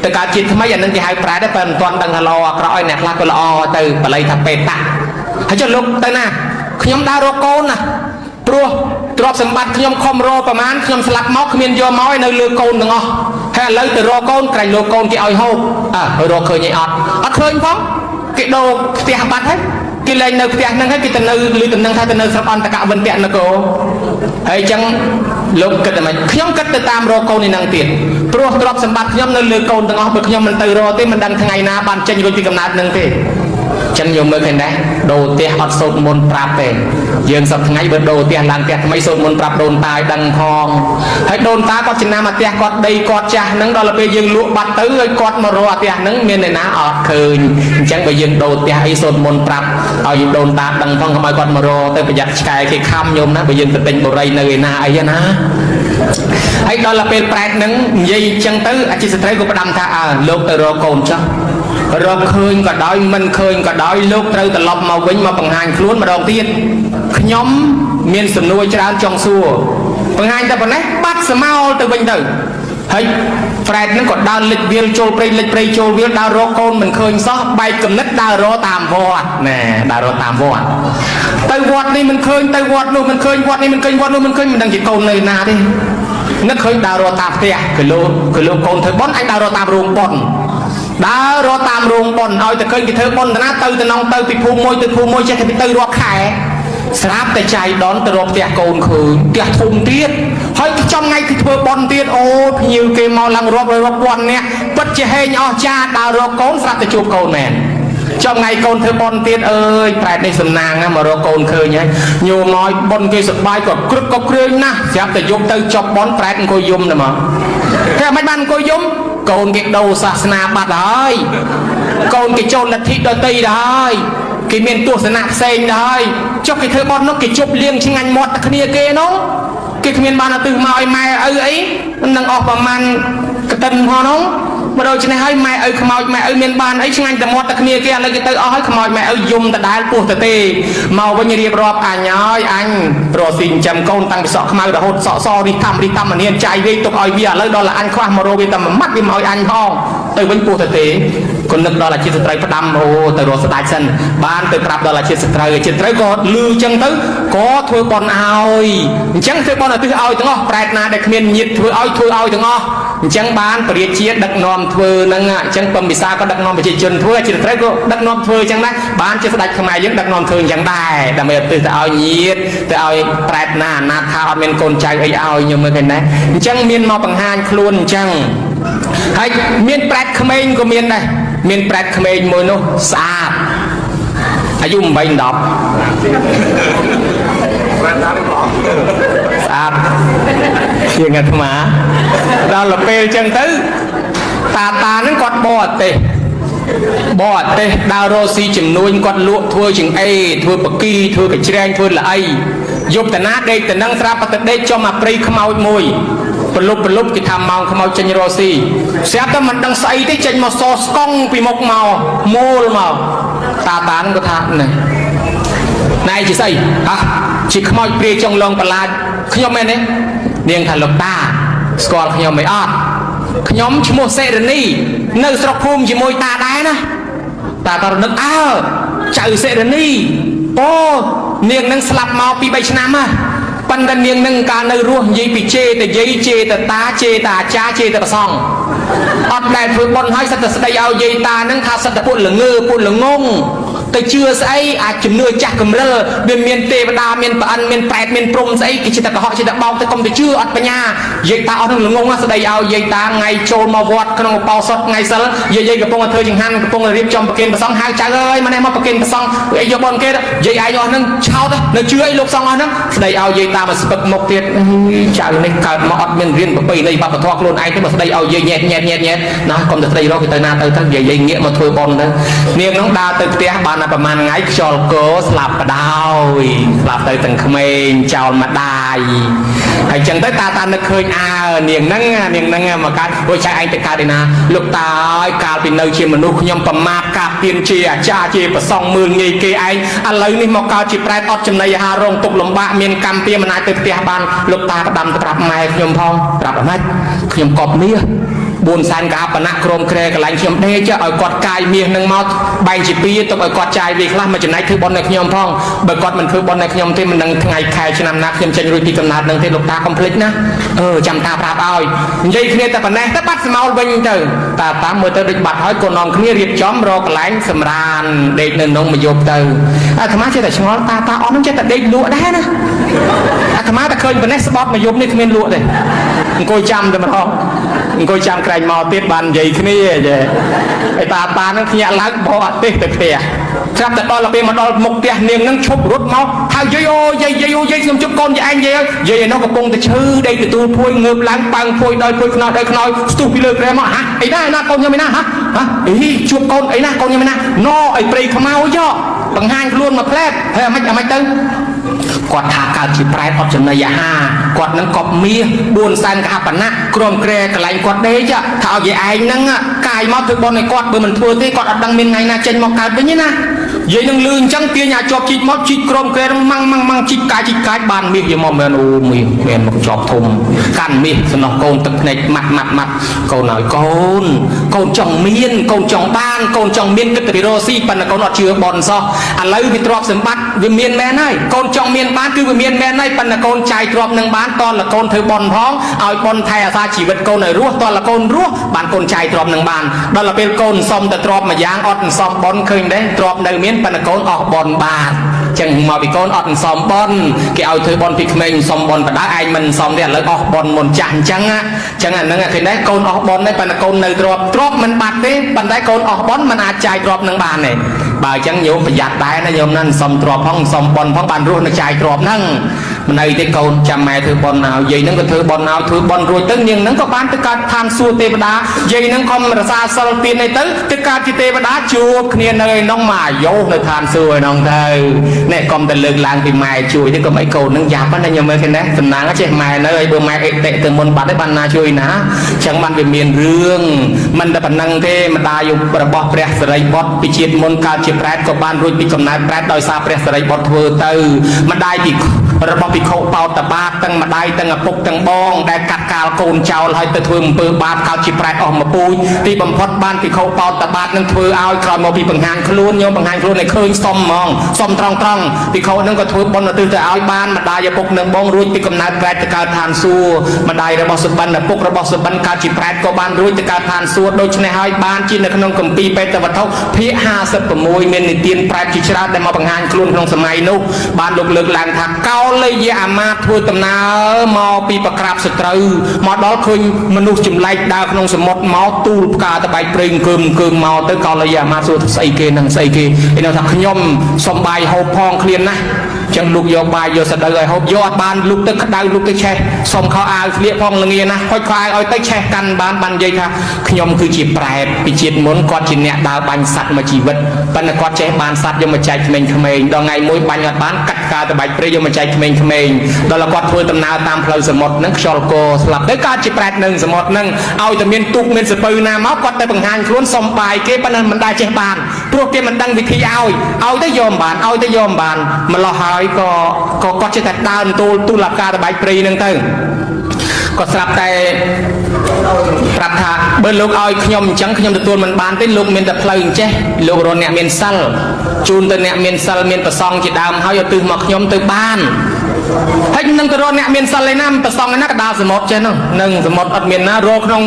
ទៅកើតជាថ្មីអានឹងគេហៅប្រែតដែរតែមិនទាន់ដឹងថាល្អអាក្រក់ឲ្យអ្នកខ្លះក៏ល្អទៅបល័យថាបេតៈហើយចុះលោកទៅណាខ្ញុំដើររកកូនណាព្រោះទ្រព្យសម្បត្តិខ្ញុំខំរកប្រមាណខ្ញុំស្លាប់មកគ្មានយកមកឲ្យនៅលើកូនទាំងអស់ហើយឥឡូវទៅរកកូនក្រែងលោកកូនគេឲ្យហូបអើរកឃើញអីអត់អត់ឃើញផងគេដូរផ្ទះបាត់ហើយគេលែងនៅផ្ទះហ្នឹងហើយគេទៅនៅឬតំណឹងថាទៅនៅស្រុកអន្តកវិនតនគរហើយអញ្ចឹងលោកគិតតែម៉េចខ្ញុំគិតទៅតាមរកកូននេះនឹងទៀតព្រោះទ្រព្យសម្បត្តិខ្ញុំនៅលើកូនទាំងអស់បើខ្ញុំមិនទៅរកទេមិនដឹងថ្ងៃណាបានចេញរួចពីកំណើតនឹងទេចឹងយកមើលឃើញដែរដូរផ្ទះអត់សូត្រមន្តប្រាប់ទេយើងសប្ថ្ងៃបើដូរផ្ទះឡើងផ្ទះថ្មីសូត្រមន្តប្រាប់ដូនតាឲ្យដឹងផងហើយដូនតាគាត់ចំណាំអាផ្ទះគាត់ដីគាត់ចាស់ហ្នឹងដល់ពេលយើងលក់បាត់ទៅហើយគាត់មករកអាផ្ទះហ្នឹងមានអ្នកណាអត់ឃើញអញ្ចឹងបើយើងដូរផ្ទះអីសូត្រមន្តប្រាប់ឲ្យដូនតាដឹងផងកុំឲ្យគាត់មករកទៅប្រយ័ត្នឆ្កែគេខំញោមណាបើយើងទៅទិញបុរីនៅឯណាអីណាហើយដល់ពេលប្រែតហ្នឹងនិយាយអញ្ចឹងទៅអាជីស្ត្រីក៏ផ្ដាំថាអើលោកទៅរកកូនចុះរកឃើញក៏ដោយមិនឃើញក៏ដោយលោកត្រូវត្រឡប់មកវិញមកបង្ហាញខ្លួនម្ដងទៀតខ្ញុំមានសំណួរច្រើនចង់សួរបង្ហាញតែប៉ុណ្ណេះបាត់ស្មោលទៅវិញទៅហើយប្រែតហ្នឹងក៏ដើរលិចវាលចូលព្រៃលិចព្រៃចូលវាលដើររកកូនមិនឃើញសោះបែកគំនិតដើររកតាមវត្តណែដើររកតាមវត្តទៅវត្តនេះមិនឃើញទៅវត្តនោះមិនឃើញវត្តនេះមិនឃើញវត្តនោះមិនឃើញមិនដឹងជាកូននៅណាទេនឹកឃើញដើររកតាមផ្ទះគីឡូគីឡូកូនធ្វើបុណ្យអញដើររកតាមរោងបុណ្យដើររកតាមរោងបុណ្យឲ្យតែឃើញគេធ្វើបុណ្យតាណាទៅតំណងទៅពីភូមិមួយទៅភូមិមួយចេះតែទៅរាប់ខែស្រាប់តែចៃដនទៅរកផ្ទះកូនឃើញផ្ទះធំទៀតហើយចំថ្ងៃគឺធ្វើបុណ្យទៀតអូភ្ញៀវគេមកឡើងរាប់រយរាប់ពាន់នាក់ពិតជាហេងអស្ចារ្យដើររកកូនស្រាប់តែជួបកូនមែនចំថ្ងៃកូនធ្វើបុណ្យទៀតអើយប្រែតនេះសំណាងណាមករកកូនឃើញហើយញោមមកបុណ្យគេសប្បាយក៏ក្រឹកក៏គ្រឿញណាស់ស្រាប់តែយប់ទៅចប់បុណ្យប្រែតអង្គុយយំតែមកតែមិនបានអង្គុយយំកូនគេដូរសាសនាបាត់ហើយកូនគេចូលលទ្ធិដតីដល់ហើយគេមានទស្សនៈផ្សេងដល់ហើយចុះគេធ្វើបន់នោះគេជប់លៀងឆ្ងាញ់មាត់តែគ្នាគេនោះគេគ្មានបានឧទ្ទិសមកឲ្យម៉ែឪអីនឹងអស់ប្រមាណកតិនផងនោះមកដូច្នេះហើយម៉ែឪខ្មោចម៉ែឪមានបានអីឆ្ងាញ់តែមាត់តែគ្នាគេឥឡូវគេទៅអស់ហើយខ្មោចម៉ែឪយំដដែលពោះទៅទេមកវិញរៀបរាប់អញហើយអញរកស៊ីចិញ្ចឹមកូនតាំងពីសក់ខ្មៅរហូតសក់សរិះតាមរិះតាមនានចាយវាយទុកឲ្យវាឥឡូវដល់អញខ្វះមករកវាតែមួយម៉ាត់វាមកឲ្យអញផងទៅវិញពោះទៅទេក៏នឹកដល់អាជីពស្ត្រីផ្ដាំអូទៅរកស្ដាច់សិនបានទៅប្រាប់ដល់អាជីពស្ត្រីអាជីពស្ត្រីក៏លឺចឹងទៅក៏ធ្វើបន់ឲ្យអញ្ចឹងធ្វើបន់ឧទ្ទិសឲ្យទាំងអស់ប្រែតណាដែលគ្មានញាតិធ្វើឲ្យធ្វើឲ្យទាំងអស់អញ្ចឹងបានពរាជាដឹកនាំធ្វើហ្នឹងអញ្ចឹងពំពិសាក៏ដឹកនាំប្រជាជនធ្វើអាជីពស្ត្រីក៏ដឹកនាំធ្វើអញ្ចឹងដែរបានជាស្ដេចខ្មែរយើងដឹកនាំធ្វើអញ្ចឹងដែរដើម្បីឧទ្ទិសទៅឲ្យញាតិទៅឲ្យប្រែតណាអនាថាអត់មានកូនចៅអីឲ្យខ្ញុំមើលឃើញដែរអញ្ចឹងមានមកបង្ហាញខ្លួនអញ្ចឹងហើយមានប្រែតក្មេងក៏មានដែរមានប្រែតក្មេងមួយនោះស្អាតអាយុ8 10ស្អាតជាងអាត្មាដល់ពេលអញ្ចឹងទៅតាតាហ្នឹងគាត់បរទេសបរទេសដើររកស៊ីចំនួនគាត់លក់ធ្វើជាងអេធ្វើបកីធ្វើកច្រែងធ្វើល្អីយប់តាណាដេកទៅនឹងស្រាប់តែដេកចំអាព្រៃខ្មោចមួយប្រលប់ប្រលប់គេថាម៉ោងខ្មោចចេញរកស៊ីស្រាប់តែមិនដឹងស្អីទេចេញមកសស្កង់ពីមុខមកមូលមកតាតាហ្នឹងគាត់ថានេះណែជាស្អីហ่ะជាខ្មោចព្រាចុងលងប្រឡាចខ្ញុំមែនទេនាងថាលោកតាស្គាល់ខ្ញុំមិនអត់ខ្ញុំឈ្មោះសេរនីនៅស្រុកភូមិជាមួយតាដែរណាតាតារនឹកអើ ចៅសិរនីអូនាងនឹងស្លាប់មកពី3ឆ្នាំហ៎ប៉ុន្តែនាងនឹងកាលនៅរស់និយាយពីជេតយាយជេតតាជេតអាចារ្យជេតប្រសងអត់ដែលធ្វើបុណ្យហើយសិតតែស្ដីឲ្យយាយតានឹងថាសិតតែពួកល្ងើពួកល្ងងទៅជឿស្អីអាចជំនឿចាស់កំរិលវាមានទេវតាមានប្រអិនមានប្រែតមានព្រំស្អីគេចិត្តតែកុហកចិត្តតែបោកទៅកុំទៅជឿអត់បញ្ញាយាយតាអស់នឹងល្ងងស្ដីឲ្យយាយតាថ្ងៃចូលមកវត្តក្នុងឧបោសថថ្ងៃសិលយាយកំពុងតែធ្វើចង្ហាន់កំពុងតែរៀបចំប្រគេនព្រះសង្ឃហៅចៅអើយមកនេះមកប្រគេនព្រះសង្ឃអីយកបុណ្យគេយាយឯងអស់នឹងឆោតនៅជឿអីលោកសង្ឃអស់ហ្នឹងស្ដីឲ្យយាយតាមកស្ពឹកមុខទៀតចៅនេះកើតមកអត់មានរៀនប្រពៃណីវប្បធម៌ខ្លួនឯងទេមកស្ដីឲ្យយាយញ៉ែតញ៉ែតញ៉ែតញ៉ែតណាកុំទៅស្ដីរកគេទៅណាទៅទៅយាយងាកមកធ្វើបុណ្យទៅនាងនោះដើរទៅផ្ទះបានប្រហែលថ្ងៃខ្យល់កោស្លាប់បដោយស្លាប់ទៅទាំងក្មេងចោលម្ដាយហើយចឹងទៅតាតានឹកឃើញអើនាងហ្នឹងនាងហ្នឹងមកកើតអូចៅឯងទៅកើតឯណាលោកតាអើយកាលពីនៅជាមនុស្សខ្ញុំប្រមាថកាទៀនជាអាចារ្យជាប្រសងមើលងាយគេឯងឥឡូវនេះមកកើតជាប្រែតអត់ចំណីអាហាររងទុក្ខលំបាកមានកម្មពៀមិនអាចទៅផ្ទះបានលោកតាផ្ដាំទៅប្រាប់ម៉ែខ្ញុំផងប្រាប់អាម៉េចខ្ញុំកប់មាស4សែនកហបណៈក្រុមក្រែកន្លែងខ្ញុំដេកឲ្យគាត់កាយមាសនឹងមកបែងជាពីរទុកឲ្យគាត់ចាយវាខ្លះមកចំណែកធ្វើបុណ្យឲ្យខ្ញុំផងបើគាត់មិនធ្វើបុណ្យឲ្យខ្ញុំទេមិនដឹងថ្ងៃខែឆ្នាំណាខ្ញុំចេញរួចពីកំណើតនឹងទេលោកតាកុំភ្លេចណាចាំតាប្រាប់ឲ្យនិយាយគ្នាតែប៉ុណ្ណេះទៅបាត់ស្មោលវិញទៅតាតាមមើលទៅដូចបាត់ហើយកូននាំគ្នារៀបចំរកកន្លែងសម្រានដេកនៅក្នុងមួយយប់ទៅអាត្មាចេះតែឆ្ងល់តាតាអស់នឹងចេះតែដេកលក់ដែរណាអាត្មាតែឃើញប៉ុណ្ណេះស្បត់មួយយប់នេះគ្មានលក់ទេអង្គុយចាំតែម្ដងអង្គុយចាំក្រែងមកទៀតបាននិយាយគ្នាចេះហើយតាតានឹងភ្ញាក់ឡើងបោះអត់ទេទៅផ្ទះស្រាប់តែដល់ពេលមកដល់មុខផ្ទះនាងនឹងឈប់រត់មកហៅយាយអូយាយយាយអូយាយខ្ញុំជប់កូនយាយឯងយាយយាយឯនោះកំពុងតែឈឺដេកទទួលភួយងើបឡើងប៉ើងភួយដោយភួយខ្នោដោយខ្នើយស្ទុះពីលើក្រែមកហ่ะអីណាណាកូនខ្ញុំឯណាហ่ะហ่ะអីជួបកូនអីណាកូនខ្ញុំឯណាណអីព្រៃខ្មៅយកបង្ហាញខ្លួនមកផ្លែតហើយអាម៉េចអាម៉េចទៅគាត់ថាកើតជាប្រែតអត់ចំណីអាហារគាត់នឹងកប់មាស4សែនកហបណៈក្រុមក្រែកន្លែងគាត់ដេកថាឲ្យយាយឯងហ្នឹងកាយមកធ្វើបុណ្យឲ្យគាត់បើមិនធ្វើទេគាត់អត់ដឹងមានថ្ងៃណាចេញមកកើតវិញទេណាយាយនឹងលឺអញ្ចឹងទាញអាចជាប់ជីកមកជីកក្រុមក្រែហ្នឹងម៉ាំងម៉ាំងម៉ាំងជីកកាយជីកកាយបានមាសយកមកមែនអូមាសមែនមកជាប់ធំកាន់មាសសំណោះកូនទឹកភ្នែកម៉ាត់ម៉ាត់ម៉ាត់កូនឲ្យកូនកូនចង់មានកូនចង់បានកូនចង់មានគិតពីរស់ស៊ីប៉ុន្តែកូនអត់ជឿបុណ្យសោះឥឡូវវាទ្រព្យសម្បត្តិវាមានមែនហើយកូនចង់មានបានគឺវាមានមែនហើយប៉ុន្តែកូនចាយទ្រព្យនឹងបានតលកូនធ្វើបុណ្យផងឲ្យបុណ្យថែអាសាជីវិតកូនឲ្យរស់តលកូនរស់បានកូនចាយទ្រព្យនឹងបានដល់ពេលកូនសំតែទ្រព្យមួយយ៉ាងអត់សំបុណ្យឃើញទេទ្រព្យនៅមានប៉ុន្តែកូនអស់បុណ្យបាទចឹងមកពីកូនអត់សំបុណ្យគេឲ្យធ្វើបុណ្យពីក្មេងសំបុណ្យបដៅឯងមិនសំទេឥឡូវអស់បុណ្យមុនចាស់អញ្ចឹងចឹងអាហ្នឹងឃើញទេកូនអស់បុណ្យទេប៉ុន្តែកូននៅទ្រព្យទ្រព្យមិនបាត់ទេប៉ុន្តែកូនអស់បុណ្យមិនអាចចាយទ្រព្យនឹងបានទេបើអញ្ចឹងញោមប្រយ័ត្នដែរណាញោមណាសំទ្រព្យផងសំបុណ្យផងបានរស់នៅចាយទ្រព្យហ្នឹងមិនអីទេកូនចាំម៉ែធ្វើបុណ្យឲ្យយាយហ្នឹងក៏ធ្វើបុណ្យឲ្យធ្វើបុណ្យរួចទៅនាងហ្នឹងក៏បានទៅកើតឋានសួគ៌ទេវតាយាយហ្នឹងខំរសាសិលទានអីទៅទៅកើតជាទេវតាជួបគ្នានៅឯនោះមកអាយុនៅឋានសួគ៌ឯនោះទៅនេះកុំតែលើកឡើងពីម៉ែជួយទេកុំអីកូនហ្នឹងយ៉ាប់ណាញោមមើលឃើញទេសំណាងចេះម៉ែនៅឲ្យបើម៉ែអិតិទៅមុនបាត់ទេបានណាជួយណាចឹងបានវាមានរឿងមិនតែប៉ុណ្ណឹងទេម្ដាយរបស់ព្រះសិរីបុត្រពីជាតិមុនកើតជាប្រែតក៏បានរួចពីកំណើតប្រែតដោយសារព្រះសិរីបុត្រធ្វើទៅម្ដាយពីរបស់ភិក្ខុបោតបាតទាំងម្ដាយទាំងឪពុកទាំងបងដែលកាត់កាលកូនចោលហើយទៅធ្វើអំពើបាបកើតជាប្រែតអស់មួយពូជទីបំផុតបានភិក្ខុបោតបាតនឹងធ្វើឲ្យក្រោយមកពីបង្ហាញខ្លួនញោមបង្ហាញខ្លួនឲ្យឃើញសុំហ្មងសុំត្រង់ត្រង់ភិក្ខុនឹងក៏ធ្វើបុណ្យឧទ្ទិសទៅឲ្យបានម្ដាយឪពុកនិងបងរួចពីកំណើតប្រែតទៅកើតឋានសួគ៌ម្ដាយរបស់សុបិនឪពុករបស់សុបិនកើតជាប្រែតក៏បានរួចទៅកើតឋានសួគ៌ដូច្នេះហើយបានជានៅក្នុងគម្ពីរបេតវត្ថុភាគ56មាននិទានប្រែតជាច្រើនដែលមកបង្ហាញខ្លួនក្នុងសម័យនោះបានលោកលើកឡើងថាកោលយៈអាមាត្យធ្វើដំណើរមកពីប្រក្រាបសត្រូវមកដល់ឃើញមនុស្សចម្លែកដើរក្នុងសមុទ្រមកទូលផ្កាតបែកព្រេងអង្គើមអង្គើមមកទៅកោលយៈអាមាត្យសួរស្អីគេនឹងស្អីគេឯនោះថាខ្ញុំសំបាយហូបផងឃ្លានណាស់ចឹងលោកយកបាយយកសដៅឲ្យហូបយកអត់បានលោកទៅក្តៅលោកទៅឆេះសុំខោអាវស្លៀកផងល្ងាណាស់ហុចខោអាវឲ្យទៅឆេះកាន់បានបាននិយាយថាខ្ញុំគឺជាប្រែតពីជាតិមុនគាត់ជាអ្នកដើរបាញ់សត្វមួយជីវិតប៉ុន្តែគាត់ចេះបានសត្វយកមកចែកក្មេងៗដល់ថ្ងៃមួយបាញ់អត់បានកាត់ការតបែកព្រៃយកមកចែកក្មេងៗដល់គាត់ធ្វើដំណើរតាមផ្លូវសមុទ្រហ្នឹងខ្យល់កស្លាប់ទៅកើតជាប្រែតនឹងសមុទ្រហ្នឹងឲ្យតែមានទូកមានសពៅណាមកគាត់ទៅបង្ហាញខ្លួនសុំបាយគេប៉ុន្តែមិនដែលចេះបានព្រោះគេមិនដឹងវិធីឲ្យឲ្យទៅយកមិនបានឲ្យទៅយកមិនបានម្លោះហើយក៏គាត់ចេះតែដើរទូលទូលអាការតបែកព្រៃហ្នឹងទៅគាត់ស្រាប់តែ ប្រាប់ថាបើលោកឲ្យខ្ញុំអញ្ចឹងខ្ញុំទទួលមិនបានទេលោកមានតែផ្លូវអញ្ចេះលោករកអ្នកមានសិលជូនទៅអ្នកមានសិលមានប្រសងជាដើមហើយឲ្យទិសមកខ្ញុំទៅបានហើយនឹងទៅរកអ្នកមានសិលឯណាប្រសងឯណាកដាលសមុទ្រចេះហ្នឹងនឹងសមុទ្រអត់មានណារកក្នុង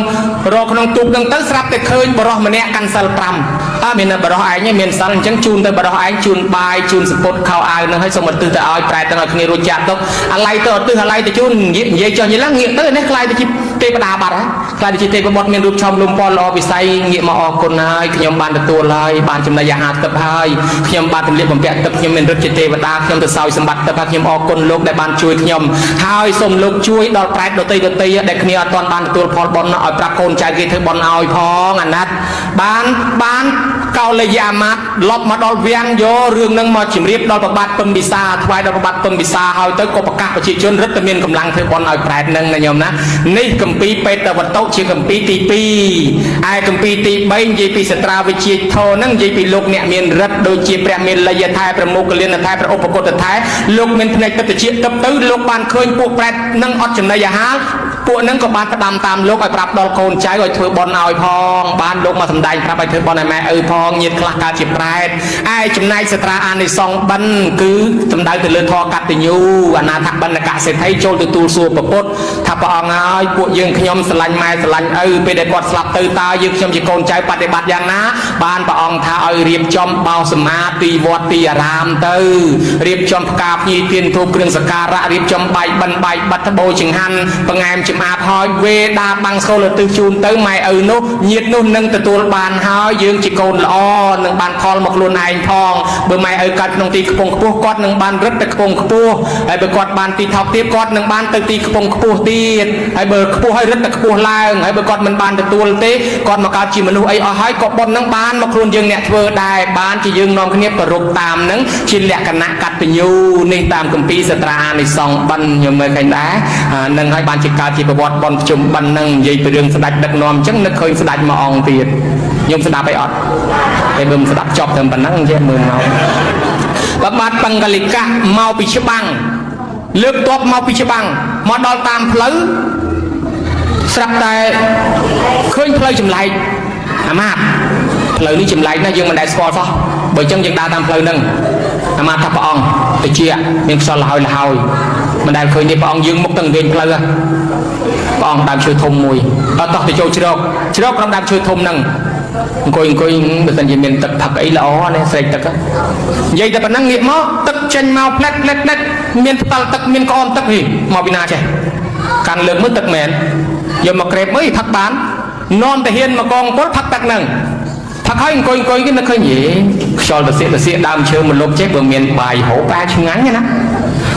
រកក្នុងទូកហ្នឹងទៅស្រាប់តែឃើញបរោះម្នាក់កាន់សិល5អើមានតែបរោះឯងមានសិលអញ្ចឹងជូនទៅបរោះឯងជូនបាយជូនសពុតខោអាវហ្នឹងហើយសូមឧទ្ទិសទៅឲ្យប្រែទាំងឲ្យគ្នារួចចាក់ទុកអាឡ័យទៅឧទ្ទិសអាឡ័យទៅជូននិយាយចុះនិយាយឡើងងាកទៅនេះខ្លាយទៅជាទេវតាបាត់ហើយខ្លាយទៅជាទេវបុត្រមានរូបឆោមលំពណ៌ល្អវិស័យងាកមកអរគុណហើយខ្ញុំបានទទួលហើយបានចំណីអាហារទឹកហើយខ្ញុំបានទម្លាក់បំពាក់ទឹកខ្ញុំមានឫទ្ធិជាទេវតាខ្ញុំទៅសោយសម្បត្តិទឹកហើយខ្ញុំអរគុណលោកដែលបានជួយខ្ញុំហើយសូមលោកជួយដល់ប្រែតដតីដតីដែលគ្នាអត់ទាន់បានទទួលផលបុណ្យឲ្យប្រាប់កូនចៅគេធ្វើបុណ្យឲ្យផងអាណត្តិបានបានកោលយាមាតលប់មកដល់វាំងយករឿងនឹងមកជម្រាបដល់ប្របាទពឹមពិសាថ្វាយដល់ប្របាទពឹមពិសាហើយទៅក៏ប្រកាសប្រជាជនរឹតតែមានកម្លាំងធ្វើបុណ្យឲ្យប្រែតនឹងណាញោមណានេះគម្ពីរបេតវតុជាគម្ពីរទី2ឯគម្ពីរទី3និយាយពីសត្រាវិជាធរនឹងនិយាយពីលោកអ្នកមានរិទ្ធដូចជាព្រះមានលយថែព្រះមុគលានថែព្រះឧបកុដថែលោកមានភ្នែកទឹកតិចទឹកទៅលោកបានឃើញពួកប្រែតនឹងអត់ចំណីអាហារពួកនឹងក៏បានផ្ដាំតាមលោកឲ្យប្រាប់ដល់កូនចៅឲ្យធ្វើបុណ្យឲ្យផងបានលោកមកសម្ដែងប្រាប់ឲ្យធ្វើបុណ្យឲ្យម៉ែឪផងញាតិខ្លះកើតជាប្រែតឯចំណែកសត្រាអានិសង្សបិណ្ឌគឺសំដៅទៅលើធម៌កតញ្ញូអនាថបណ្ឌកសេដ្ឋីចូលទៅទូលសួរព្រះពុទ្ធថាព្រះអង្គហើយពួកយើងខ្ញុំស្រឡាញ់ម៉ែស្រឡាញ់ឪពេលដែលគាត់ស្លាប់ទៅតើយើងខ្ញុំជាកូនចៅបដិបត្តិយ៉ាងណាបានព្រះអង្គថាឲ្យរៀបចំបោសសម្អាតទីវត្តទីអារាមទៅរៀបចំផ្កាភ្ញីទៀនធូបគ្រឿងសក្ការៈរៀបចំបាយបិណ្ឌបាយបិទត្បូចង្ហាន់បង្អែមចំអាបហើយវេដាបាំងសូលទិសជូនទៅម៉ែឪនោះញាតិនោះនឹងទទួលបានហើយយើងជាកូនល្អនឹងបានផលមកខ្លួនឯងផងបើម៉ែឪកើតក្នុងទីខ្ពង់ខ្ពស់គាត់នឹងបានរឹតទៅខ្ពង់ខ្ពស់ហើយបើគាត់បានទីថោកទាបគាត់នឹងបានទៅទីខ្ពង់ខ្ពស់ទៀតហើយបើខ្ពស់ហើយរឹតទៅខ្ពស់ឡើងហើយបើគាត់មិនបានទទួលទេគាត់មកកើតជាមនុស្សអីអស់ហើយក៏ប៉ុននឹងបានមកខ្លួនយើងអ្នកធ្វើដែរបានជាយើងនាំគ្នាប្រពតាមនឹងជាលក្ខណៈកតញ្ញូនេះតាមគម្ពីរសត្រានិសង្សបិណ្ឌខ្ញុំមើលឃើញដែរនឹងហើយបានជាកើតជាប្រវត្តិបុណ្យភ្ជុំបិណ្ឌនឹងនិយាយពីរឿងស្ដេចដឹកនាំអញ្ចឹងនឹកឃើញស្ដេចមួយអង្គទៀតខ្ញុំស្ដាប់អីអត់តែមើលមិនស្ដាប់ចប់តែប៉ុណ្ណឹងចេះមើលមកបបាទបង្កលិកៈមកពីច្បាំងលើកតបមកពីច្បាំងមកដល់តាមផ្លូវស្រាប់តែឃើញផ្លូវចម្លែកអាមាត្យផ្លូវនេះចម្លែកណាស់យើងមិនដែលស្គាល់សោះបើអញ្ចឹងយើងដើរតាមផ្លូវហ្នឹងអាមាត្យថាព្រះអង្គតិចមានខ្យល់លហើយលហើយមិនដែលឃើញទេព្រះអង្គយើងមុខទៅវិញផ្លូវហ៎ព្រះអង្គដើមឈើធំមួយអត់តោះទៅចូលជ្រកជ្រកក្នុងដើមឈើធំហ្នឹងអង្គុយអង្គុយបើសិនជាមានទឹកផឹកអីល្អណាស់ស្រេកទឹកនិយាយតែប៉ុណ្ណឹងងាកមកទឹកចេញមកផ្លែតផ្លែតផ្លែតមានផ្តិលទឹកមានក្អមទឹកហីមកពីណាចេះកាន់លើកមើលទឹកមែនយកមកក្រេបមើលផឹកបាននាំតាហ៊ានមកកងពលផឹកទឹកហ្នឹងផឹកហើយអង្គុយអង្គុយគេនឹកឃើញយេខ្យល់ទៅសៀកទៅសៀកដើមឈើមកលុបចេះបើមានបាយហូបបែឆ្ងាញ់ណា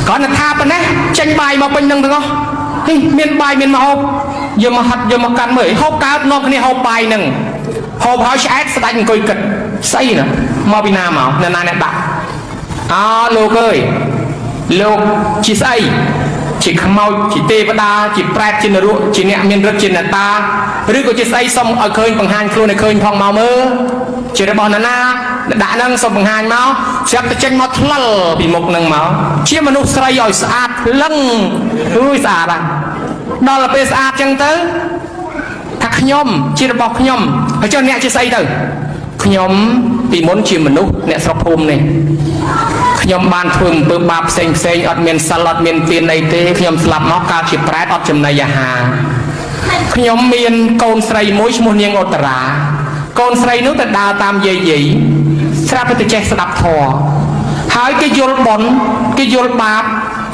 គ្រាន់តែថាប៉ុណ្ណេះចេញបាយមកពេញនឹងទាំងអស់ហីមានបាយមានមកហូបយកមកហាត់យកមកកាន់មើលហូបកើតនាំគ្នាហូបបាយហ្នឹងហូបហើយឆ្អែតស្ដាច់អង្គុយគិតស្អីណាមកពីណាមកអ្នកណាអ្នកដាក់អើលោកអើយលោកជាស្អីជាខ្មោចជាទេវតាជាប្រែតជានរកជាអ្នកមានឫទ្ធិជាអ្នកតាឬក៏ជាស្អីសុំឲ្យឃើញបង្ហាញខ្លួនឲ្យឃើញផងមកមើលជារបស់អ្នកណាដាក់ហ្នឹងសុំបង្ហាញមកស្រាប់តែចេញមកថ្លឹលពីមុខហ្នឹងមកជាមនុស្សស្រីឲ្យស្អាតភ្លឹងអើយស្អាតណាស់ដល់ពេលស្អាតចឹងទៅថាខ្ញុំជារបស់ខ្ញុំហើយចុះអ្នកជាស្អីទៅខ្ញុំពីមុនជាមនុស្សអ្នកស្រុកភូមិនេះខ្ញុំបានធ្វើអំពើបាបផ្សេងផ្សេងអត់មានសិលអត់មានទានអីទេខ្ញុំស្លាប់មកកើតជាប្រែតអត់ចំណីអាហារខ្ញុំមានកូនស្រីមួយឈ្មោះនាងឧត្តរាកូនស្រីនោះទៅដើរតាមយាយយាយស្រាប់តែចេះស្ដាប់ធម៌ហើយគេយល់បុណ្យគេយល់បាប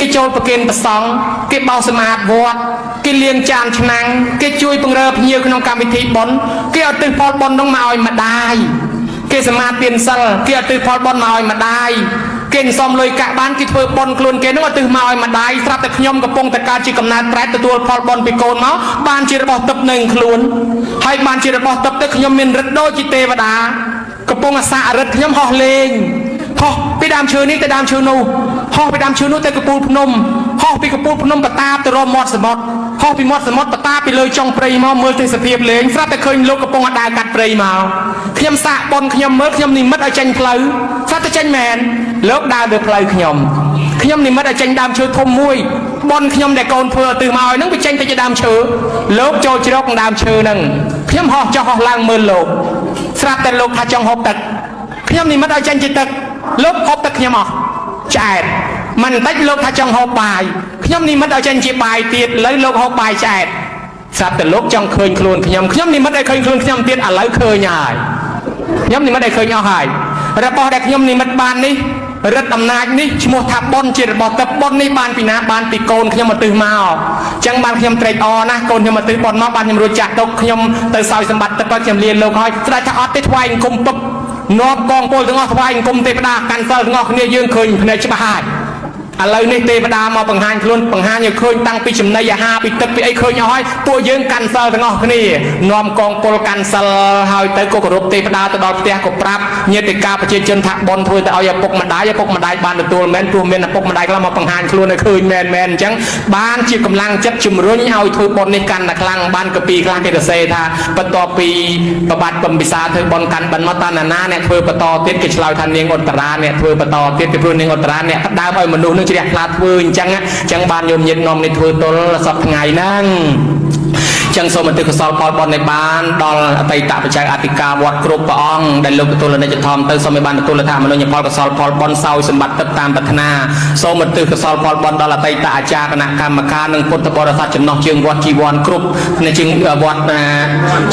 គេចូលប្រគេនព្រះសង្ឃគេបោសសម្អាតវត្តគេលាងចានឆ្នាំងគេជួយពង្រើភ្ញៀវក្នុងកម្មវិធីបុណ្យគេឧទ្ទិសផលបុណ្យនោះមកឲ្យម្ដាយគេសមាទានសិលគេឧទ្ទិសផលបុណ្យមកឲ្យម្ដាយគេសំលុយកាក់បានគេធ្វើបុណ្យខ្លួនគេនោះឧទ្ទិសមកឲ្យម្ដាយស្រាប់តែខ្ញុំកំពុងតែកើតជាកំណើតប្រែតទទួលផលបុណ្យពីកូនមកបានជារបស់ទឹកនៅខ្លួនហើយបានជារបស់ទឹកទៅខ្ញុំមានឫទ្ធិដូចជាទេវតាកំពុងអាសារិទ្ធខ្ញុំហោះលេងហោះពីដើមឈើនេះទៅដើមឈើនោះហោះពីដើមឈើនោះទៅកំពូលភ្នំហោះពីកំពូលភ្នំបតាបទៅរកមាត់សមុទ្រហោះពីមាត់សមុទ្របតាពីលើចុងព្រៃមកមើលទេសភាពលេងស្រាប់តែឃើញលោកកំពុងដើរកាត់ព្រៃមកខ្ញុំសាកបុណ្យខ្ញុំមើលខ្ញុំនិមិត្តឲ្យចេញផ្លូវស្រាប់តែចេញមែនលោកដើរលើផ្លូវខ្ញុំខ្ញុំនិមិត្តឲ្យចេញដើមឈើធំមួយ បុណ្យខ្ញុំដែលកូនធ្វើឧទ្ទិសមកឲ្យហ្នឹងវាចេញទៅជាដើមឈើលោកចូលជ្រកក្នុងដើមឈើហ្នឹងខ្ញុំហោះចុះហោះឡើងមើលលោកស្រាប់តែលោកថាចង់ហូបទឹកខ្ញុំនិមិត្តឲ្យចេញជាទឹកលោកហូបទឹកខ្ញុំអស់ឆ្អែតមិនបន្តិចលោកថាចង់ហូបបាយខ្ញុំនិមិត្តឲ្យចេញជាបាយទៀតឥឡូវលោកហូបបាយឆ្អែតស្រាប់តែលោកចង់ឃើញខ្លួនខ្ញុំខ្ញុំនិមិត្តឲ្យឃើញខ្លួនខ្ញុំទៀតឥឡូវឃើញហើយខ្ញុំនិមិត្តឲ្យឃើញអស់ហើយរបស់ដែលខ្ញុំនិមិត្តបាននេះរិទ្ធអំណាចនេះឈ្មោះថាបុណ្យជារបស់ទឹកបុណ្យនេះបានពីណាបានពីកូនខ្ញុំមកទិសមកអញ្ចឹងបានខ្ញុំត្រេកអរណាស់កូនខ្ញុំមកទិសបុណ្យមកបានខ្ញុំរួចចាក់ទុកខ្ញុំទៅសោយសម្បត្តិទឹកខ្ញុំលាលោកហើយស្ដេចថាអត់ទេថ្វាយអង្គមពឹបនាំកងពលទាំងអស់ថ្វាយអង្គមទេវតាកាន់សិលទាំងអស់គ្នាយើងឃើញភ្នែកច្បាស់ហើយឥឡូវនេះទេវតាមកបង្ហាញខ្លួនបង្ហាញឲ្យឃើញតាំងពីចំណីអាហារពីទឹកពីអីឃើញអស់ហើយពួកយើងកាន់សិលទាំងអស់គ្នានាំកងពលកាន់សិលហើយទៅក៏គោរពទេវតាទៅដល់ផ្ទះក៏ប្រាប់ញាតិកាប្រជាជនថាបុណ្យធ្វើទៅឲ្យឪពុកម្ដាយឪពុកម្ដាយបានទទួលមែនព្រោះមានឪពុកម្ដាយខ្លះមកបង្ហាញខ្លួនឲ្យឃើញមែនមែនអញ្ចឹងបានជាកម្លាំងចិត្តជំរុញឲ្យធ្វើបុណ្យនេះកាន់តែខ្លាំងបានកពីខ្លះគេទៅសេថាបន្ទាប់ពីប្របាទពំពិសាធ្វើបុណ្យកាន់បិណ្ឌមកតាណាអ្នកធ្វើបន្តទៀតគេឆ្លើយថានាងឧត្តរាអ្នកធ្វើបន្តទៀតពីព្រោះនាងឧត្តរាអ្នកផ្ដើមឲ្យមនុស្សនឹងជ្រះថ្លាធ្វើអញ្ចឹងអញ្ចឹងបានញោមញាតនាំនេះធ្វើទល់សពថ្ងៃហ្នឹងចឹងសូមអធិកុសលផលបុណ្យនេះបានដល់អតីតបច្ច័យអធិការវត្តគ្រប់ព្រះអង្គដែលលោកទទួលអនិច្ចធម៌ទៅសូមឲ្យបានទទួលថាមនុញ្ញផលកុសលផលបុណ្យសោយសម្បត្តិទឹកតាមប្រាថ្នាសូមអធិកុសលផលបុណ្យដល់អតីតអាចារ្យគណៈកម្មការនិងពុទ្ធបរិស័ទចំណោះជើងវត្តជីវ័នគ្រប់នៅជើងវត្ត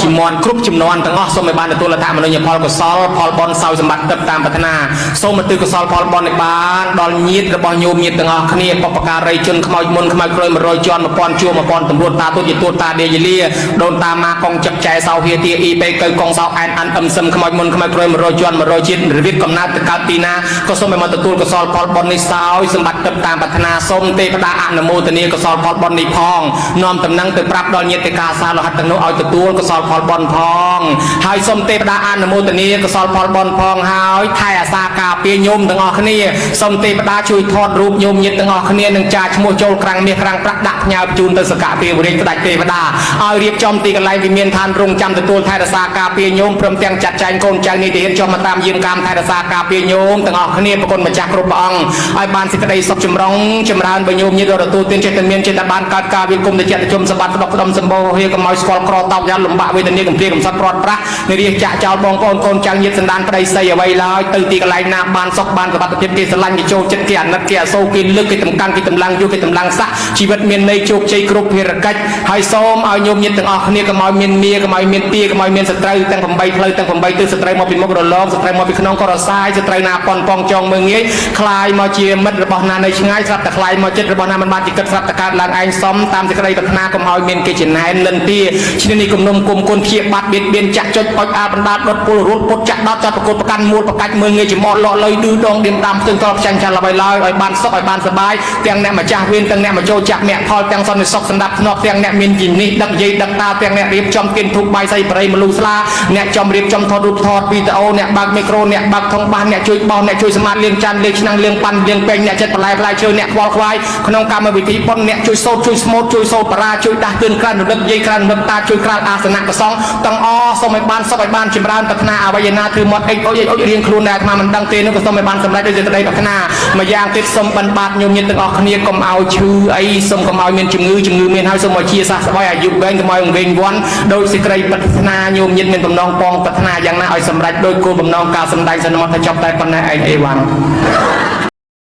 ជីមន់គ្រប់ចំនួនទាំងអស់សូមឲ្យបានទទួលថាមនុញ្ញផលកុសលផលបុណ្យសោយសម្បត្តិទឹកតាមប្រាថ្នាសូមអធិកុសលផលបុណ្យនេះបានដល់ញាតិរបស់ញោមញាតិទាំងអស់គ្នាបពការីជនខ្មោចមុនខ្មោចក្រោយ100ជាន់1000ជួរ1000តម្រួតតាទូជាទួតតាដេយលាដូនតាម៉ាកងចឹកចែសោហៀទាអ៊ីបេកៅកងសោអែនអាន់អឹមសឹមខ្មោចមុនខ្មោចក្រោយ100ជាន់100ជាតិរបៀបកំណើតទៅកើតទីណាក៏សូមឲ្យមកទទួលកុសលផលបុណ្យនេះសោយសម្បត្តិទឹកតាមប្រាថ្នាសូមទេវតាអនុមោទនាកុសលផលបុណ្យនេះផងនាំតំណែងទៅប្រាប់ដល់ញាតិកាសាលោហិតទាំងនោះឲ្យទទួលកុសលផលបុណ្យផងហើយសូមទេវតាអនុមោទនាកុសលផលបុណ្យផងហើយថែអាសាការពារញោមទាំងអស់គ្នាសូមទេវតាជួយថតរូបញោមញាតិទាំងអស់គ្នានឹងចាឈ្មោះចូលក្រាំងមាសក្រាំងប្រាក់ដាក់ផ្ញើជូនទៅសកៈទេវរាជស្ដេចទេវតាឲ្យរៀបចំទីកន្លែងវិមានឋានរងចាំទទួលថែរក្សាការពារញោមព្រមទាំងចាត់ចែងកូនចៅនីតិហ៊ានចុះមកតាមយាមកាមថែរក្សាការពារញោមទាំងអស់គ្នាប្រគុណម្ចាស់គ្រប់ព្រះអង្គឲ្យបានសេចក្តីសុខចម្រុងចម្រើនបើញោមញាតិរទទួលទានចេះតែមានចេះតែបានកើតការវិលគុំទៅចិត្តជុំសម្បត្តិផ្ដុកផ្ដុំសម្បូរហៀកុំឲ្យស្គាល់ក្រតោកយ៉ាងលំបាកវេទនាកំព្រាកំសត់ព្រាត់ប្រាស់និរាជចាក់ចោលបងប្អូនកូនចៅញាតិសន្តានប្តីស្រីអ្វីឡើយទៅទីកន្លែងណាបានសុខបានសុវត្ថិភាពគេស្រឡាញ់គេចូលចិត្តគេអាណិតគេអាសូរគេលើកគេតម្កាំងគេតម្លើងយកគេតម្លើងស័កជីវិតមានន័យជោគជ័យគ្រប់ភារកិច្ចហើយសូមឲ្យញោមញាតិទាំងអស់គ្នាកុំឲ្យមានមាកុំឲ្យមានទាកុំឲ្យមានសត្រូវទាំង8ផ្លូវទាំង8ទិសសត្រូវមកពីមុខរលងសត្រូវមកពីក្នុងក៏រសាយសត្រូវណាប៉ុនប៉ងចងមើងងាយคลายមកជាមិត្តរបស់ណានៅឆ្ងាយស្រាប់តែคลายមកចិត្តរបស់ណាមិនបានជាគិតស្រាប់តែកើតឡើងឯងសំតាមសេចក្តីប្រាថ្នាកុំឲ្យមានគេចំណែនលិនទាឈ្នេះនេះគំនុំគុំគុណព្យាបាត់បៀតបៀនចាក់ចុចអុចអាបណ្ដាលដុតពលរួតពុតចាក់ដោតចាត់ប្រកួតប្រកាន់មូលប្រកាច់មើងងាយចំអកលក់លុយឌឺដងឌៀមដាំស្ទឹងតបចាញ់ចាល់អ្វីឡើយឲ្យបានសុខឲ្យបានសប្បាយទាំងអ្នកម្ចាស់វេនទាំងអ្នកមកចូលចាក់មគ្គផលទាំងសន្តិសុខសម្ដាប់ធ្នាប់ទាំងអ្នកមានជីនេះដឹកយាយដឹកតាទាំងអ្នករៀបចំទៀនធូបបាយសីបរិយមលូស្លាអ្នកចំរៀបចំថតរូបថតវីដេអូអ្នកបើកមីក្រូអ្នកបើកធុងបាសអ្នកជួយបោសអ្នកជួយសម្អាតលាងចានលាងឆ្នាំងលាងប៉ាន់លាងពេងអ្នកចិត្តបន្លែផ្លែឈើអ្នកខ្វល់ខ្វាយក្នុងកម្មវិធីបុណ្យអ្នកជួយសូត្រជួយស្មូតជួយសូត្របរាជួយដាស់តឿនក្រានរំលឹកយាយក្រានរំលឹកតាជួយក្រាលអាសនៈប្រសងទាំងអសូមឲ្យបានសុខឲ្យបានចម្រើនប្រាថ្នាអ្វីឯណាធ្វើមាត់អិចអុចអុចរៀងខ្លួនដែលអាត្មាមិនដឹងទេនោះក៏សូមឲ្យបានសម្រេចដោយសេចក្តីប្រាថ្នាម្យ៉ាងទៀតសូមបិណ្ឌបាតញោមញាតិទាំងអស់គ្នាកុំឲ្យឈឺអីសូមកុំឲ្យមានជំងឺជំងឺមានហើយសូមឲ្យជាសះស្បើយអាយុវែងកុំឲ្យវង្វេងវាន់ដោយសេចក្តីប្រាថ្នាញោមញាតិមានបំណងប៉ងប្រាថ្នាយ៉ាងណាឲ្យសម្រេចដោយគោលបំណងការសម្ដែងសន្មតថាចប់តែប៉ុណ្ណេះឯងអេវ៉ាន់